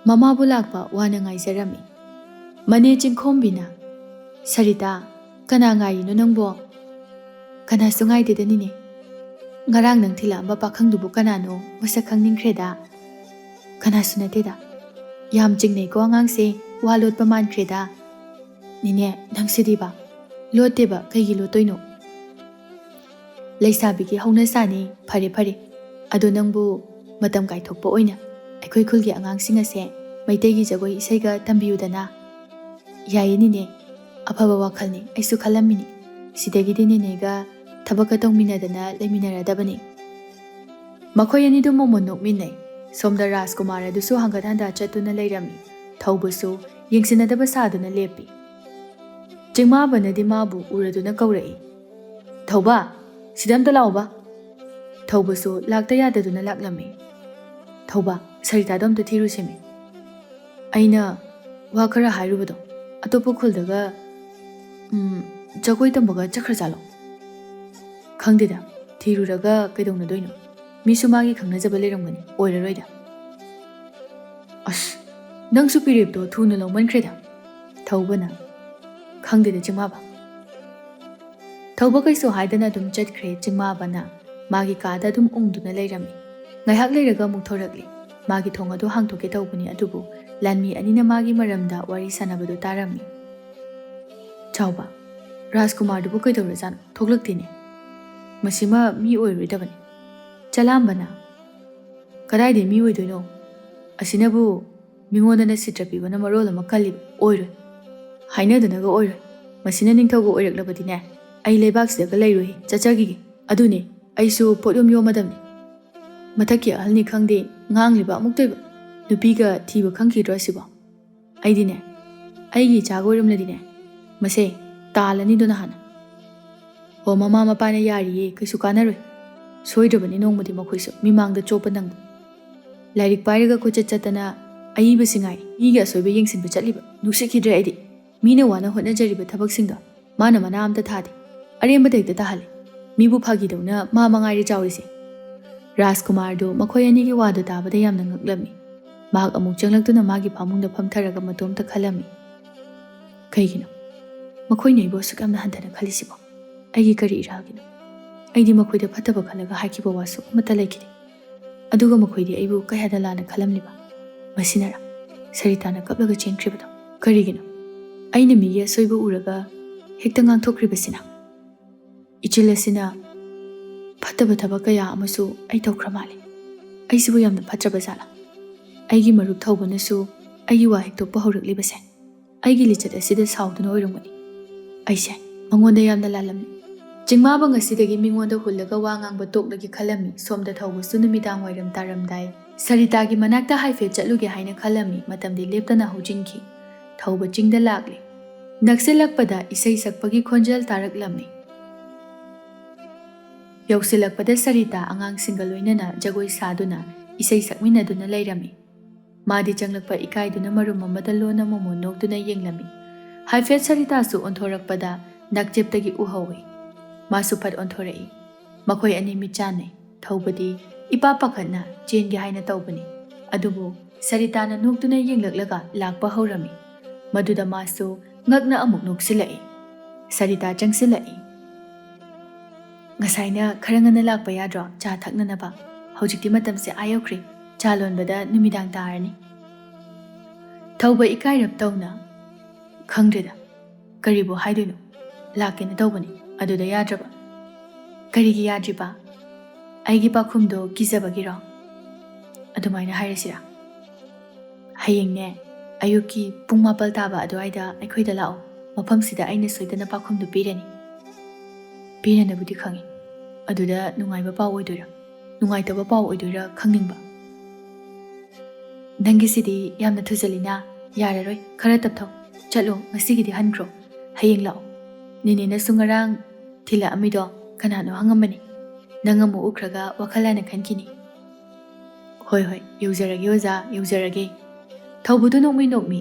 ꯃꯃꯥꯕꯨ ꯂꯥꯛꯄ ꯋꯥꯅ ꯉꯥꯏꯖꯔꯝꯃꯤ꯫ ꯃꯅꯦ ꯆꯤꯡꯈꯣꯝꯕꯤꯅ, "ꯁꯔꯤꯇꯥ, ꯀꯅꯥ ꯉꯥꯏꯔꯤꯅꯣ ꯅꯪꯕꯣ?" "ꯀꯅꯥꯁꯨ ꯉꯥꯏꯗꯦꯗ ꯅꯤꯅꯦ꯫ ꯉꯔꯥꯡ ꯅꯪ ꯊꯤꯜꯂꯛꯑꯝꯕ ꯄꯥꯈꯪꯗꯨꯕꯨ ꯀꯅꯥꯅꯣ? ꯃꯁꯛ ꯈꯪꯅꯤꯡꯈ꯭ꯔꯦꯗ꯫" "ꯀꯅꯥꯁꯨ ꯅꯠꯇꯦꯗ꯫ ꯌꯥꯝ ꯆꯤꯡꯅꯩꯀꯣ ꯑꯉꯥꯡꯁꯦ, ꯋꯥ ꯂꯣꯠꯄ ꯃꯥꯟꯈ꯭ꯔꯦꯗ꯫" "ꯅꯤꯅꯦ, ꯅꯪꯁꯤꯗꯤꯕ꯫ ꯂꯣꯠꯇꯦꯕ, ꯀꯩꯒꯤ ꯂꯣꯠꯇꯣꯏꯅꯣ? ꯂꯩꯁꯥꯕꯤꯒꯤ ꯍꯧꯅꯁꯥꯅꯤ꯫ ꯐꯔꯦ, ꯐꯔꯦ꯫ ꯑꯗꯣ ꯅꯪꯕꯨ ꯃꯇꯝ ꯀꯥꯏꯊꯣꯛꯄ ꯑꯣꯏꯅ ꯑꯩꯈꯣꯏ ꯈꯨꯜꯒꯤ ꯑꯉꯥꯡꯁꯤꯡ ꯑꯁꯦ ꯃꯩꯇꯩꯒꯤ ꯖꯒꯣꯏ ꯏꯁꯩꯒ ꯇꯝꯕꯤꯌꯨꯗꯅ꯫" "ꯌꯥꯏꯌꯦ ꯅꯤꯅꯦ, ꯑꯐꯕ ꯋꯥꯈꯜꯅꯤ, ꯑꯩꯁꯨ ꯈꯜꯂꯝꯃꯤꯅꯤ꯫ ꯁꯤꯗꯒꯤꯗꯤ ꯅꯤꯅꯦꯒ ꯊꯕꯛꯀ ꯇꯧꯃꯤꯟꯅꯗꯅ ꯂꯩꯃꯤꯟꯅꯔꯗꯕꯅꯤ꯫" ꯃꯈꯣꯏ ꯑꯅꯤꯗꯨ ꯃꯣꯃꯣꯟ ꯅꯣꯛꯃꯤꯟꯅꯩ꯫ ꯁꯣꯝꯗ ꯔꯥꯖꯀꯨꯃꯥꯔ ꯑꯗꯨꯁꯨ ꯍꯪꯒꯠ ꯍꯟꯗꯥ ꯆꯠꯇꯨꯅ ꯂꯩꯔꯝꯃꯤ꯫ ꯊꯧꯕꯁꯨ ꯌꯦꯡꯁꯤꯟꯅꯗꯕ ꯁꯥꯗꯨꯅ ꯂꯦꯞꯄꯤ꯫ ꯆꯤꯡꯃꯥꯕꯅꯗꯤ ꯃꯥꯕꯨ ꯎꯔꯗꯨꯅ ꯀꯧꯔꯛꯏ, "ꯊꯧꯕ, ꯁꯤꯗ ꯑꯝꯇ ꯂꯥꯛꯑꯣꯕ꯫" ꯊꯧꯕꯁꯨ ꯂꯥꯛꯇ ꯌꯥꯗꯗꯨꯅ ꯂꯥꯛꯂꯝꯃꯤ꯫ "ꯊꯧꯕ, ꯁꯔꯤꯇꯥꯗꯣ ꯑꯝꯇ ꯊꯤꯔꯨꯁꯤꯃꯤ꯫" "ꯑꯩꯅ ꯋꯥ ꯈꯔ ꯍꯥꯏꯔꯨꯕꯗꯣ ꯑꯇꯣꯞꯄ ꯈꯨꯜꯗꯒ, ꯎꯝ, ꯖꯒꯣꯏ ꯇꯝꯕꯒ ꯆꯠꯈ꯭ꯔꯖꯥꯠꯂꯣ?" "ꯈꯪꯗꯦꯗ, ꯊꯤꯔꯨꯔꯒ ꯀꯩꯗꯧꯅꯗꯣꯏꯅꯣ? ꯃꯤꯁꯨ ꯃꯥꯒꯤ ꯈꯪꯅꯖꯕ ꯂꯩꯔꯝꯒꯅꯤ, ꯑꯣꯏꯔꯔꯣꯏꯗ꯫" "ꯑꯁ, ꯅꯪꯁꯨ ꯄꯤꯔꯦꯞꯇꯣ ꯊꯨꯅ ꯂꯧꯃꯟꯈ꯭ꯔꯦꯗ꯫" ꯊꯧꯕꯅ, "ꯈꯪꯗꯦꯗ ꯆꯤꯡꯃꯥꯕ꯫" ꯊꯧꯕ ꯀꯩꯁꯨ ꯍꯥꯏꯗꯅ ꯑꯗꯨꯝ ꯆꯠꯈ꯭ꯔꯦ꯫ ꯆꯤꯡꯃꯥꯕꯅ ꯃꯥꯒꯤ ꯀꯥꯗ ꯑꯗꯨꯝ ꯎꯪꯗꯨꯅ ꯂꯩꯔꯝꯃꯤ꯫ ꯉꯥꯏꯍꯥꯛ ꯂꯩꯔꯒ ꯑꯃꯨꯛ ꯊꯣꯔꯛꯂꯤ꯫ ꯃꯥꯒꯤ ꯊꯣꯡ ꯑꯗꯨ ꯍꯥꯡꯗꯣꯛꯀꯦ ꯇꯧꯕꯅꯤ, ꯑꯗꯨꯕꯨ ꯂꯥꯟꯃꯤ ꯑꯅꯤꯅ ꯃꯥꯒꯤ ꯃꯔꯝꯗ ꯋꯥꯔꯤ ꯁꯥꯟꯅꯕꯗꯨ ꯇꯥꯔꯝꯃꯤ꯫ "ꯆꯥꯎꯕ, ꯔꯥꯖꯀꯨꯃꯥꯔꯗꯨꯕꯨ ꯀꯩꯗꯧꯔꯖꯥꯠꯅꯣ? ꯊꯣꯛꯂꯛꯇꯦꯅꯦ꯫ ꯃꯁꯤꯃ ꯃꯤ ꯑꯣꯏꯔꯣꯏꯗꯕꯅꯤ꯫" ꯆꯂꯥꯝꯕꯅ, "ꯀꯗꯥꯏꯗꯩ ꯃꯤ ꯑꯣꯏꯗꯣꯏꯅꯣ? ꯑꯁꯤꯅꯕꯨ ꯃꯤꯉꯣꯟꯗꯅ ꯁꯤꯇ꯭ꯔ ꯄꯤꯕꯅ ꯃꯔꯣꯜ ꯑꯃ ꯀꯜꯂꯤꯕ꯫ ꯑꯣꯏꯔꯣꯏ꯫ ꯍꯥꯏꯅꯗꯅꯒ ꯑꯣꯏꯔꯣꯏ꯫ ꯃꯁꯤꯅ ꯅꯤꯡꯊꯧꯒ ꯑꯣꯏꯔꯛꯂꯕꯗꯤꯅꯦ, ꯑꯩ ꯂꯩꯕꯥꯛꯁꯤꯗꯒ ꯂꯩꯔꯣꯏꯍꯦ, ꯆꯠꯆꯈꯤꯒꯦ꯫ ꯑꯗꯨꯅꯦ, ꯑꯩꯁꯨ ꯄꯣꯠꯌꯣꯝ ꯌꯣꯝꯃꯗꯕꯅꯤ꯫" ꯃꯊꯛꯀꯤ ꯑꯍꯜꯅꯤ ꯈꯪꯗꯦ, ꯉꯥꯡꯂꯤꯕ ꯑꯃꯨꯛꯇꯣꯏꯕ꯫ ꯅꯨꯄꯤꯒ ꯊꯤꯕ ꯈꯪꯈꯤꯗ꯭ꯔꯣ ꯑꯁꯤꯕꯣ? ꯑꯩꯗꯤꯅꯦ, ꯑꯩꯒꯤ ꯏꯆꯥꯒ ꯑꯣꯏꯔꯝꯂꯗꯤꯅꯦ, ꯃꯁꯦ ꯇꯥꯜꯂꯅꯤꯗꯣ ꯅꯍꯥꯟꯅ꯫ ꯑꯣ, ꯃꯃꯥ ꯃꯄꯥꯅ ꯌꯥꯔꯤꯌꯦ, ꯀꯩꯁꯨ ꯀꯥꯟꯅꯔꯣꯏ꯫ ꯁꯣꯏꯗ꯭ꯔꯕꯅꯤ ꯅꯣꯡꯃꯗꯤ ꯃꯈꯣꯏꯁꯨ ꯃꯤꯃꯥꯡꯗ ꯆꯣꯞꯄ ꯅꯪꯕ꯫ ꯂꯥꯏꯔꯤꯛ ꯄꯥꯏꯔꯒ ꯀꯣꯏꯆꯠ ꯆꯠꯇꯅ ꯑꯏꯕꯁꯤ ꯉꯥꯏ, ꯃꯤꯒꯤ ꯑꯁꯣꯏꯕ ꯌꯦꯡꯁꯤꯟꯕ ꯆꯠꯂꯤꯕ꯫ ꯅꯨꯡꯁꯤꯈꯤꯗ꯭ꯔꯦ ꯑꯩꯗꯤ꯫ ꯃꯤꯅ ꯋꯥꯅ ꯍꯣꯠꯅꯖꯔꯤꯕ ꯊꯕꯛꯁꯤꯡꯗꯣ ꯃꯥꯅ ꯃꯅꯥ ꯑꯝꯇ ꯊꯥꯗꯦ꯫ ꯑꯔꯦꯝꯕꯗ ꯍꯦꯛꯇ ꯇꯥꯍꯜꯂꯤ꯫ ꯃꯤꯕꯨ ꯐꯥꯒꯤꯗꯧꯅ ꯃꯥ ꯃꯉꯥꯏꯔꯦ ꯆꯥꯎꯔꯤꯁꯦ꯫ ꯔꯥꯖꯀꯨꯃꯥꯔꯗꯨ ꯃꯈꯣꯏ ꯑꯅꯤꯒꯤ ꯋꯥꯗꯨ ꯇꯥꯕꯗ ꯌꯥꯝꯅ ꯉꯛꯂꯝꯃꯤ꯫ ꯃꯍꯥꯛ ꯑꯃꯨꯛ ꯆꯪꯂꯛꯇꯨꯅ ꯃꯥꯒꯤ ꯐꯃꯨꯡꯗ ꯐꯝꯊꯔꯒ ꯃꯇꯣꯝꯇ ꯈꯜꯂꯝꯃꯤ꯫ "ꯀꯩꯒꯤꯅꯣ ꯃꯈꯣꯏꯅ ꯑꯩꯕꯨ ꯑꯁꯨꯛ ꯌꯥꯝꯅ ꯍꯟꯊꯅ ꯈꯜꯂꯤꯁꯤꯕꯣ? ꯑꯩꯒꯤ ꯀꯔꯤ ꯏꯔꯥꯜꯒꯤꯅꯣ? ꯑꯩꯗꯤ ꯃꯈꯣꯏꯗ ꯐꯠꯇꯕ ꯈꯜꯂꯒ ꯍꯥꯏꯈꯤꯕ ꯋꯥꯁꯨ ꯑꯃꯠꯇ ꯂꯩꯈꯤꯗꯦ꯫ ꯑꯗꯨꯒ ꯃꯈꯣꯏꯗꯤ ꯑꯩꯕꯨ ꯀꯌꯥꯗ ꯂꯥꯟꯅ ꯈꯜꯂꯝꯂꯤꯕ? ꯃꯁꯤꯅꯔ ꯁꯔꯤꯇꯥꯅ ꯀꯞꯂꯒ ꯆꯦꯟꯈ꯭ꯔꯤꯕꯗꯣ? ꯀꯔꯤꯒꯤꯅꯣ ꯑꯩꯅ ꯃꯤꯒꯤ ꯑꯁꯣꯏꯕ ꯎꯔꯒ ꯍꯦꯛꯇ ꯉꯥꯡꯊꯣꯛꯈ꯭ꯔꯤꯕꯁꯤꯅ? ꯏꯆꯤꯜ ꯑꯁꯤꯅ ꯐꯠꯇꯕ ꯊꯕꯛ ꯀꯌꯥ ꯑꯃꯁꯨ ꯑꯩ ꯇꯧꯈ꯭ꯔ ꯃꯥꯜꯂꯦ꯫ ꯑꯩꯁꯤꯕꯨ ꯌꯥꯝꯅ ꯐꯠꯇ꯭ꯔꯕ ꯖꯥꯠꯂꯥ? ꯑꯩꯒꯤ ꯃꯔꯨꯞ ꯊꯧꯕꯅꯁꯨ ꯑꯩꯒꯤ ꯋꯥ ꯍꯦꯛꯇꯣꯛꯄ ꯍꯧꯔꯛꯂꯤꯕꯁꯦ ꯑꯩꯒꯤ ꯂꯤꯆꯠ ꯑꯁꯤꯗ ꯁꯥꯎꯗꯨꯅ ꯑꯣꯏꯔꯝꯒꯅꯤ꯫ ꯑꯩꯁꯦ ꯃꯉꯣꯟꯗ ꯌꯥꯝꯅ ꯂꯥꯜꯂꯝꯃꯤ꯫ ꯆꯤꯡꯃꯥꯕ ꯉꯁꯤꯗꯒꯤ ꯃꯤꯉꯣꯟꯗ ꯍꯨꯜꯂꯒ ꯋꯥ ꯉꯥꯡꯕ ꯇꯣꯛꯂꯒꯦ ꯈꯜꯂꯝꯃꯤ꯫ ꯁꯣꯝꯗ ꯊꯧꯕꯁꯨ ꯅꯨꯃꯤꯗꯥꯡ ꯋꯥꯏꯔꯝ ꯇꯥꯔꯝꯗꯥꯏ ꯁꯔꯤꯇꯥꯒꯤ ꯃꯅꯥꯛꯇ ꯍꯥꯏꯐꯦꯠ ꯆꯠꯂꯨꯒꯦ ꯍꯥꯏꯅ ꯈꯜꯂꯝꯃꯤ꯫ ꯃꯇꯝꯗꯤ ꯂꯦꯞꯇꯅ ꯍꯧꯖꯤꯟꯈꯤ꯫ ꯊꯧꯕ ꯆꯤꯡꯗ ꯂꯥꯛꯂꯦ꯫ ꯅꯛꯁꯤꯜꯂꯛꯄꯗ ꯏꯁꯩ ꯁꯛꯄꯒꯤ ꯈꯣꯟꯖꯦꯜ ꯇꯥꯔꯛꯂꯝꯃꯤ꯫ ꯌꯧꯁꯤꯜꯂꯛꯄꯗ ꯁꯔꯤꯇꯥ ꯑꯉꯥꯡꯁꯤꯡꯒ ꯂꯣꯏꯅꯅ ꯖꯒꯣꯏ ꯁꯥꯗꯨꯅ ꯏꯁꯩ ꯁꯛꯃꯤꯟꯅꯗꯨꯅ ꯂꯩꯔꯝꯃꯤ꯫ ꯃꯥꯗꯤ ꯆꯪꯂꯛꯄ ꯏꯀꯥꯏꯗꯨꯅ ꯃꯔꯨꯝ ꯑꯃꯗ ꯂꯣꯟꯅ ꯃꯣꯃꯣꯟ ꯅꯣꯛꯇꯨꯅ ꯌꯦꯡꯂꯝꯃꯤ꯫ ꯍꯥꯏꯐꯦꯠ ꯁꯔꯤꯇꯥꯁꯨ ꯑꯣꯟꯊꯣꯔꯛꯄꯗ ꯅꯛꯆꯦꯞꯇꯒꯤ ꯎꯍꯧꯏ꯫ ꯃꯥꯁꯨ ꯐꯠ ꯑꯣꯟꯊꯣꯔꯛꯏ꯫ ꯃꯈꯣꯏ ꯑꯅꯤ ꯃꯤꯠ ꯆꯥꯟꯅꯩ꯫ ꯊꯧꯕꯗꯤ ꯏꯄꯥ ꯄꯥꯈꯠꯅ ꯆꯦꯟꯒꯦ ꯍꯥꯏꯅ ꯇꯧꯕꯅꯤ꯫ ꯑꯗꯨꯕꯨ ꯁꯔꯤꯇꯥꯅ ꯅꯣꯛꯇꯨꯅ ꯌꯦꯡꯂꯛꯂꯒ ꯂꯥꯛꯄ ꯍꯧꯔꯝꯃꯤ꯫ ꯃꯗꯨꯗ ꯃꯥꯁꯨ ꯉꯛꯅ ꯑꯃꯨꯛ ꯅꯣꯛꯁꯤꯜꯂꯛꯏ꯫ ꯁꯔꯤꯇꯥ ꯆꯪꯁꯤꯜꯂꯛꯏ꯫ "ꯉꯁꯥꯏꯅ ꯈꯔ ꯉꯟꯅ ꯂꯥꯛꯄ ꯌꯥꯗ꯭ꯔꯣ, ꯆꯥ ꯊꯛꯅꯅꯕ? ꯍꯧꯖꯤꯛꯇꯤ ꯃꯇꯝꯁꯦ ꯑꯥ ꯌꯧꯈ꯭ꯔꯦ꯫ ꯆꯥ ꯂꯣꯟꯕꯗ ꯅꯨꯃꯤꯗꯥꯡ ꯇꯥꯔꯅꯤ꯫" ꯊꯧꯕ ꯏꯀꯥꯏꯔꯞ ꯇꯧꯅ, "ꯈꯪꯗ꯭ꯔꯦꯗ, ꯀꯔꯤꯕꯨ ꯍꯥꯏꯗꯣꯏꯅꯣ? ꯂꯥꯛꯀꯦꯅ ꯇꯧꯕꯅꯤ, ꯑꯗꯨꯗ ꯌꯥꯗ꯭ꯔꯕ꯫" "ꯀꯔꯤꯒꯤ ꯌꯥꯗ꯭ꯔꯤꯕ? ꯑꯩꯒꯤ ꯄꯥꯎꯈꯨꯝꯗꯣ ꯀꯤꯖꯕꯒꯤꯔꯣ?" "ꯑꯗꯨꯃꯥꯏꯅ ꯍꯥꯏꯔꯁꯤꯔꯥ? ꯍꯌꯦꯡꯅꯦ, ꯑꯌꯨꯛꯀꯤ ꯄꯨꯡ ꯃꯥꯄꯜ ꯇꯥꯕ ꯑꯗꯨꯋꯥꯏꯗ ꯑꯩꯈꯣꯏꯗ ꯂꯥꯛꯑꯣ꯫ ꯃꯐꯝꯁꯤꯗ ꯑꯩꯅ ꯁꯣꯏꯗꯅ ꯄꯥꯎꯈꯨꯝꯗꯨ ꯄꯤꯔꯅꯤ꯫" "ꯄꯤꯔꯅꯕꯨꯗꯤ ꯈꯪꯉꯤ꯫ ꯑꯗꯨꯗ ꯅꯨꯡꯉꯥꯏꯕ ꯄꯥꯎ ꯑꯣꯏꯗꯣꯏꯔꯥ, ꯅꯨꯡꯉꯥꯏꯇꯕ ꯄꯥꯎ ꯑꯣꯏꯗꯣꯏꯔꯥ ꯈꯪꯅꯤꯡꯕ꯫" "ꯅꯪꯒꯤꯁꯤꯗꯤ ꯌꯥꯝꯅ ꯊꯨꯖꯜꯂꯤꯅ꯫ ꯌꯥꯔꯔꯣꯏ, ꯈꯔ ꯇꯞꯊꯧ꯫ ꯆꯠꯂꯣ, ꯉꯁꯤꯒꯤꯗꯤ ꯍꯟꯈ꯭ꯔꯣ꯫ ꯍꯌꯦꯡ ꯂꯥꯛꯑꯣ꯫ ꯅꯦꯅꯦꯅꯁꯨ ꯉꯔꯥꯡ ꯊꯤꯜꯂꯛꯑꯝꯃꯤꯗꯣ ꯀꯅꯥꯅꯣ ꯍꯪꯉꯝꯕꯅꯤ꯫ ꯅꯪ ꯑꯃꯨꯛ ꯎꯈ꯭ꯔꯒ ꯋꯥꯈꯜ ꯍꯥꯟꯅ ꯈꯟꯈꯤꯅꯤ꯫" "ꯍꯣꯏ, ꯍꯣꯏ, ꯌꯧꯖꯔꯒꯦ ꯑꯣꯖꯥ, ꯌꯧꯖꯔꯒꯦ꯫" ꯊꯧꯕꯗꯨ ꯅꯣꯛꯃꯤ ꯅꯣꯛꯃꯤ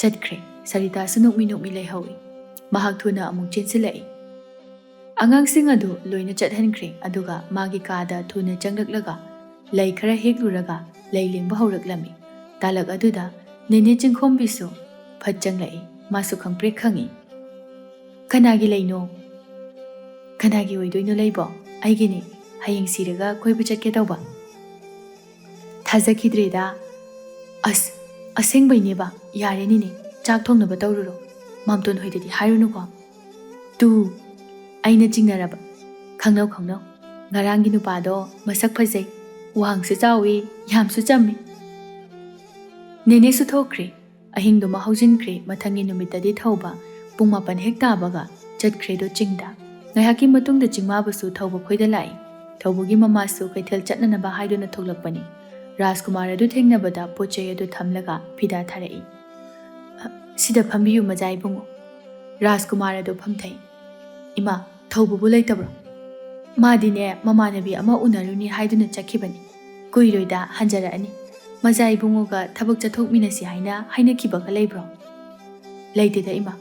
ꯆꯠꯈ꯭ꯔꯦ꯫ ꯁꯔꯤꯇꯥꯁꯨ ꯅꯣꯛꯃꯤ ꯅꯣꯛꯃꯤ ꯂꯩꯍꯧꯏ꯫ ꯃꯍꯥꯛ ꯊꯨꯅ ꯑꯃꯨꯛ ꯆꯦꯟꯁꯤꯜꯂꯛꯏ꯫ ꯑꯉꯥꯡꯁꯤꯡ ꯑꯗꯨ ꯂꯣꯏꯅ ꯆꯠꯍꯟꯈ꯭ꯔꯦ, ꯑꯗꯨꯒ ꯃꯥꯒꯤ ꯀꯥꯗ ꯊꯨꯅ ꯆꯪꯂꯛꯂꯒ ꯂꯩ ꯈꯔ ꯍꯦꯛꯂꯨꯔꯒ ꯂꯩ ꯂꯦꯡꯕ ꯍꯧꯔꯛꯂꯝꯃꯤ꯫ ꯇꯥꯂꯛ ꯑꯗꯨꯗ ꯅꯦꯅꯦ ꯆꯤꯡꯈꯣꯝꯕꯤꯁꯨ ꯐꯠ ꯆꯪꯂꯛꯏ꯫ ꯃꯥꯁꯨ ꯈꯪꯄ꯭ꯔꯦꯛ ꯈꯪꯏ꯫ "ꯀꯅꯥꯒꯤ ꯂꯩꯅꯣ?" "ꯀꯅꯥꯒꯤ ꯑꯣꯏꯗꯣꯏꯅꯣ ꯂꯩꯕꯣ? ꯑꯩꯒꯤꯅꯤ꯫ ꯍꯌꯦꯡ ꯁꯤꯔꯒ ꯀꯣꯏꯕ ꯆꯠꯀꯦ ꯇꯧꯕ꯫" "ꯊꯥꯖꯈꯤꯗ꯭ꯔꯦꯗ꯫" "ꯑꯁ, ꯑꯁꯦꯡꯕꯩꯅꯦꯕ꯫ ꯌꯥꯔꯦ ꯅꯦꯅꯦ, ꯆꯥꯛ ꯊꯣꯡꯅꯕ ꯇꯧꯔꯨꯔꯣ꯫ ꯃꯥꯝꯇꯣꯟ ꯍꯣꯏꯗꯗꯤ ꯍꯥꯏꯔꯨꯅꯨꯀꯣ꯫" "ꯇꯨ, ꯑꯩꯅ ꯆꯤꯡꯅꯔꯕ꯫ ꯈꯪꯅꯧ, ꯈꯪꯅꯧ꯫ ꯉꯔꯥꯡꯒꯤ ꯅꯨꯄꯥꯗꯣ ꯃꯁꯛ ꯐꯖꯩ, ꯋꯥꯡꯁꯨ ꯆꯥꯎꯏ, ꯌꯥꯝꯁꯨ ꯆꯝꯃꯤ꯫" ꯅꯦꯅꯦꯁꯨ ꯊꯣꯛꯈ꯭ꯔꯦ꯫ ꯑꯍꯤꯡꯗꯨꯃ ꯍꯧꯖꯤꯟꯈ꯭ꯔꯦ꯫ ꯃꯊꯪꯒꯤ ꯅꯨꯃꯤꯠꯇꯗꯤ ꯊꯧꯕ ꯄꯨꯡ ꯃꯥꯄꯟ ꯍꯦꯛ ꯇꯥꯕꯒ ꯆꯠꯈ꯭ꯔꯦꯗꯣ ꯆꯤꯡꯗ꯫ ꯉꯥꯏꯍꯥꯛꯀꯤ ꯃꯇꯨꯡꯗ ꯆꯤꯡꯃꯥꯕꯁꯨ ꯊꯧꯕ ꯈꯣꯏꯗ ꯂꯥꯛꯏ꯫ ꯊꯧꯕꯒꯤ ꯃꯃꯥꯁꯨ ꯀꯩꯊꯦꯜ ꯆꯠꯅꯅꯕ ꯍꯥꯏꯗꯨꯅ ꯊꯣꯛꯂꯛꯄꯅꯤ꯫ ꯔꯥꯖꯀꯨꯃꯥꯔ ꯑꯗꯨ ꯊꯦꯡꯅꯕꯗ ꯄꯣꯠ ꯆꯩ ꯑꯗꯨ ꯊꯝꯂꯒ ꯐꯤꯗꯥ ꯊꯥꯔꯛꯏ꯫ "ꯑ, ꯁꯤꯗ ꯐꯝꯕꯤꯌꯨ, ꯃꯖꯥ ꯏꯕꯨꯡꯉꯣ꯫" ꯔꯥꯖꯀꯨꯃꯥꯔ ꯑꯗꯨ ꯐꯝꯊꯩ꯫ "ꯏꯃꯥ, ꯊꯧꯕꯕꯨ ꯂꯩꯇꯕ꯭ꯔꯣ?" "ꯃꯥꯗꯤꯅꯦ, ꯃꯃꯥꯟꯅꯕꯤ ꯑꯃ ꯎꯅꯔꯨꯅꯤ ꯍꯥꯏꯗꯨꯅ ꯆꯠꯈꯤꯕꯅꯤ꯫ ꯀꯨꯏꯔꯣꯏꯗ ꯍꯟꯖꯔꯛꯑꯅꯤ꯫ ꯃꯖꯥ ꯏꯕꯨꯡꯉꯣꯒ ꯊꯕꯛ ꯆꯠꯊꯣꯛꯃꯤꯟꯅꯁꯤ ꯍꯥꯏꯅ ꯍꯥꯏꯅꯈꯤꯕꯒ ꯂꯩꯕ꯭ꯔꯣ?" "ꯂꯩꯇꯦꯗ ꯏꯃꯥ꯫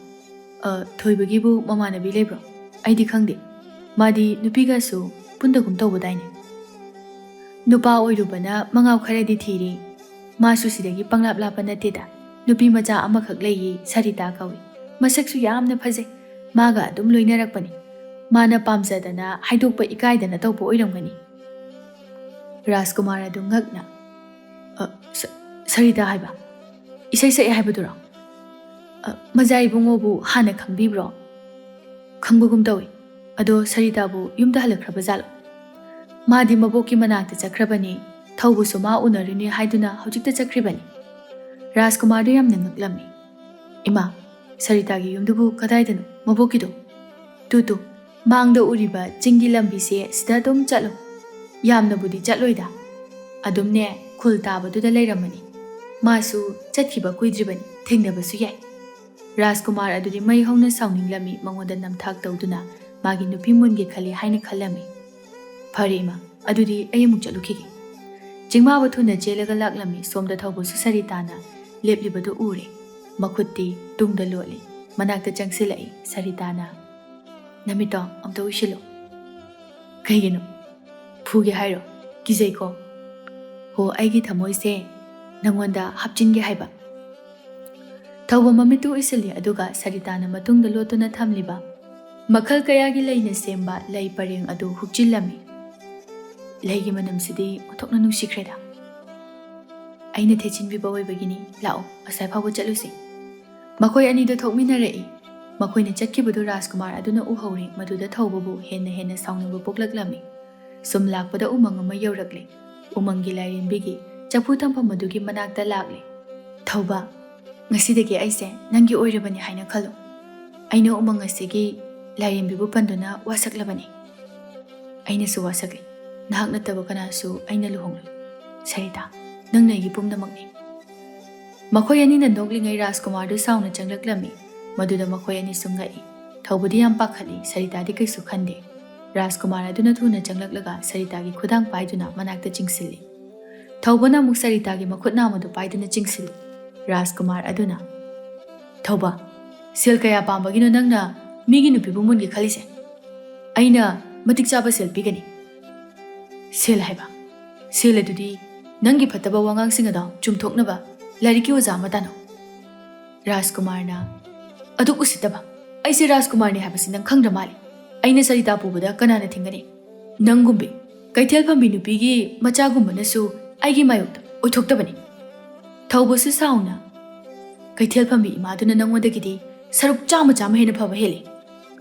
ꯑ, ꯊꯣꯏꯕꯒꯤꯕꯨ ꯃꯃꯥꯟꯅꯕꯤ ꯂꯩꯕ꯭ꯔꯣ? ꯑꯩꯗꯤ ꯈꯪꯗꯦ꯫ ꯃꯥꯗꯤ ꯅꯨꯄꯤꯒꯁꯨ ꯄꯨꯟꯗꯒꯨꯝ ꯇꯧꯕꯗꯥꯏꯅꯦ?" "ꯅꯨꯄꯥ ꯑꯣꯏꯔꯨꯕꯅ ꯃꯉꯥꯎ ꯈꯔꯗꯤ ꯊꯤꯔꯤ꯫ ꯃꯥꯁꯨ ꯁꯤꯗꯒꯤ ꯄꯪꯂꯥꯞ ꯂꯥꯞꯄ ꯅꯠꯇꯦꯗ꯫ ꯅꯨꯄꯤ ꯃꯆꯥ ꯑꯃꯈꯛ ꯂꯩꯌꯦ, ꯁꯔꯤꯇꯥ ꯀꯧꯏ꯫ ꯃꯁꯛꯁꯨ ꯌꯥꯝꯅ ꯐꯖꯩ꯫ ꯃꯥꯒ ꯑꯗꯨꯝ ꯂꯣꯏꯅꯔꯛꯄꯅꯤ꯫ ꯃꯥꯅ ꯄꯥꯝꯖꯗꯅ, ꯍꯥꯏꯗꯣꯛꯄ ꯏꯀꯥꯏꯗꯅ ꯇꯧꯕ ꯑꯣꯏꯔꯝꯒꯅꯤ꯫" ꯔꯥꯖꯀꯨꯃꯥꯔ ꯑꯗꯨ ꯉꯛꯅ, "ꯑ, ꯁ-, ꯁꯔꯤꯇꯥ ꯍꯥꯏꯕ? ꯏꯁꯩ ꯁꯛꯑꯦ ꯍꯥꯏꯕꯗꯨꯔꯣ? ꯑ, ꯃꯖꯥ ꯏꯕꯨꯡꯉꯣꯕꯨ ꯍꯥꯟꯅ ꯈꯪꯕꯤꯕ꯭ꯔꯣ?" "ꯈꯪꯕꯒꯨꯝ ꯇꯧꯏ꯫ ꯑꯗꯣ ꯁꯔꯤꯇꯥꯕꯨ ꯌꯨꯝꯗ ꯍꯜꯂꯛꯈ꯭ꯔꯕ ꯖꯥꯠꯂꯣ?" "ꯃꯥꯗꯤ ꯃꯕꯣꯛꯀꯤ ꯃꯅꯥꯛꯇ ꯆꯠꯈ꯭ꯔꯕꯅꯤ꯫ ꯊꯧꯕꯁꯨ ꯃꯥ ꯎꯅꯔꯨꯅꯤ ꯍꯥꯏꯗꯨꯅ ꯍꯧꯖꯤꯛꯇ ꯆꯠꯈ꯭ꯔꯤꯕꯅꯤ꯫" ꯔꯥꯖꯀꯨꯃꯥꯔꯗꯨ ꯌꯥꯝꯅ ꯉꯛꯂꯝꯃꯤ꯫ "ꯏꯃꯥ, ꯁꯔꯤꯇꯥꯒꯤ ꯌꯨꯝꯗꯨꯕꯨ ꯀꯗꯥꯏꯗꯅꯣ? ꯃꯕꯣꯛꯀꯤꯗꯣ?" "ꯇꯨ ꯇꯨ, ꯃꯥꯡꯗ ꯎꯔꯤꯕ ꯆꯤꯡꯒꯤ ꯂꯝꯕꯤꯁꯦ, ꯁꯤꯗ ꯑꯗꯨꯝ ꯆꯠꯂꯣ꯫ ꯌꯥꯝꯅꯕꯨꯗꯤ ꯆꯠꯂꯣꯏꯗ꯫ ꯑꯗꯨꯝꯅꯦ, ꯈꯨꯜ ꯇꯥꯕꯗꯨꯗ ꯂꯩꯔꯝꯃꯅꯤ꯫ ꯃꯥꯁꯨ ꯆꯠꯈꯤꯕ ꯀꯨꯏꯗ꯭ꯔꯤꯕꯅꯤ, ꯊꯦꯡꯅꯕꯁꯨ ꯌꯥꯏ꯫" ꯔꯥꯖꯀꯨꯃꯥꯔ ꯑꯗꯨꯗꯤ ꯃꯩ ꯍꯧꯅ ꯁꯥꯎꯅꯤꯡꯂꯝꯃꯤ꯫ ꯃꯉꯣꯟꯗ ꯅꯝꯊꯥꯛ ꯇꯧꯗꯨꯅ ꯃꯥꯒꯤ ꯅꯨꯄꯤ ꯃꯨꯟꯒꯦ ꯈꯜꯂꯤ ꯍꯥꯏꯅ ꯈꯜꯂꯝꯃꯤ꯫ "ꯐꯔꯦ ꯏꯃꯥ, ꯑꯗꯨꯗꯤ ꯑꯩ ꯑꯃꯨꯛ ꯆꯠꯂꯨꯈꯤꯒꯦ꯫" ꯆꯤꯡꯃꯥꯕ ꯊꯨꯅ ꯆꯦꯜꯂꯒ ꯂꯥꯛꯂꯝꯃꯤ꯫ ꯁꯣꯝꯗ ꯊꯧꯕꯁꯨ ꯁꯔꯤꯇꯥꯅ ꯂꯦꯞꯂꯤꯕꯗꯨ ꯎꯔꯦ꯫ ꯃꯈꯨꯠꯇꯤ ꯇꯨꯡꯗ ꯂꯣꯠꯂꯤ꯫ ꯃꯅꯥꯛꯇ ꯆꯪꯁꯤꯜꯂꯛꯏ ꯁꯔꯤꯇꯥꯅ꯫ ꯅꯃꯤꯠꯇꯣ ꯑꯝꯇ ꯎꯏꯁꯤꯜꯂꯨ꯫ ꯀꯩꯒꯤꯅꯣ? ꯐꯨꯒꯦ ꯍꯥꯏꯔꯣ? ꯀꯤꯖꯩꯀꯣ꯫ ꯍꯣ, ꯑꯩꯒꯤ ꯊꯃꯣꯏꯁꯦ ꯅꯪꯉꯣꯟꯗ ꯍꯥꯞꯆꯤꯟꯒꯦ ꯍꯥꯏꯕ꯫ ꯊꯧꯕ ꯃꯃꯤꯠꯇꯨ ꯎꯏꯁꯤꯜꯂꯤ, ꯑꯗꯨꯒ ꯁꯔꯤꯇꯥꯅ ꯃꯇꯨꯡꯗ ꯂꯣꯠꯇꯨꯅ ꯊꯝꯂꯤꯕ ꯃꯈꯜ ꯀꯌꯥꯒꯤ ꯂꯩꯅ ꯁꯦꯝꯕ ꯂꯩ ꯄꯔꯦꯡ ꯑꯗꯨ ꯍꯨꯛꯆꯤꯜꯂꯝꯃꯤ꯫ ꯂꯩꯒꯤ ꯃꯅꯝꯁꯤꯗꯤ ꯑꯣꯟꯊꯣꯛꯅ ꯅꯨꯡꯁꯤꯈ꯭ꯔꯦꯗ꯫ ꯑꯩꯅ ꯊꯦꯠꯆꯤꯟꯕꯤꯕ ꯑꯣꯏꯕꯒꯤꯅꯤ꯫ ꯂꯥꯛꯑꯣ, ꯉꯁꯥꯏ ꯐꯥꯎꯕ ꯆꯠꯂꯨꯁꯤ꯫ ꯃꯈꯣꯏ ꯑꯅꯤꯗꯨ ꯊꯣꯛꯃꯤꯟꯅꯔꯛꯏ꯫ ꯃꯈꯣꯏꯅ ꯆꯠꯈꯤꯕꯗꯨ ꯔꯥꯖꯀꯨꯃꯥꯔ ꯑꯗꯨꯅ ꯎꯍꯧꯔꯦ, ꯃꯗꯨꯗ ꯊꯧꯕꯕꯨ ꯍꯦꯟꯅ ꯍꯦꯟꯅ ꯁꯥꯎꯅꯤꯡꯕ ꯄꯣꯛꯂꯛꯂꯝꯃꯤ꯫ ꯁꯨꯝ ꯂꯥꯛꯄꯗ ꯎꯃꯪ ꯑꯃ ꯌꯧꯔꯛꯂꯦ꯫ ꯎꯃꯪꯒꯤ ꯂꯥꯏꯔꯦꯝꯕꯤꯒꯤ ꯆꯐꯨ ꯊꯝꯐꯝ ꯑꯗꯨꯒꯤ ꯃꯅꯥꯛꯇ ꯂꯥꯛꯂꯦ꯫ ꯊꯧꯕ, ꯉꯁꯤꯗꯒꯤ ꯑꯩꯁꯦ ꯅꯪꯒꯤ ꯑꯣꯏꯔꯕꯅꯤ ꯍꯥꯏꯅ ꯈꯜꯂꯨ꯫ ꯑꯩꯅ ꯎꯃꯪ ꯑꯁꯤꯒꯤ ꯂꯥꯏꯔꯦꯝꯕꯤꯕꯨ ꯄꯟꯗꯨꯅ ꯋꯥꯁꯛꯂꯕꯅꯤ꯫ ꯑꯩꯅꯁꯨ ꯋꯥꯁꯛꯂꯤ꯫ ꯅꯍꯥꯛ ꯅꯠꯇꯕ ꯀꯅꯥꯁꯨ ꯑꯩꯅ ꯂꯨꯍꯣꯡꯂꯣꯏ꯫ ꯁꯔꯤꯇꯥ, ꯅꯪꯅ ꯑꯩꯒꯤ ꯄꯨꯝꯅꯃꯛꯅꯤ꯫ ꯃꯈꯣꯏ ꯑꯅꯤꯅ ꯅꯣꯛꯂꯤꯉꯩ ꯔꯥꯖꯀꯨꯃꯥꯔꯗꯨ ꯁꯥꯎꯅ ꯆꯪꯂꯛꯂꯝꯃꯤ꯫ ꯃꯗꯨꯗ ꯃꯈꯣꯏ ꯑꯅꯤꯁꯨ ꯉꯛꯏ꯫ ꯊꯧꯕꯗꯤ ꯌꯥꯝ ꯄꯥꯈꯠꯂꯤ, ꯁꯔꯤꯇꯥꯗꯤ ꯀꯩꯁꯨ ꯈꯟꯗꯦ꯫ ꯔꯥꯖꯀꯨꯃꯥꯔ ꯑꯗꯨꯅ ꯊꯨꯅ ꯆꯪꯂꯛꯂꯒ ꯁꯔꯤꯇꯥꯒꯤ ꯈꯨꯗꯥꯡ ꯄꯥꯏꯗꯨꯅ ꯃꯅꯥꯛꯇ ꯆꯤꯡꯁꯤꯜꯂꯤ꯫ ꯊꯧꯕꯅ ꯑꯃꯨꯛ ꯁꯔꯤꯇꯥꯒꯤ ꯃꯈꯨꯠ ꯅꯥꯝꯃꯗꯨ ꯄꯥꯏꯗꯨꯅ ꯆꯤꯡꯁꯤꯜꯂꯤ꯫ ꯔꯥꯖꯀꯨꯃꯥꯔ ꯑꯗꯨꯅ, "ꯊꯧꯕ, ꯁꯦꯜ ꯀꯌꯥ ꯄꯥꯝꯕꯒꯤꯅꯣ ꯅꯪꯅ ꯃꯤꯒꯤ ꯅꯨꯄꯤꯕꯨ ꯃꯨꯟꯒꯦ ꯈꯜꯂꯤꯁꯦ? ꯑꯩꯅ ꯃꯇꯤꯛ ꯆꯥꯕ ꯁꯦꯜ ꯄꯤꯒꯅꯤ꯫" "ꯁꯦꯜ ꯍꯥꯏꯕ? ꯁꯦꯜ ꯑꯗꯨꯗꯤ ꯅꯪꯒꯤ ꯐꯠꯇꯕ ꯋꯥꯉꯥꯡꯁꯤꯡ ꯑꯗꯣ ꯆꯨꯝꯊꯣꯛꯅꯕ ꯂꯥꯏꯔꯤꯛꯀꯤ ꯑꯣꯖꯥ ꯑꯃ ꯇꯥꯅꯧ꯫" ꯔꯥꯖꯀꯨꯃꯥꯔꯅ, "ꯑꯗꯨꯛ ꯎꯁꯤꯠꯇꯕ! ꯑꯩꯁꯦ ꯔꯥꯖꯀꯨꯃꯥꯔꯅꯤ ꯍꯥꯏꯕꯁꯤ ꯅꯪ ꯈꯪꯗ꯭ꯔ ꯃꯥꯜꯂꯦ꯫ ꯑꯩꯅ ꯁꯔꯤꯇꯥ ꯄꯨꯕꯗ ꯀꯅꯥꯅ ꯊꯤꯡꯒꯅꯤ? ꯅꯪꯒꯨꯝꯕꯤ ꯀꯩꯊꯦꯜ ꯐꯝꯕꯤ ꯅꯨꯄꯤꯒꯤ ꯃꯆꯥꯒꯨꯝꯕꯅꯁꯨ ꯑꯩꯒꯤ ꯃꯥꯌꯣꯛꯇ ꯑꯣꯏꯊꯣꯛꯇꯕꯅꯤ꯫" ꯊꯧꯕꯁꯨ ꯁꯥꯎꯅ, "ꯀꯩꯊꯦꯜ ꯐꯝꯕꯤ ꯏꯃꯥꯗꯨꯅ ꯅꯪꯉꯣꯟꯗꯒꯤꯗꯤ ꯁꯔꯨꯛ ꯆꯥꯝꯃ ꯆꯥꯝꯃ ꯍꯦꯟꯅ ꯐꯕ ꯍꯦꯜꯂꯤ꯫"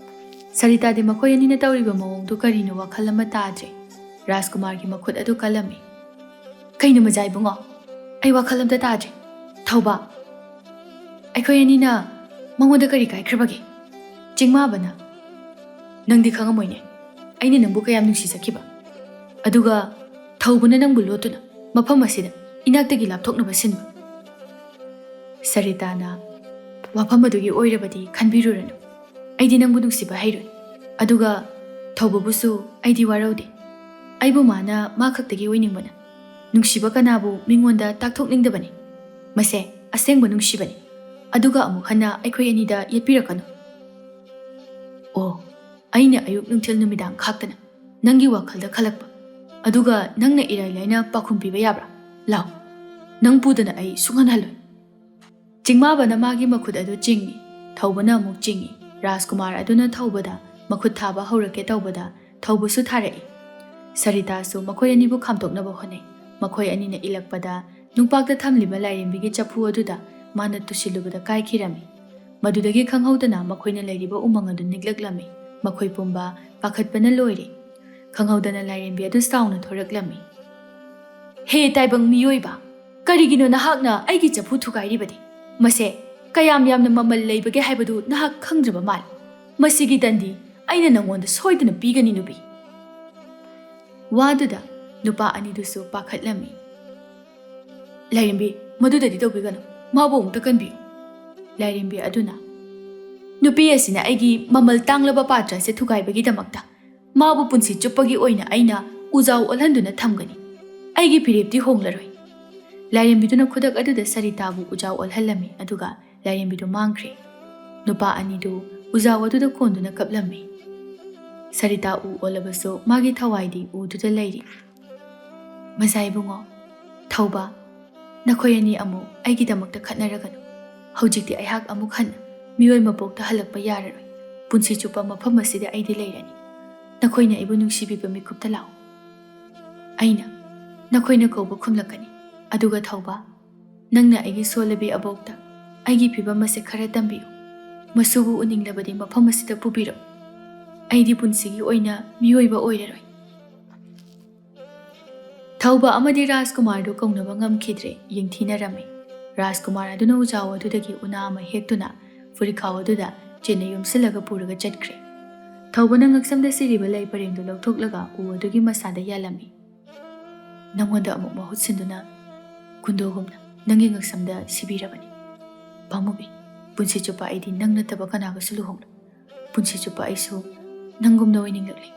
ꯁꯔꯤꯇꯥꯗꯤ ꯃꯈꯣꯏ ꯑꯅꯤꯅ ꯇꯧꯔꯤꯕ ꯃꯑꯣꯡꯗꯨ ꯀꯔꯤꯅꯣ ꯋꯥꯈꯜ ꯑꯃ ꯇꯥꯗ꯭ꯔꯦ꯫ ꯔꯥꯖꯀꯨꯃꯥꯔꯒꯤ ꯃꯈꯨꯠ ꯑꯗꯨ ꯀꯜꯂꯝꯃꯤ꯫ "ꯀꯩꯅꯣ ꯃꯖꯥ ꯏꯕꯨꯡꯉꯣ? ꯑꯩ ꯋꯥꯈꯜ ꯑꯝꯇ ꯇꯥꯗ꯭ꯔꯦ꯫ ꯊꯧꯕ, ꯑꯩꯈꯣꯏ ꯑꯅꯤꯅ ꯃꯉꯣꯟꯗ ꯀꯔꯤ ꯀꯥꯏꯈ꯭ꯔꯕꯒꯦ?" ꯆꯤꯡꯃꯥꯕꯅ, "ꯅꯪꯗꯤ ꯈꯪꯉꯝꯃꯣꯏꯅꯦ, ꯑꯩꯅ ꯅꯪꯕꯨ ꯀꯌꯥꯝ ꯅꯨꯡꯁꯤꯖꯈꯤꯕ꯫ ꯑꯗꯨꯒ ꯊꯧꯕꯅ ꯅꯪꯕꯨ ꯂꯣꯠꯇꯨꯅ ꯃꯐꯝ ꯑꯁꯤꯗ ꯏꯅꯥꯛꯇꯒꯤ ꯂꯥꯞꯊꯣꯛꯅꯕ ꯁꯤꯟꯕ꯫" ꯁꯔꯤꯇꯥꯅ, "ꯋꯥꯐꯝ ꯑꯗꯨꯒꯤ ꯑꯣꯏꯔꯕꯗꯤ ꯈꯟꯕꯤꯔꯨꯔꯅꯨ꯫ ꯑꯩꯗꯤ ꯅꯪꯕꯨ ꯅꯨꯡꯁꯤꯕ ꯍꯩꯔꯣꯏ꯫ ꯑꯗꯨꯒ ꯊꯧꯕꯕꯨꯁꯨ ꯑꯩꯗꯤ ꯋꯥꯔꯧꯗꯦ꯫ ꯑꯩꯕꯨ ꯃꯥꯅ ꯃꯥ ꯈꯛꯇꯒꯤ ꯑꯣꯏꯅꯤꯡꯕꯅ, ꯅꯨꯡꯁꯤꯕ ꯀꯅꯥꯕꯨ ꯃꯤꯉꯣꯟꯗ ꯇꯥꯛꯊꯣꯛꯅꯤꯡꯗꯕꯅꯤ꯫ ꯃꯁꯦ ꯑꯁꯦꯡꯕ ꯅꯨꯡꯁꯤꯕꯅꯤ꯫ ꯑꯗꯨꯒ ꯑꯃꯨꯛ ꯍꯟꯅ ꯑꯩꯈꯣꯏ ꯑꯅꯤꯗ ꯌꯦꯠꯄꯤꯔꯛꯀꯅꯨ꯫" "ꯑꯣ, ꯑꯩꯅ ꯑꯌꯨꯛ ꯅꯨꯡꯊꯤꯜ ꯅꯨꯃꯤꯗꯥꯡ ꯈꯥꯛꯇꯅ ꯅꯪꯒꯤ ꯋꯥꯈꯜꯗ ꯈꯜꯂꯛꯄ, ꯑꯗꯨꯒ ꯅꯪꯅ ꯏꯔꯥꯏ ꯂꯥꯏꯅ ꯄꯥꯎꯈꯨꯝ ꯄꯤꯕ ꯌꯥꯕ꯭ꯔꯥ? ꯂꯥꯎ, ꯅꯪ ꯄꯨꯗꯅ ꯑꯩ ꯁꯨꯡꯍꯟ ꯍꯜꯂꯣꯏ꯫ ꯆꯤꯡꯃꯥꯕꯅ ꯃꯥꯒꯤ ꯃꯈꯨꯠ ꯑꯗꯨ ꯆꯤꯡꯏ, ꯊꯧꯕꯅ ꯑꯃꯨꯛ ꯆꯤꯡꯏ꯫ ꯔꯥꯖꯀꯨꯃꯥꯔ ꯑꯗꯨꯅ ꯊꯧꯕꯗ ꯃꯈꯨꯠ ꯊꯥꯕ ꯍꯧꯔꯛꯀꯦ ꯇꯧꯕꯗ ꯊꯧꯕꯁꯨ ꯊꯥꯔꯛꯏ꯫ ꯁꯔꯤꯇꯥꯁꯨ ꯃꯈꯣꯏ ꯑꯅꯤꯕꯨ ꯈꯥꯝꯗꯣꯛꯅꯕ ꯍꯣꯠꯅꯩ꯫ ꯃꯈꯣꯏ ꯑꯅꯤꯅ ꯏꯜꯂꯛꯄꯗ ꯅꯨꯡꯄꯥꯛꯇ ꯊꯝꯂꯤꯕ ꯂꯥꯏꯔꯦꯝꯕꯤꯒꯤ ꯆꯐꯨ ꯑꯗꯨꯗ ꯃꯥꯅ ꯇꯨꯁꯤꯜꯂꯨꯕꯗ ꯀꯥꯏꯈꯤꯔꯝꯃꯤ꯫ ꯃꯗꯨꯗꯒꯤ ꯈꯪꯍꯧꯗꯅ ꯃꯈꯣꯏꯅ ꯂꯩꯔꯤꯕ ꯎꯃꯪ ꯑꯗꯨ ꯅꯤꯛꯂꯛꯂꯝꯃꯤ꯫ ꯃꯈꯣꯏ ꯄꯨꯝꯕ ꯄꯥꯈꯠꯄꯅ ꯂꯣꯏꯔꯦ꯫ ꯈꯪꯍꯧꯗꯅ ꯂꯥꯏꯔꯦꯝꯕꯤ ꯑꯗꯨ ꯁꯥꯎꯅ ꯊꯣꯔꯛꯂꯝꯃꯤ꯫ "ꯍꯦ ꯇꯥꯏꯕꯪ ꯃꯤꯑꯣꯏꯕ, ꯀꯔꯤꯒꯤꯅꯣ ꯅꯍꯥꯛꯅ ꯑꯩꯒꯤ ꯆꯐꯨ ꯊꯨꯒꯥꯏꯔꯤꯕꯗꯤ? ꯃꯁꯦ ꯀꯌꯥꯝ ꯌꯥꯝꯅ ꯃꯃꯜ ꯂꯩꯕꯒꯦ ꯍꯥꯏꯕꯗꯨ ꯅꯍꯥꯛ ꯈꯪꯗ꯭ꯔꯕ ꯃꯥꯜꯂꯤ꯫ ꯃꯁꯤꯒꯤ ꯗꯟꯗꯤ ꯑꯩꯅ ꯅꯉꯣꯟꯗ ꯁꯣꯏꯗꯅ ꯄꯤꯒꯅꯤ, ꯅꯨꯄꯤ꯫" ꯋꯥꯗꯨꯗ ꯅꯨꯄꯥ ꯑꯅꯤꯗꯨꯁꯨ ꯄꯥꯈꯠꯂꯝꯃꯤ꯫ "ꯂꯥꯏꯔꯦꯝꯕꯤ, ꯃꯗꯨꯗꯗꯤ ꯇꯧꯕꯤꯒꯅꯨ, ꯃꯥꯕꯨ ꯑꯃꯨꯛꯇ ꯀꯟꯕꯤꯌꯨ꯫" ꯂꯥꯏꯔꯦꯝꯕꯤ ꯑꯗꯨꯅ, "ꯅꯨꯄꯤ ꯑꯁꯤꯅ ꯑꯩꯒꯤ ꯃꯃꯜ ꯇꯥꯡꯂꯕ ꯄꯥꯇ꯭ꯔ ꯑꯁꯤ ꯊꯨꯒꯥꯏꯕꯒꯤꯗꯃꯛꯇ ꯃꯥꯕꯨ ꯄꯨꯟꯁꯤ ꯆꯨꯞꯄꯒꯤ ꯑꯣꯏꯅ ꯑꯩꯅ ꯎꯖꯥꯎ ꯑꯣꯜꯍꯟꯗꯨꯅ ꯊꯝꯒꯅꯤ꯫ ꯑꯩꯒꯤ ꯐꯤꯔꯦꯞꯇꯤ ꯍꯣꯡꯂꯔꯣꯏ꯫" ꯂꯥꯏꯔꯦꯝꯕꯤꯗꯨꯅ ꯈꯨꯗꯛ ꯑꯗꯨꯗ ꯁꯔꯤꯇꯥꯕꯨ ꯎꯖꯥꯎ ꯑꯣꯜꯍꯜꯂꯝꯃꯤ, ꯑꯗꯨꯒ ꯂꯥꯏꯔꯦꯝꯕꯤꯗꯨ ꯃꯥꯡꯈ꯭ꯔꯦ꯫ ꯅꯨꯄꯥ ꯑꯅꯤꯗꯨ ꯎꯖꯥꯎ ꯑꯗꯨꯗ ꯀꯣꯟꯗꯨꯅ ꯀꯞꯂꯝꯃꯤ꯫ ꯁꯔꯤꯇꯥ ꯎ ꯑꯣꯜꯂꯕꯁꯨ ꯃꯥꯒꯤ ꯊꯋꯥꯏꯗꯤ ꯎꯗꯨꯗ ꯂꯩꯔꯤ꯫ "ꯃꯖꯥ ꯏꯕꯨꯡꯉꯣ, ꯊꯧꯕ, ꯅꯈꯣꯏ ꯑꯅꯤ ꯑꯃꯨꯛ ꯑꯩꯒꯤꯗꯃꯛꯇ ꯈꯠꯅꯔꯒꯅꯨ꯫ ꯍꯧꯖꯤꯛꯇꯤ ꯑꯩꯍꯥꯛ ꯑꯃꯨꯛ ꯍꯟꯅ ꯃꯤꯑꯣꯏ ꯃꯄꯣꯛꯇ ꯍꯜꯂꯛꯄ ꯌꯥꯔꯔꯣꯏ꯫ ꯄꯨꯟꯁꯤ ꯆꯨꯞꯄ ꯃꯐꯝ ꯑꯁꯤꯗ ꯑꯩꯗꯤ ꯂꯩꯔꯅꯤ꯫ ꯅꯈꯣꯏꯅ ꯑꯩꯕꯨ ꯅꯨꯡꯁꯤꯕꯤꯕ ꯃꯤꯀꯨꯞꯇ ꯂꯥꯛꯎ꯫ ꯑꯩꯅ ꯅꯈꯣꯏꯅ ꯀꯧꯕ ꯈꯨꯝꯂꯛꯀꯅꯤ꯫ ꯑꯗꯨꯒ ꯊꯧꯕ, ꯅꯪꯅ ꯑꯩꯒꯤ ꯁꯣꯜꯂꯕꯤ ꯑꯕꯣꯛꯇ ꯑꯩꯒꯤ ꯐꯤꯕꯝ ꯑꯁꯦ ꯈꯔ ꯇꯝꯕꯤꯌꯨ꯫ ꯃꯁꯨꯕꯨ ꯎꯅꯤꯡꯂꯕꯗꯤ ꯃꯐꯝ ꯑꯁꯤꯗ ꯄꯨꯕꯤꯔꯛꯎ꯫ ꯑꯩꯗꯤ ꯄꯨꯟꯁꯤꯒꯤ ꯑꯣꯏꯅ ꯃꯤꯑꯣꯏꯕ ꯑꯣꯏꯔꯔꯣꯏ꯫" ꯊꯧꯕ ꯑꯃꯗꯤ ꯔꯥꯖꯀꯨꯃꯥꯔꯗꯨ ꯀꯧꯅꯕ ꯉꯝꯈꯤꯗ꯭ꯔꯦ, ꯌꯦꯡꯊꯤꯅꯔꯝꯃꯤ꯫ ꯔꯥꯖꯀꯨꯃꯥꯔ ꯑꯗꯨꯅ ꯎꯖꯥꯎ ꯑꯗꯨꯗꯒꯤ ꯎꯅꯥ ꯑꯃ ꯍꯦꯛꯇꯨꯅ ꯐꯨꯔꯤꯈꯥꯎ ꯑꯗꯨꯗ ꯆꯦꯠꯅ ꯌꯣꯝꯁꯤꯜꯂꯒ ꯄꯨꯔꯒ ꯆꯠꯈ꯭ꯔꯦ꯫ ꯊꯧꯕꯅ ꯉꯛꯁꯝꯗ ꯁꯤꯔꯤꯕ ꯂꯩ ꯄꯔꯦꯡꯗꯨ ꯂꯧꯊꯣꯛꯂꯒ ꯎ ꯑꯗꯨꯒꯤ ꯃꯁꯥꯗ ꯌꯥꯜꯂꯝꯃꯤ꯫ "ꯅꯉꯣꯟꯗ ꯑꯃꯨꯛ ꯃꯍꯨꯠ ꯁꯤꯟꯗꯨꯅ ꯒꯨꯟꯗꯣꯒꯨꯝꯅ ꯅꯪꯒꯤ ꯉꯛꯁꯝꯗ ꯁꯤꯕꯤꯔꯕꯅꯤ꯫ ꯄꯥꯝꯃꯨꯕꯤ, ꯄꯨꯟꯁꯤ ꯆꯨꯞꯄ ꯑꯩꯗꯤ ꯅꯪ ꯅꯠꯇꯕ ꯀꯅꯥꯒꯁꯨ ꯂꯨꯍꯣꯡꯂꯣꯏ꯫ ꯄꯨꯟꯁꯤ ꯆꯨꯞꯄ ꯑꯩꯁꯨ ꯅꯪꯒꯨꯝꯅ ꯑꯣꯏꯅꯤꯡꯂꯛꯂꯦ꯫"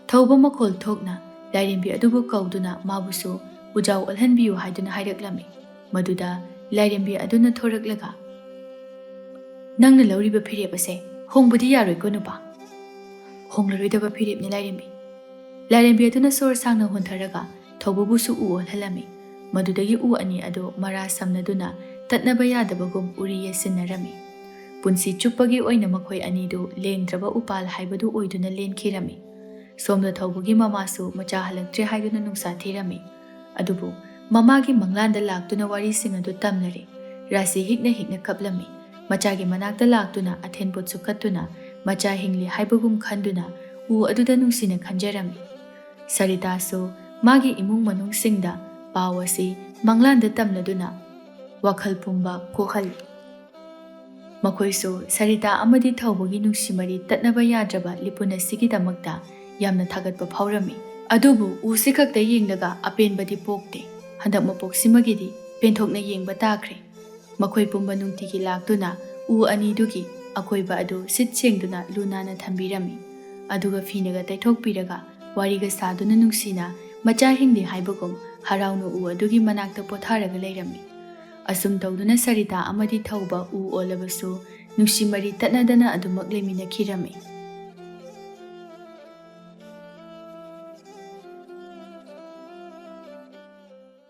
ꯊꯧꯕ ꯃꯈꯣꯜ ꯊꯣꯛꯅ ꯂꯥꯏꯔꯦꯝꯕꯤ ꯑꯗꯨꯕꯨ ꯀꯧꯗꯨꯅ ꯃꯥꯕꯨꯁꯨ ꯎꯖꯥꯎ ꯑꯣꯜꯍꯟꯕꯤꯌꯨ ꯍꯥꯏꯗꯨꯅ ꯍꯥꯏꯔꯛꯂꯝꯃꯤ꯫ ꯃꯗꯨꯗ ꯂꯥꯏꯔꯦꯝꯕꯤ ꯑꯗꯨꯅ ꯊꯣꯔꯛꯂꯒ, "ꯅꯪꯅ ꯂꯧꯔꯤꯕ ꯐꯤꯔꯦꯞ ꯑꯁꯦ ꯍꯣꯡꯕꯗꯤ ꯌꯥꯔꯣꯏꯀꯣ, ꯅꯨꯄꯥ?" ꯍꯣꯡꯂꯔꯣꯏꯗꯕ ꯐꯤꯔꯦꯞꯅꯤ ꯂꯥꯏꯔꯦꯝꯕꯤ꯫ ꯂꯥꯏꯔꯦꯝꯕꯤ ꯑꯗꯨꯅ ꯁꯣꯔ ꯁꯥꯡꯅ ꯍꯣꯟꯊꯔꯒ ꯊꯧꯕꯕꯨꯁꯨ ꯎ ꯑꯣꯜꯍꯜꯂꯝꯃꯤ꯫ ꯃꯗꯨꯗꯒꯤ ꯎ ꯑꯅꯤ ꯑꯗꯨ ꯃꯔꯥ ꯁꯝꯅꯗꯨꯅ ꯇꯠꯅꯕ ꯌꯥꯗꯕꯒꯨꯝ ꯎꯔꯤ ꯌꯦꯠꯁꯤꯟꯅꯔꯝꯃꯤ꯫ ꯄꯨꯟꯁꯤ ꯆꯨꯞꯄꯒꯤ ꯑꯣꯏꯅ ꯃꯈꯣꯏ ꯑꯅꯤꯗꯨ ꯂꯦꯡꯗ꯭ꯔꯕ ꯎꯄꯥꯜ ꯍꯥꯏꯕꯗꯨ ꯑꯣꯏꯗꯨꯅ ꯂꯦꯟꯈꯤꯔꯝꯃꯤ꯫ ꯁꯣꯝꯗ ꯊꯧꯕꯒꯤ ꯃꯃꯥꯁꯨ ꯃꯆꯥ ꯍꯜꯂꯛꯇ꯭ꯔꯦ ꯍꯥꯏꯗꯨꯅ ꯅꯨꯡꯁꯥ ꯊꯤꯔꯝꯃꯤ꯫ ꯑꯗꯨꯕꯨ ꯃꯃꯥꯒꯤ ꯃꯪꯂꯥꯟꯗ ꯂꯥꯛꯇꯨꯅ ꯋꯥꯔꯤꯁꯤꯡ ꯑꯗꯨ ꯇꯝꯂꯔꯦ꯫ ꯔꯥꯁꯤ ꯍꯤꯛꯅ ꯍꯤꯛꯅ ꯀꯞꯂꯝꯃꯤ꯫ ꯃꯆꯥꯒꯤ ꯃꯅꯥꯛꯇ ꯂꯥꯛꯇꯨꯅ ꯑꯊꯦꯟꯄꯣꯠꯁꯨ ꯀꯠꯇꯨꯅ ꯃꯆꯥ ꯍꯤꯡꯂꯤ ꯍꯥꯏꯕꯒꯨꯝ ꯈꯟꯗꯨꯅ ꯎ ꯑꯗꯨꯗ ꯅꯨꯡꯁꯤꯅ ꯈꯟꯖꯔꯝꯃꯤ꯫ ꯁꯔꯤꯇꯥꯁꯨ ꯃꯥꯒꯤ ꯏꯃꯨꯡ ꯃꯅꯨꯡꯁꯤꯡꯗ ꯄꯥꯎ ꯑꯁꯤ ꯃꯪꯂꯥꯟꯗ ꯇꯝꯂꯗꯨꯅ ꯋꯥꯈꯜ ꯄꯨꯝꯕ ꯀꯣꯛꯍꯜꯂꯤ꯫ ꯃꯈꯣꯏꯁꯨ ꯁꯔꯤꯇꯥ ꯑꯃꯗꯤ ꯊꯧꯕꯒꯤ ꯅꯨꯡꯁꯤ ꯃꯔꯤ ꯇꯠꯅꯕ ꯌꯥꯗ꯭ꯔꯕ ꯂꯤꯄꯨꯟ ꯑꯁꯤꯒꯤꯗꯃꯛꯇ ꯌꯥꯝꯅ ꯊꯥꯒꯠꯄ ꯐꯥꯎꯔꯝꯃꯤ꯫ ꯑꯗꯨꯕꯨ ꯎꯁꯤ ꯈꯛꯇ ꯌꯦꯡꯂꯒ ꯑꯄꯦꯟꯕꯗꯤ ꯄꯣꯛꯇꯦ꯫ ꯍꯟꯗꯛ ꯃꯄꯣꯛꯁꯤꯃꯒꯤꯗꯤ ꯄꯦꯟꯊꯣꯛꯅ ꯌꯦꯡꯕ ꯇꯥꯈ꯭ꯔꯦ꯫ ꯃꯈꯣꯏ ꯄꯨꯝꯕ ꯅꯨꯡꯇꯤꯒꯤ ꯂꯥꯛꯇꯨꯅ ꯎ ꯑꯅꯤꯗꯨꯒꯤ ꯑꯀꯣꯏꯕ ꯑꯗꯨ ꯁꯤꯠ ꯁꯦꯡꯗꯨꯅ ꯂꯨ ꯅꯥꯟꯅ ꯊꯝꯕꯤꯔꯝꯃꯤ꯫ ꯑꯗꯨꯒ ꯐꯤꯅꯒ ꯇꯩꯊꯣꯛꯄꯤꯔꯒ ꯋꯥꯔꯤꯒ ꯁꯥꯗꯨꯅ ꯅꯨꯡꯁꯤꯅ ꯃꯆꯥ ꯍꯤꯡꯂꯤ ꯍꯥꯏꯕꯒꯨꯝ ꯍꯔꯥꯎꯅ ꯎ ꯑꯗꯨꯒꯤ ꯃꯅꯥꯛꯇ ꯄꯣꯊꯥꯔꯒ ꯂꯩꯔꯝꯃꯤ꯫ ꯑꯁꯨꯝ ꯇꯧꯗꯨꯅ ꯁꯔꯤꯇꯥ ꯑꯃꯗꯤ ꯊꯧꯕ ꯎ ꯑꯣꯜꯂꯕꯁꯨ ꯅꯨꯡꯁꯤ ꯃꯔꯤ ꯇꯠꯅꯗꯅ ꯑꯗꯨꯃꯛ ꯂꯩꯃꯤꯟꯅꯈꯤꯔꯝꯃꯤ꯫